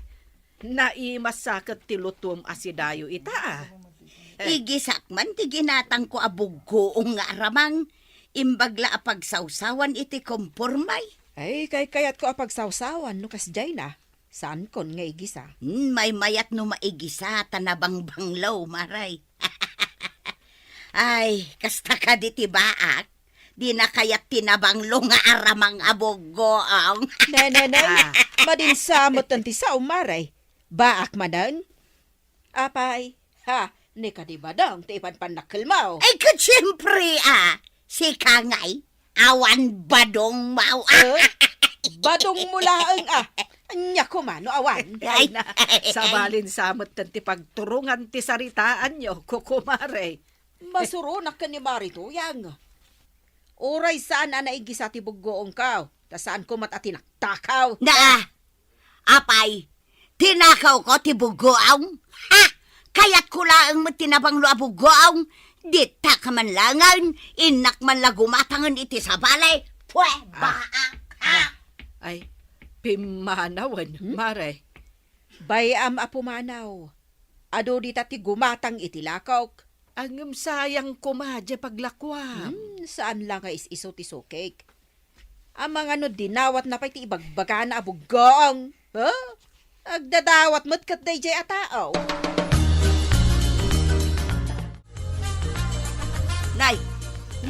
naimasaket ti lutom a sidayo ita, a. Igisak man ti ginatangko a buggoong nga aramang, imbag la a pagsawsawan iti kompormay. Ay, kaykayatko a pagsawsawan no kasdiayna. Saankon nga igisa. Hmm, maymayat no maigisa ta nabangbanglo, Maray. Ay, kasta kadi ti baak. Di na kayat ti nabanglo nga aramang a buggoong. Nenenay, ah, madinsa met ti sao, Maray. Baak manen? Apay, ha, ni kadi badong ti ipanpannakkelmo. Ay, ket siempre, a, sika ngay, awan badongmo, a. Eh, badongmo laeng, a. Ania koma no awan? Ay, ay, na, ay, ay. Sabalin sa met ti pagturongan ti saritaanyo, kukumare. Masuronak ken ni Mari Tuyang. Uray saan a naigisa ti buggoongko, ta saanko met a tinaktakaw. Na, apay, tinakawko ti buggoong? Ha? Kayatko laeng met ti nabanglo a buggoong? Ditak man laengen, innak man la gumatangen iti sabali. Pwe, ah, baak, ha? Na, ay, pimmanawen, hmm? Mare. Bay-am a pumanaw. Adu dita ti gumatang iti lakok. Ngem sayang koma diay paglakuam. Hmm, saan la nga is-isu ti sukik. Amangan no dinawatna pay ti ibagbagana a buggoong. Ha? Agdadawat met ket daydiay a tao. Nay,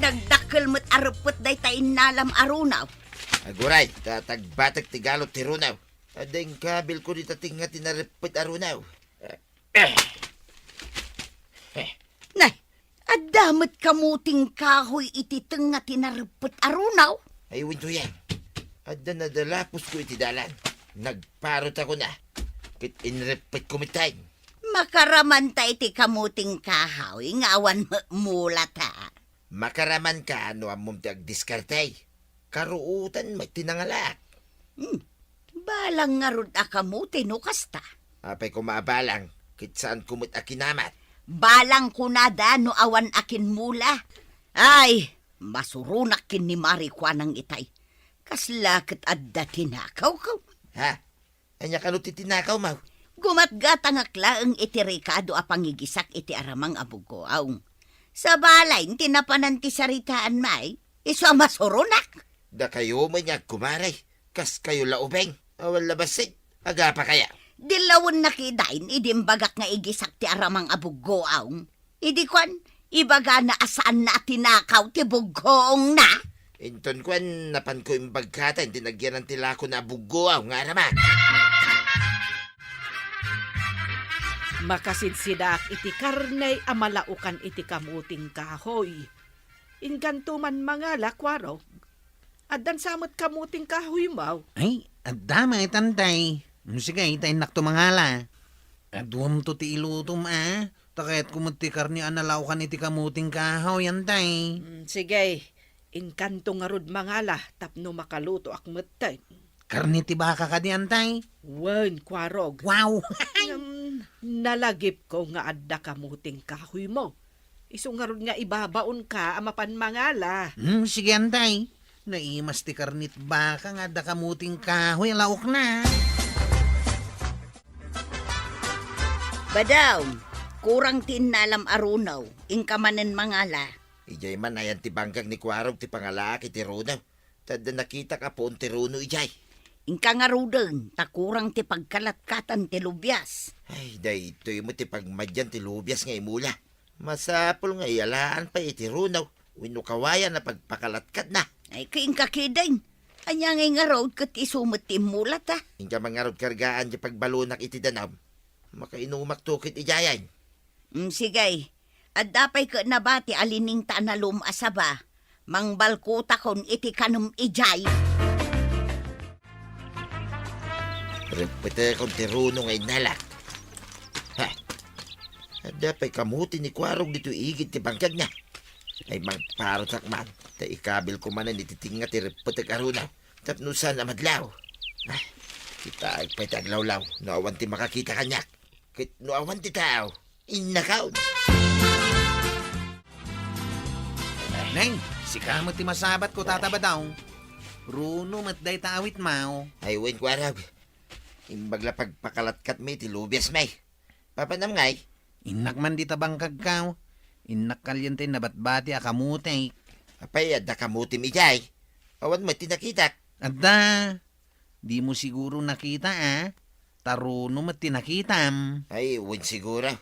nagdakkel met a reppet dayta innalam a runaw. Aguray, ta tagbatek ti galot ti runaw. Adda inkabilko dita tengnga ti nareppet a runaw. Eh. Eh. Nay, adda met kamuteng kahoy iti tengnga ti nareppet a runaw? Ay, wen, Tuyang. Adda nadalaposko iti dalan. Nagparot a kuna. Ket inreppetko met tay. Makaramanta iti kamuteng kahoy nga awan mula ta. Makaramanka no ammom ti agdiskarte. Karuotan met ti nangalaak. Hmm. Balang ngarud a kamote no kasta. Apay koma a balang, ket saanko met a kinamat. Balang kunada no awan a kinmula. Ay, masuronak ken ni Mari Kuanang itay. Kasla ket adda tinakawko. Ha? Ania kano ti tinakawmo? Gumatgatangak laeng iti rekado a pangigisak iti aramang a buggoaw. Sabali, ti napanan ti saritaan, may, isu a masuronak. Dakayo met nga agkumare, kaskayo la ubing, awan la bassit, agapa kaya? Dilawennak idayn idi imbagak nga igisak ti aramang a buggoaw. Idi kuan, ibagana a saanna a tinakaw ti buggoongna. Inton kuan, napanko imbagkatan ti nagyanan ti lakona a buggoaw nga aramang. Makasidsidaak iti karne a malaukan iti kamoteng kahoy. Inkanto man mangala, kuarok. Addan sa met kamuting kahoymo? Ay, adda met, Antay. Mm, sige, ta innakto mangala. Aduamto ti ilutom, a. Ta kayatko met ti karne a nalaokan iti kamuting kahoy, Antay. Mm, sige, inkanto ngarud mangala tapno makalutoak metten. Karne ti baka kadi, Antay? Wen, Kuarog. Wow! Ngem, nalagipko nga adda kamuting kahoymo. Isu ngarud nga ibabaonka a mapan mangala. Hmm, sige, Antay. Naimas ti karne ti baka nga adda kamuting kahoy a laokna. Badaw, kurang ti innalam a runo, inka manen mangala. Idiay man ayan ti bangkag ni Kuarog ti pangalaak iti runo. Ta adda nakitak a puon ti runo idiay. Inka ngaruden, ta kurang ti pagkalatkatan ti lubias. Ay, daytoy met ti pagmadian ti lubias nga imula. Masapul nga iyalaan pay iti runo wenno kawayan a pagpakalatkatna. Ay, ket inka ketdin. Ania ngay ngarud ket isu met ti immulata? Inka man ngarud kargaan ti pagbalonak iti danum. Makainumakto ket idiayen. Mm, sige. Adda pay ket nabati a liningta a nalum a saba. Mangbalkutakon iti kanem idiay. Reppetekon ti runo nga innalak. Ha? Adda pay kamuti ni Kuarog ditoy igid ti bangkagna. Ay, mangparutak man, ta ikabilko manen iti tengnga ti reppetek a runo tapno saan a madlaw. Ah, kitaek pay ti aglawlaw no awan ti makakita kaniak. Ket no awan ti tao, innakaon. Neng, sika met ti masabatko, Tata Badaw. Runo met dayta awitmo. Ay, wen, Kuarog. Imbag la pagpakalatkatmi ti lubiasmi. Papanam ngay? Innak man dita bangkagko. Innak kalien ti nabatbati a kamuti. Apay, adda kamutim idiay? Awan met ti nakitak. Adda. Dimo siguro nakita, a? Ta runo met ti nakitam. Ay, wen siguro.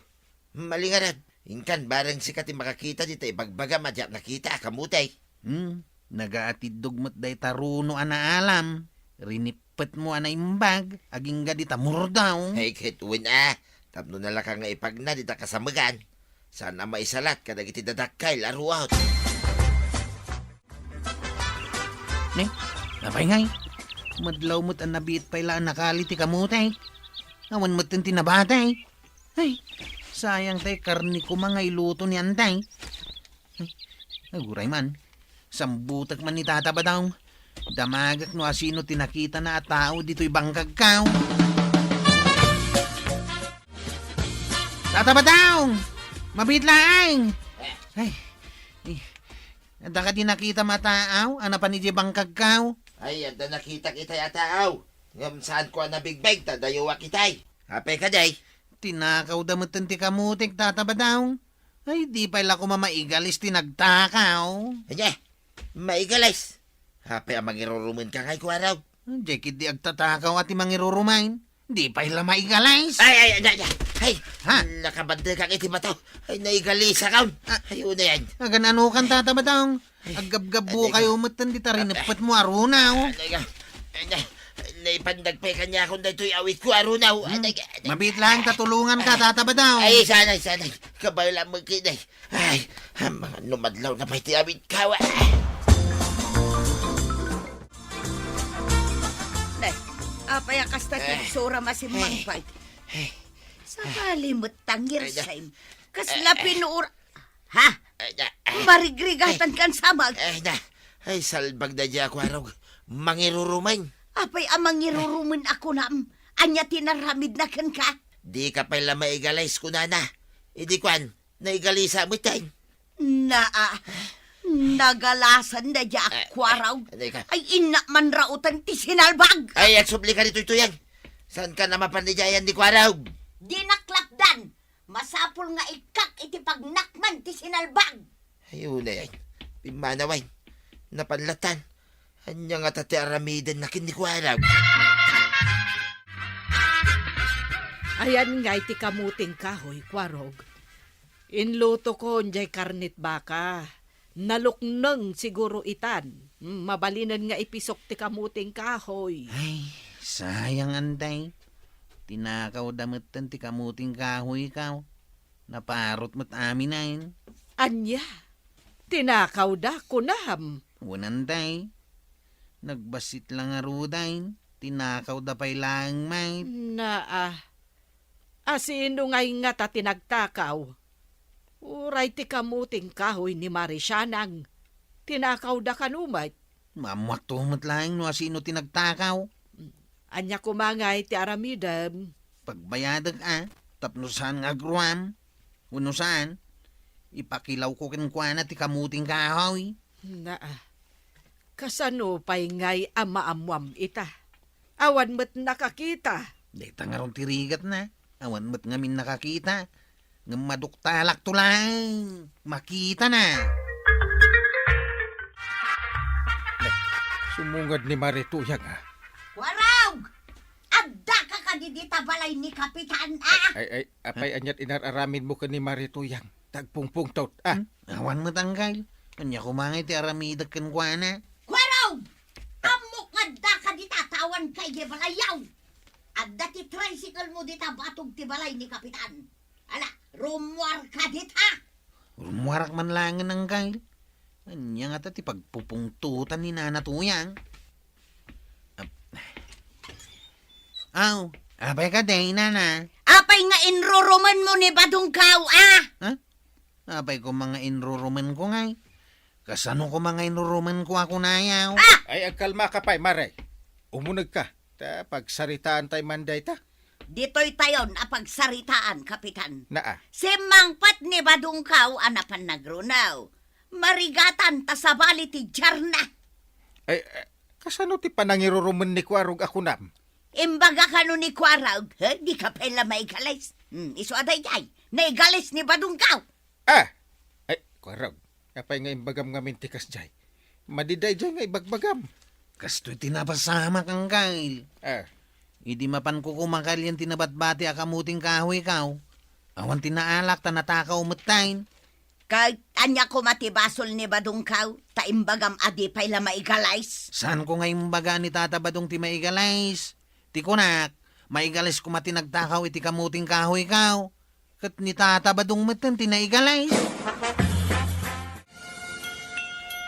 Malingarad. Inkan bareng sika ti makakita dita ibagbagam a diak nakita a kamuti. Hmm, nagaatiddog met dayta runo a naalam. Rinippetmo a naimbag, agingga dita murdaw. Ay, ket wen a, tapno nalaka nga ipagna dita kasamegan. Saan a maisalat kadagiti dadakkel a ruot. Ne, apay ngay? Madlaw met a nabiit pay la a nakali ti kamuti. Awan metten ti nabati. Ay, sayang tay karne koma nga iluto ni Antay. Ay, aguray man. Sambutek man ni Tata Badaw. Damagek no asino ti nakitana a tao ditoy bangkagko. Tata Badaw! Mabiit laeng! Ay, eh, adda kadi nakitam a tao a napan idiay bangkagko? Ay, adda nakitak itay a tao. Ngem saanko a nabigbeg ta dayuak itay. Apay kadi? Tinakawda metten ti kamutik, Tata Badaw. Ay, di pay la koma maigalis ti nagtakaw. Ania? Maigalis? Apay a mangirurumenka ngay, Kuarog? Diay ketdi agtatakaw a ti mangirurumen. Di pay la maigalis. Ay, ay, ay, ay, ay. Ha? Nakabandekak iti bato. Ay, naigalis akon. Ah. Ay, unayan. Agan-anokan, Tata Badaw? Ay, aggabgabbukayo metten dita rinippetmo a runo. Ay, ay, ay, ay, naipandag pay kaniakon daytoy awitko a runo. Hmm. Ay, ay, ay. Mabiit laeng ta tulonganka, Tata Badaw. Ay, sanay, sanay. Kabay lang magkinay. Ay, am, no madlaw na pay ti awitko, a. Nay, apay a kasta ti Eh. Itsura, masimmangpay? Eh. Sabali met ta ngirsem. Ay, da. Kasla Eh, eh. Pinuor-, ha? Ay, da. Eh. Marigrigatankan sa mag- Ay, da. Ay, salbag daydiay a Kuarog. Mangirurumen. Apay a mangirurumen a kunam? Ania ti naramidna kenka? Dika pay la maigalis, kunana. Idi kuan, naigalisa met, ay. Naa, nagalasan daydiay a Kuarog. Ay, ay, ay, ay. Ay, innak manraotan ti sinalbag. Ay, agsublika ditoy tuyeng. Saanka a mapan idiayen ni Kuarog? Dinak lapdan. Masapul nga ikkak iti pagnakman ti sinalbag. Ay, unay, ay. Pimmanaw, ay. Napan latan. Ania ngata ti aramidenna ken ni Kuarog? Ayan ngay ti kamuting kahoy, Kuarog. Inlutokon diay karne ti baka. Nalukneng siguro itan. Mm, mabalinen nga ipisok ti kamuting kahoy. Ay, sayang, Antay. Tinakawda metten ti kamuting kahoyko. Naparot met amin, ay. Ania? Tinakawda, kunam? Wen, Antay. Nagbassit la ngaruden, tinakawda pay laeng met. Naa, a sino ngay ngata ti nagtakaw? Uray ti kamuting kahoy ni Mari Sianang, tinakawda kano met? Maammoakto met laeng no a sino ti nagtakaw. Ania koma ngay ti aramidem? Pagbayadek a, tapno saan nga agruam. Wenno saan, ipakilawko kenkuana ti kamuting kahoy. Naa, kasano pay ngay a maammuam ita? Awan met nakakita. Dayta ngarud ti rigatna. Awan met ngamin nakakita. Ngem maduktalakto laeng. Makitana. Sumungad ni Mari Tuyang, a. Warog! Addaka kadi dita balay ni Kapitan, a? Ay, ay, apay, aniat inar-aramidmo ken ni Mari Tuyang? Tagpungpungtot, a? Hmm? Awan met, Anggal. Ania koma ngay ti aramidek kenkuana? Warog! Ammok nga addaka dita, ta awanka idiay balayaw. Adda ti tricycle mo dita batog ti balay ni Kapitan. Ala, rummuarka dita! Rummuarak man laengen, Anggal. Ania ngata ti pagpupungtotan ni Nana Tuyang? Ap-, aw, apay kadi, Nana? Apay nga inrurumenmo ni Badongkaw, a? Ha? Apay koma nga inrurumenko ngay? Kasano koma nga inrurumenko a kunayaw? Ah! Ay, agkalmaka pay, Mare. Umunegka. Ta pagsaritaantay man dayta. Ditoytayon a pagsaritaan, Kapitan. Naa. Simmangpet ni Badongkaw a napan nagrunaw. Marigatan ta sabali ti diarna. Ay, eh, kasano ti panangirurumen ni Kuarog a kunam? Imbaga kano ni Kuarog, he, dika pay la maigalis. Hmm, isu a daydiay, naigalis ni Badongkaw. Ah! Ay, Kuarog, apay nga imbagam ngamin ti kasdiay? Madi daydiay nga ibagbagam. Kastoy ti napasamak, Anggal. Ah. Idi mapanko kumakalian ti nabatbati a kamuting kahoykaw, awan ti naalak ta natakaw metten. Ket ania koma ti basol ni Badongkaw, ta imbagam a di pay la maigalis? Saanko nga imbaga ni Tata Badong ti maigalis? Ti kunak, maigalis koma ti nagtakaw iti kamuting kahoykaw. Ket ni Tata Badong metten ti naigalis.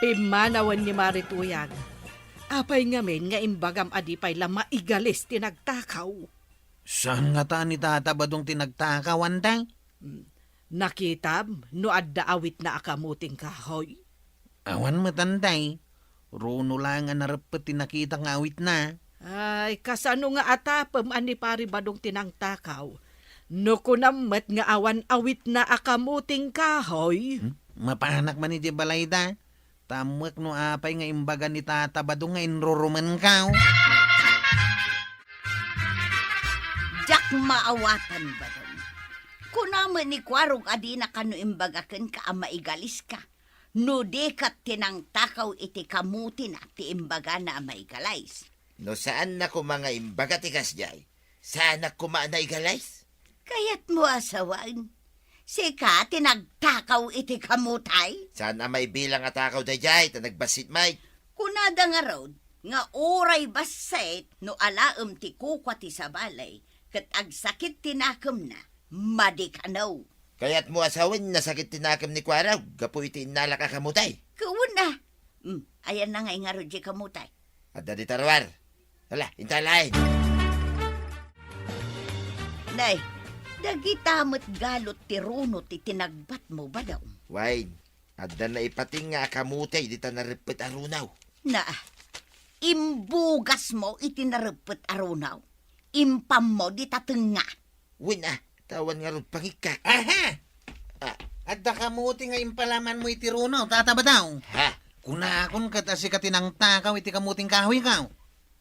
Pimmanawen ni Mari Tuyang. Apay ngamin nga imbagam a di pay la maigalis ti nagtakaw? Saan ngata ni Tata Badong ti nagtakaw, Antay? Hmm. Nakitam no adda awitna a kamuting kahoy? Awan met, Antay. Runo laeng a nareppet ti nakitak nga awitna. Ay, kasano nga atapem a ni Pari Badong ti nangtakaw? No kunam met nga awan awitna a kamuting kahoy? Hmm? Mapanak man idiay balayda. Ta ammoek no apay nga imbaga ni Tata Badong nga inrurumenkaw. Diak maawatan, Badong. Kuna met ni Kuarog a dina kano imbaga kenka a maigaliska. No di ket ti nangtakaw iti kamutina ti imbagana a maigalis. No saanna koma nga imbaga ti kasdiay, saanak koma a naigalis? Kayatmo a sawen, sika ti nagtakaw iti kamutay? Saan a maibilang a takaw daydiay ta nagbassit met. Kunada ngarud nga uray bassit no alaem ti kukua ti sabali ket agsakit ti nakemna, madi kano. Kayatmo a sawen, nasakit ti nakem ni Kuarog gapu iti innalak a kamutay. Kuna. Hmm, ayanna ngay ngarud diay kamutay? Adda dita ruar. Hala, inta laeng. Nay, dagita met galot ti runo ti tinagbatmo, Badong. Wen, adda naipatinga a kamutay dita nareppet a runaw. Naa, imbugasmo iti nareppet a runaw. Impammo dita tengnga. Wen a, ta awan ngarud pangikkak. Aha! Ah. Adda kamuti nga impalamanmo iti runo, Tata Badong. Ha? Kunakon ket a sika ti nangtakaw iti kamuting kahoykaw.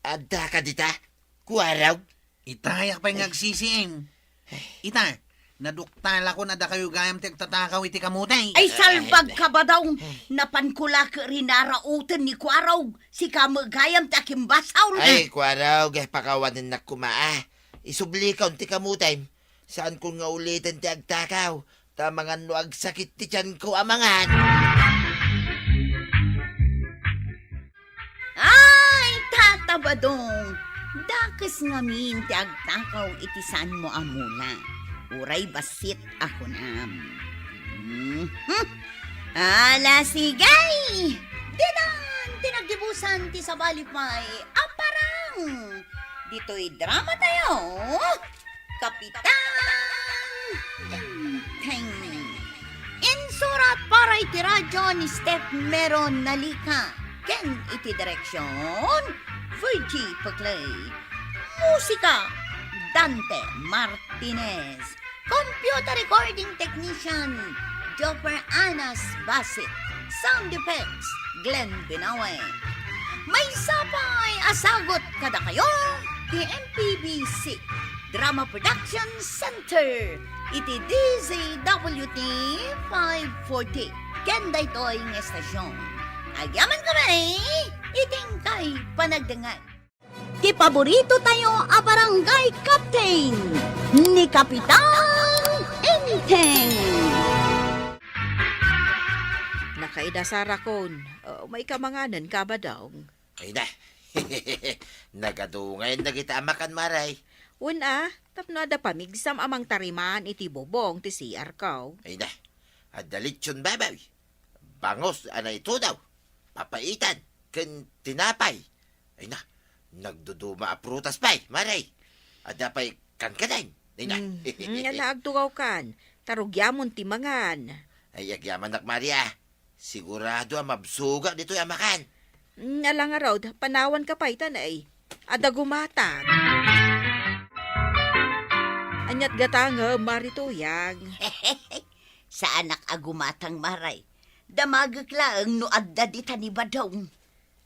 Addaka dita? Kuarog? Itayak pay nga agsisiim. Ita, naduktalakon a dakayo gayam ti agtatakaw iti kamuti. Ay, salbagka, Badong! Napanko la ket rinaraoten ni Kuarog. Sika met gayam ti akimbasol. Ay, Kuarog, eh, pakawanennak koma, a. Isublikaon ti kamutim. Saankon nga uliten ti agtakaw, ta amangan no agsakit ti tianko amangan. Ay, Tata Badong, dakes ngamin ti agtakaw iti saanmo a mula. Uray bassit a kunam. Mhm. Ala, sige! Dinan ti nag- Ibusan ti sabali pay a parang ditoy drama tayo, Kapitan Enteng. Insurat para iti radyo ni Steph Meron Nalica ken iti direksyon, Virgie Paclay. Musika, Dante Martinez. Computer recording technician, Jopper Anas Basit. Sound effects, Glenn Binawe. Maysa pay a sagut kadakayo ti M P B C Drama Production Center iti D Z W T five forty. Ken daytoy nga estasyon, agyaman kami iti inkay panagdengngeg. Ti paborito tayo a barangay captain, ni Kapitan Enteng. Nakaida, Sarakon. Uh, may kamanganan ka, Badong? Ay na. Nagadungayen dagiti amakan, Maray. Wen a, tapno adda pamigsam a mangtarimaan iti bubong ti C R ko. Ay na. Adda litson baboy. Bangus a naitunaw, papaitan, ken tinapay. Ay na, nagduduma a prutas pay, Maray. Adda pay kankanen. Ay na. Mm, mm, ala, agtugawkan, ta rugiamon ti mangan. Ay, agyamanak, Maria. Sigurado a mabsuga ditoy a makan. Mm, ala ngarud, panawanka pay ta nay. Adda gumatang. Ania't gatangem, Mari Tuyang? Saanak a gumatang, Maray. Damagek laeng no adda dita ni Badong.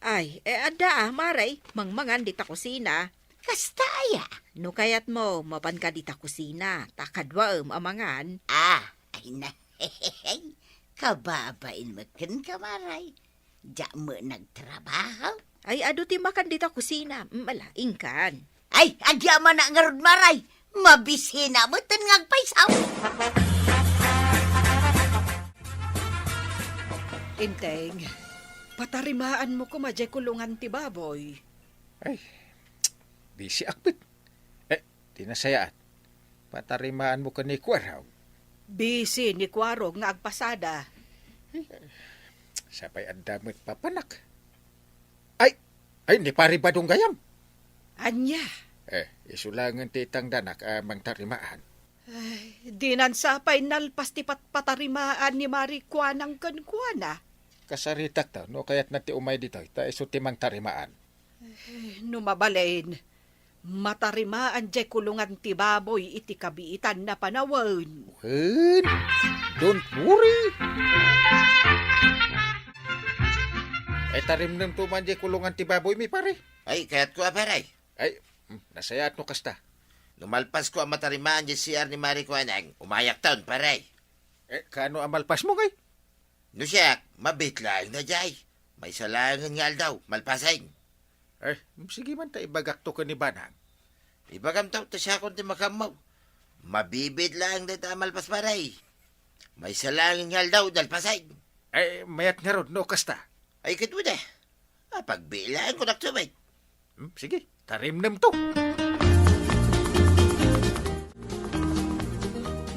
Ay, e, adda a, Maray, mangmangan dita kusina. Kasta aya? No kayatmo, mapanka dita kusina, ta kaduaem a mangan. Ah, ay na. Kababain met kenka, Maray. Diak met nagtrabaho. Ay, adu ti makan dita kusina. Mm, ala, inkan. Ay, agyamanak ngarud, Maray. Mabisina metten nga agpayso. Enteng, patarimaanmo koma diay kulungan ti baboy. Ay, bisiak met. Eh, di nasayaat. Patarimaanmo ken ni Kuarog. Bisi ni Kuarog nga agpasada. Sapay adda met papanak. Ay, ay, ni Pari Badong gayam. Ania? Eh, isu laengen ti itangdanak a mangtarimaan. Ay, dinan sapay nalpas ti patpatarimaan ni Mari Kuanang kenkuana. Kasaritak ta, no kayatna ti umay ditoy, ta isu ti mangtarimaan. Eh, no mabalin, matarimaan diay kulungan ti baboy iti kabiitanna panawen. Wen, don't worry. Ay, tarimnemto man diay kulungan ti baboymi, pare? Ay, kayatko a, pare. Ay, mm, nasayaat no kasta. No malpasko a matarimaan diay C R ni Mari Kuanang, umayakton, pare. Eh, kaano a malpasmo, ngay? No siak, mabiit laeng daydiay. Maysa laengen nga aldaw, malpasen. Eh, sige man ta ibagakto ken ni Banang. Ibagamto ta siakon ti makaammo. Mabibiit laeng dayta a malpas, pare. Maysa laengen nga aldaw, nalpasen. Eh, mayat ngarud no kasta. Ay, ket wen a. Apagbiit laeng kunak tubig. Hmm, sige, tarimnemto.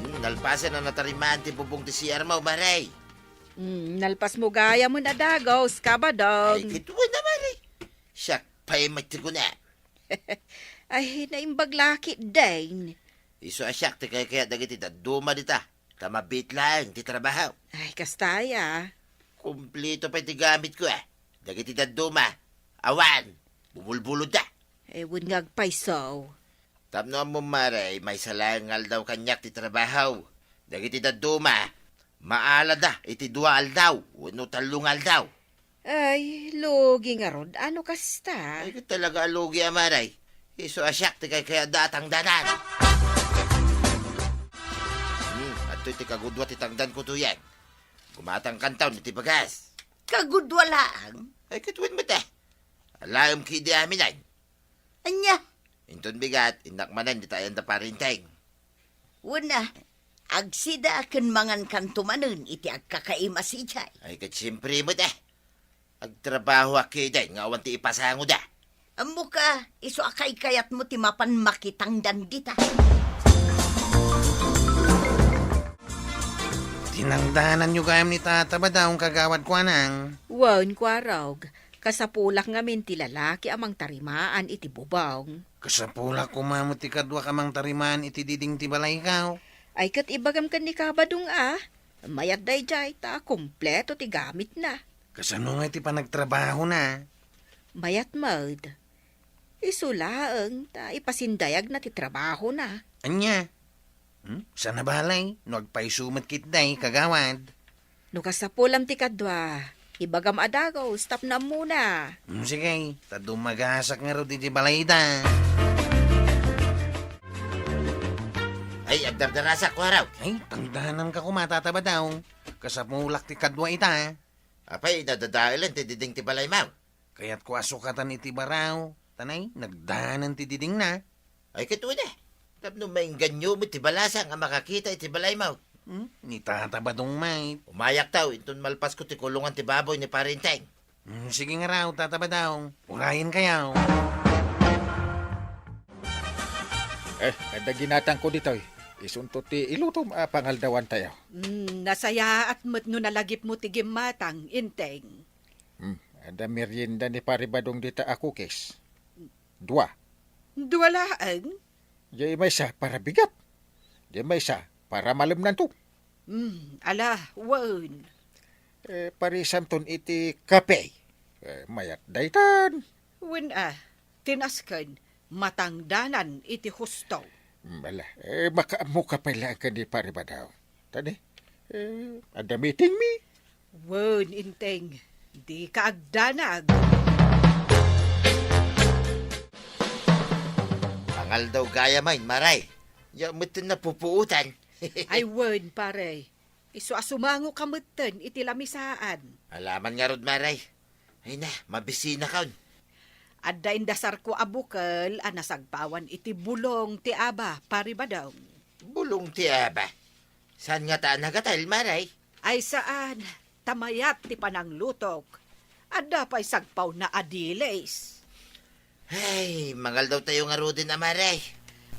Hmm, nalpasen a natarimaan ti bubong ti C R mo, Mare. Hmm, nalpasmo gayam a dagus, Kabadong. Ay, ket wen a, Mare. Siak pay met ti kuna. Ay, naimbag la ketdin. Isu a siak ti kaykayat dagiti dadduma dita. Ta mabiit laeng ti trabaho. Ay, kasta aya. Kumpleto pay ti gamitko, a. Dagiti dadduma, awan, bumulbulodda. Eh, wen nga agpayso. Tapno ammom, Mare, maysa laeng nga aldaw kaniak ti trabaho. Dagiti dadduma, maalada iti dua aldaw wenno tallo nga aldaw. Ay, lugi ngarud, ano kasta? Ay, ket talaga a lugi a, Mare. Isu a siak ti kaykayatda a tangdanan. Hmm, adtoy ti kagudua ti tangdanko, Tuyang. Gumatangkanton iti bagas. Kagudua laeng? Ay, ket wen met a. Alaem ketdi amin, ay. Ania? Inton bigat, innak manen dita ayan da Pare Enteng. Wen a, agsida ken mangankanto manen iti agkakaima sadiay. Ay, ket siempre met, a. Agtrabahoak ketdin nga awan ti ipasangoda. Ammok a, isu a kaykayatmo ti mapan makitangdan dita. Tinangdananyo gayam ni Tata Badong, Kagawad Kuanang? Wen, Kuarog. Kasapulak ngamin ti lalaki a mangtarimaan iti bubong. Kasapulak koma met ti kaduak a mangtarimaan iti diding ti balayko. Ay, ket ibagam ken ni Kabadong a, mayat daydiay ta kompleto ti gamitna. Kasano nga iti panagtrabahona? Mayat met. Isu laeng ta ipasindayagna ti trabahona. Ania? Hmm? Saan a balay, no agpayso met ketdi, kagawad? No kasapulam ti kadua, ibagam a dagus tapno ammona. Hmm, sige, ta dumagasak ngarud iti balayda. Ay, agdardarasak, Kuaraw. Ay, tangdananka koma, Tata Badaw. Kasapulak ti kadua ita. Apay, nadadaelen ti diding ti balaymo? Kayatko a sukatan iti baraw, ta nay, nagdanan ti didingna. Ay, ket wen a. Tapno maingganyo met ti balasang a makakita iti balaymo. Hmm? Ni Tata Badong met. Umayakto, inton malpasko ti kulongan ti baboy ni Pare Enteng. Hmm, sige ngarud, Tata Badong. Urayenkayo. Eh, adda ginatangko ditoy. Isunto ti ilutom a pangaldawantayo. Hmm, nasayaat met no nalagipmo ti gimmatang, Enteng. Hmm, adda merienda ni Pare Badong dita a cookies. Dua. Dua laeng? Diay maysa para bigat. Diay maysa para malemnanto. Hmm, ala, wen. Eh, parisamton iti kape. Eh, mayat daytan. Wen a, tinasken, matangdanan iti husto. Hmm, ala, eh, makaammoka pay laeng ken ni Pare Badaw. Tani, eh, adda meeting mi. Wen, Enteng, dika agdanag. Pangaldaw gayam, Mare. Diak metten napupuotan. Ay, wen, pare. Isu a sumangoka metten iti lamisaan. Alaman ngarud, Mare. Ay na, mabisinakon. Adda indasarko a bukel a nasagpawan iti bulong ti aba, Pare Badong. Bulong ti aba? Saan ngata a nagatel, Mare? Ay saan, ta mayat ti pananglutok. Adda pay sagpawna a dilis. Ay, mangaldawtayo ngaruden, Mare.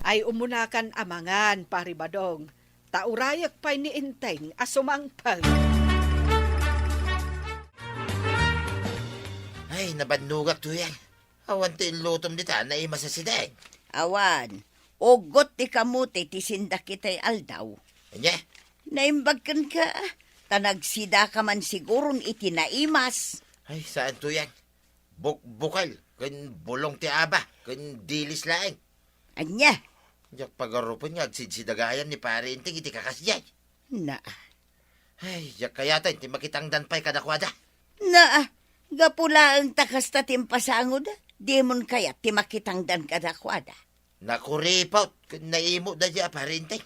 Ay, umunakan a mangan, Pare Badong. Ta urayek pay ni Enteng a sumangpet. Ay, nabannogak, Tuyang. Awan ti inlutom dita, naimas a sideg. Awan. Uggot ti kamote ti sindak itay aldaw. Ania? Naimbag kenka, ta nagsidaka man siguron iti naimas. Ay, saan, Tuyang. Bukbukel, ken bulong ti aba, ken dilis laeng. Ania? Diak pagarupen nga agsidsidagayan ni Pare Enteng iti kakasdiay. Naa. Ay, diak kayaten ti makitangdan pay kadakuada. Naa, gapu laeng ta kasta ti impasangoda, dimon kayat ti makitangdan kadakuada. Nakuripot ken naimot daydiay a Pare Enteng.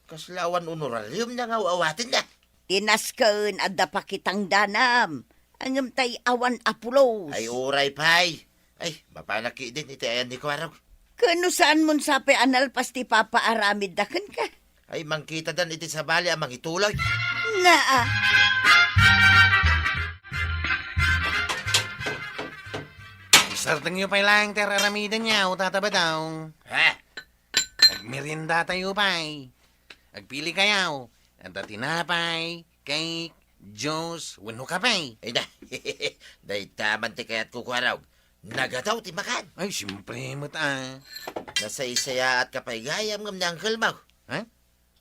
Kasla awan honorarium nga aw-awatenna. Tinasken adda pakitangdanam, ngem tay awan a pulos. Ay, uray pay. Ay, mapanak ketdin iti ayan ni Kuarog. Ken no saan mon sapay a nalpas ti ipapaaramidda kenka? Ay, mangkitadan iti sabali a mangituloy. Naa. Isardengyo pay laeng ti ar-aramidenyo, Tata Badong. Ha? Agmeriendatayo pay. Agpilikayo. Adda tinapay, cake, juice, wenno kape. Ay na, dayta man ti kayatko, Kuarog. Nagadaw ti makan. Ay, siempre met a. Nasaysayaatka pay gayam ngem ni uncle mo. Ha?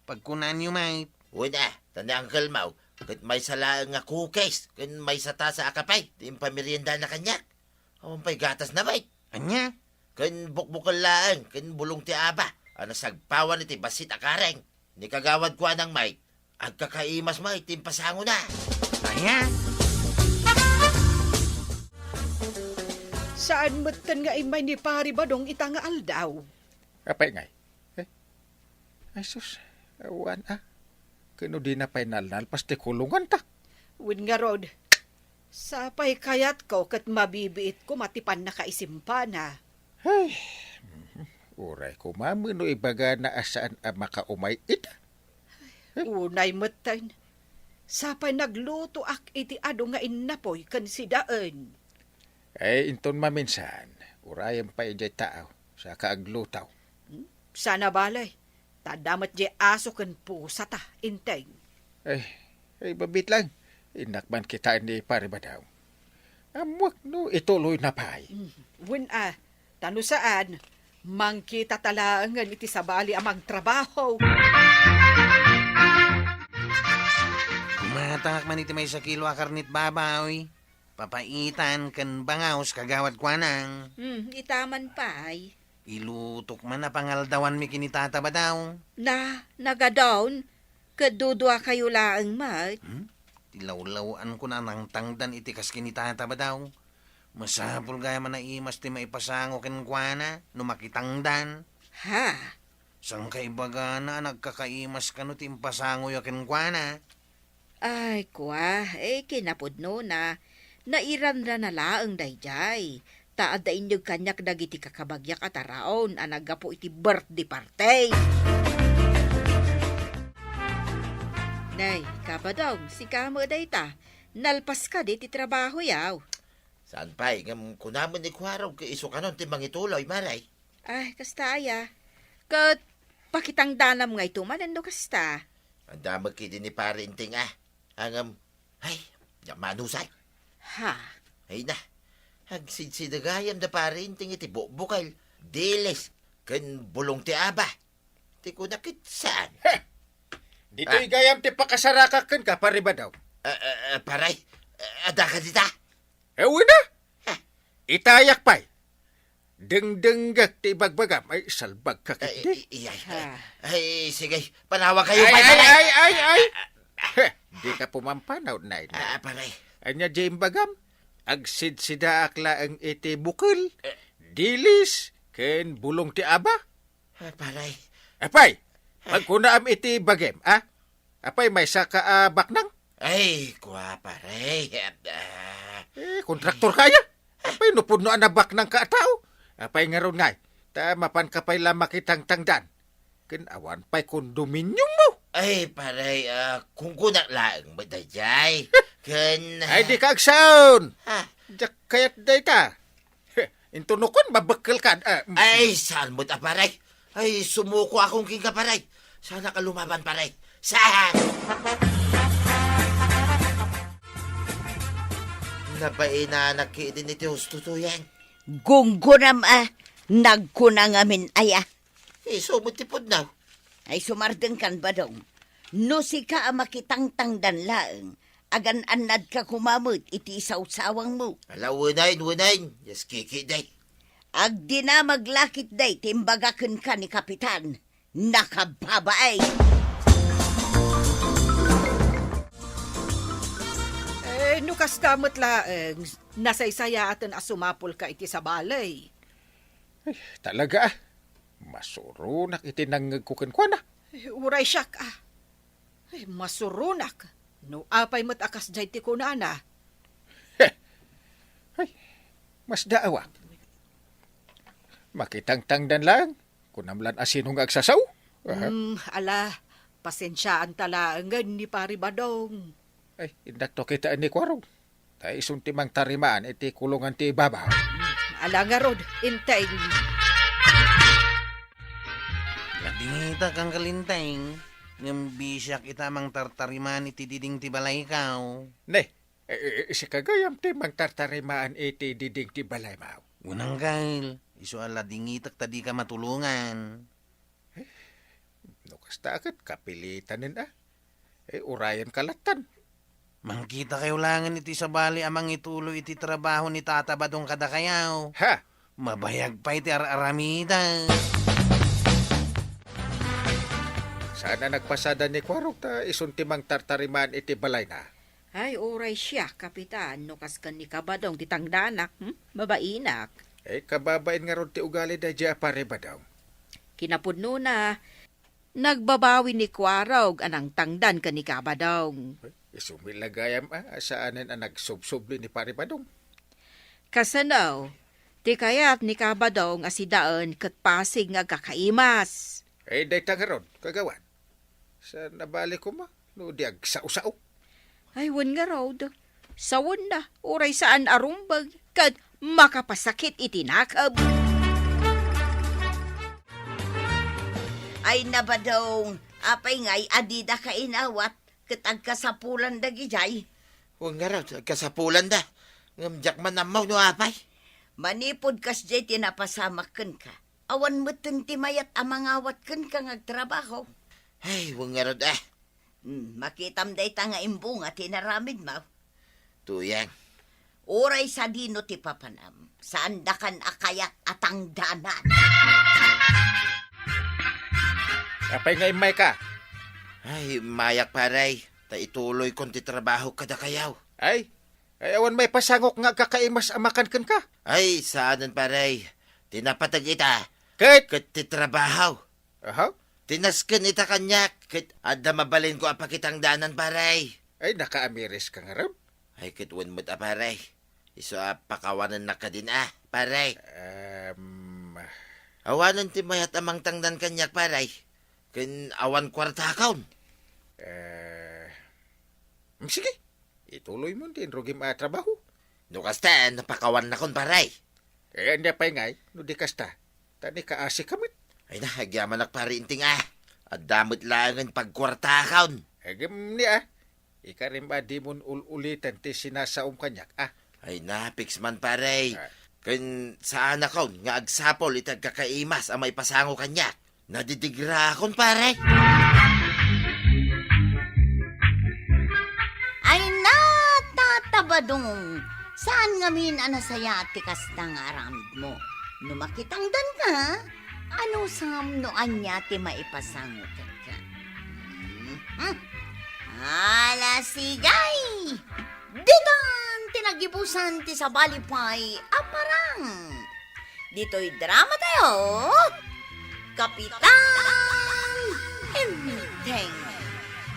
Pagkunaanyo met. Wen a, ta ni uncle mo, ket maysa laeng nga cookies, ken maysa tasa a kape, ti impameriendana kaniak. Awan pay gatasna met. Ania? Ken bukbukel laeng, ken bulong ti aba, a nasagpawan iti bassit a kareng. Ni Kagawad Kuanang met, agkakaimas met ti impasangona. Ania? Saan metten nga immay ni Pari Badong ita nga aldaw? Apay ngay? Eh? Ay sus, awan a. Ken no dina pay nalnalpas ti kulonganta. Wen ngarud, sapay kayatko ket mabibiit koma ti pannakaisimpana. Ay, mhm. Uray koma no ibagana a saan a makaumay ita. Unay metten, sapay naglutoak iti adu nga innapoy ken sidaen. Ay, inton maminsan, urayen pay idiay taaw, saka agluto. Hmm? Sana balay, ta adda met diay aso ken pusata, Enteng. Ay, ay, mabit lang. Innak man kitaen ni Pari Badong. Ammoak no ituloyna pay. Mm, wen a, ta no saan, mangkitata laengen iti sabali a mangtrabaho. Kumatangak man iti maysa kilo a karnet baboy, papaitan ken bangaw, kagawad Kuanang. Hmm, ita man pay. Ilutok man a pangaldawanmi ken ni Tata Badong. Na, nagadon, ket duduakayo laeng met. Hmm? Ti lawlaw-anko a nangtangdan iti kas ken ni Tata Badong. Masapul gayam a naimas ti maipasango kenkuana no makitangdan. Ha? Saan ka ibagana a nagkakaimas kano ti impasangoyo kenkuana? Ay, kua, eh, kinapudnona, nairanrana laeng daydiay, ta adda inyeg kaniak dagiti kakabagiak a taraon a naggapu iti birthday party. Nay, Kabadong, sika met dayta, nalpas kadi ti trabahoyo? Saan pay, ngem kunam ni Kuarog ket isu kanon ti mangituloy, Mare. Ay, kasta aya. Ket pakitangdanam nga ito manen no kasta. Anda met kidi ni Pare Inting, a. Ngem, ay, diak manusay. Ha? Ay na, agsidsida gayam da Pare Inting iti bukbukel, dilis, ken bulong ti aba. Ti kuna ket saan? Heh! Ditoy Ah. gayam ti pakasarakak kenka, Pare Badong. Ah, ah, ah, Pare, ah, adda ka dita? Eh, wen a. Ah. Itayak pay. Dengdenggek ti ibagbagam. Ay, salbag ka Ay, ketdi. i-, iyay. Ah. Ay, sige, panawag kayo Ay, pay, ay, Pare. ay, ay, ay. Ah, ah, ah. Heh, di ka pumampanaw, nay, nay. Ah, Pare. Ania di imbagam? Agsidsidaak laeng iti bukel, Eh. dilis, ken bulong ti aba. Ah, Pare. Apay, Ah. pagkunaam iti bagim, a? Apay, maysa ka a baknang? Ay, kua, Pare. Ah. Eh, kontraktor kaya? Apay, no pudno a nabaknang ka a tao? Apay ngarud ngay, ta mapan ka pay la makitangtangdan. Ken awan pay kondominiummo. Ay, Pare, ah, kunkunak laeng met daydiay. Ken, Ay, di ka agsaon. Ah. Diak kayat dayta. Heh, inton nokon, mabekkel kan. Ah, mm. Ay, saan met a, Pare? Ay, sumuko akong kenka, Pare. Saanak a lumaban, Pare. Saan? Nabainanak ketdin iti husto to yan. Gunggunam a, nagkuna ngamin aya. Isu met ti pudno. Ay, sumardengkan, Badong. No sika a makitangtangdan laeng, agan-annadka koma met iti isawsawangmo. Ala, unayen, unayen. Yes, kiki, day. Agdinamag lakit, day, ti imbaga kenka ni Kapitan. Nakababain! Eh, no kasta met laeng, nasaysayaaten a sumapulka iti sabali. Ay, talaga, a. Masuronak iti nangngegko kenkuana. Eh, uray siak, a. Eh, masuronak. No apay met a kasdiay ti kunana. Heh. Ay, masdaawak. Makitangtangdan laeng. Kunam lan a sino nga agsasao? Aha. Hmm, ala, pasensiaanta laengen ni Pari Badong. Ay, indakto kitaen ni Kuarog. Ta isun ti mangtarimaan iti kulongan ti ibabaw. Ala ngarud, Inteng. Ladingitak, Angkel Inteng, ngem bisiak ita mangtartarimaan iti diding ti balaykaw. Ne, e, e, e, sika gayam ti mangtartarimaan iti diding ti balaymaw. Wen, Angkel, isu a ladingitak ta dika matulongan. No kasta ket kapilitanen a. Eh, urayen ka lattan. Mangkitakayo laengen iti sabali a mangituloy iti trabaho ni Tata Badong kadakayo. Ha? Mabayag pay ti ar-aramidek. Saan a nagpasada ni Kuarog ta isun ti mangtartarimaan iti balayna. Ay, uray siak, Kapitan, no kas ken ni Kabadong ti tangdanak, hmm? Mabainak. Eh, kababain ngarud ti ugali daydiay a Pari Badong. Kinapudnona, nagbabawi ni Kuarog a nangtangdan ken ni Kabadong. Ay, isu met la gayam a, a saanen a nagsubsubli ni Pari Badong. Kasano, ti kayat ni Kabadong a sidaen ket pasig nga agkakaimas. Eh, dayta ngarud, kagawad. Saan a bali koma no di agsao-sao? Ay, wen ngarud. Sawenna, uray saan a rumbeng, ket makapasakit iti nakeb. Ay, Nabadong, apay ngay a dida kainawat, ket agkasapulan dagidiay? Wen ngarud, agkasapulanda. Ngem diak man ammo no apay. Manipud kasdiay ti napasamak kenka, awan metten ti mayat a mangawat kenka nga agtrabaho. Ay, wen ngarud, ah. Hmm, makitam dayta nga imbunga ti inaramidmo. Tuyang. Uray sadino ti papanam, saandakan a kayat a tangdanan. Apay nga immayka? Ay, immayak, pare. Ta ituloykon ti trabaho kadakayo. Ay, ay, awan maipasangok nga agkakaimas a makan kenka? Ay, saanen, pare. Ti napateg ita. Ket? Ket ti trabaho. Aha. Ti nasken ita kaniak, ket adda mabalinko a pakitangdanan, pare. Ay, nakaamiriska ngarud? Ay, ket wen met a, pare. Isu a pakawanennak kadin a, pare. Em. Awanen ti mayat a mangtangdan kaniak, pare. Ken awan kuartakon. Eh, mm, sige. Ituloymon ti inrugim a trabaho. No kasta, napakawannakon, pare. Eh, ania pay ngay, no di kasta? Ta nakaasika met. Ay na, agyamanak, pare Inting, ah. Adda met laengen pagkuartakon. Eh, gem ni, ah. Ikarim a dimon ul-ulitan ti sinasaom kaniak, ah. Ay na, piks man, pare. Ah. Ken saanakon nga agsapul iti agkakaimas a maipasango kaniak. Nadidigraakon, pare. Ay na, Tata Badong, saan ngamin a nasayaat ti kasta nga aramidmo. No makitangdanka, anusam no ania ti maipasango kenka? Mhm. Ala, sigay! Ditan ti nagibusan ti sabali pay a parang. Ditoy drama tayo, Kapitan Enteng.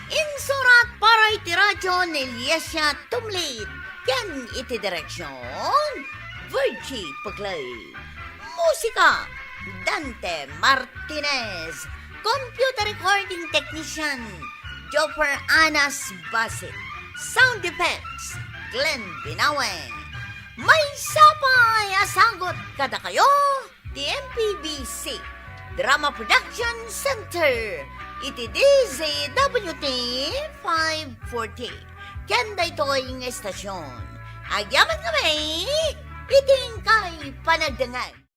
Insurat para iti radyo ni Liesia Tumlid ken iti direksyon, Virgie Puglay. Musika, Dante Martinez. Computer recording technician, Joffer Anas Basit. Sound effects, Glenn Binawe. Maysa pay a sagut kadakayo ti M P B C Drama Production Center iti D Z W T five forty. Ken daytoy nga istasyon, agyaman kami iti inkay panagdengngeg.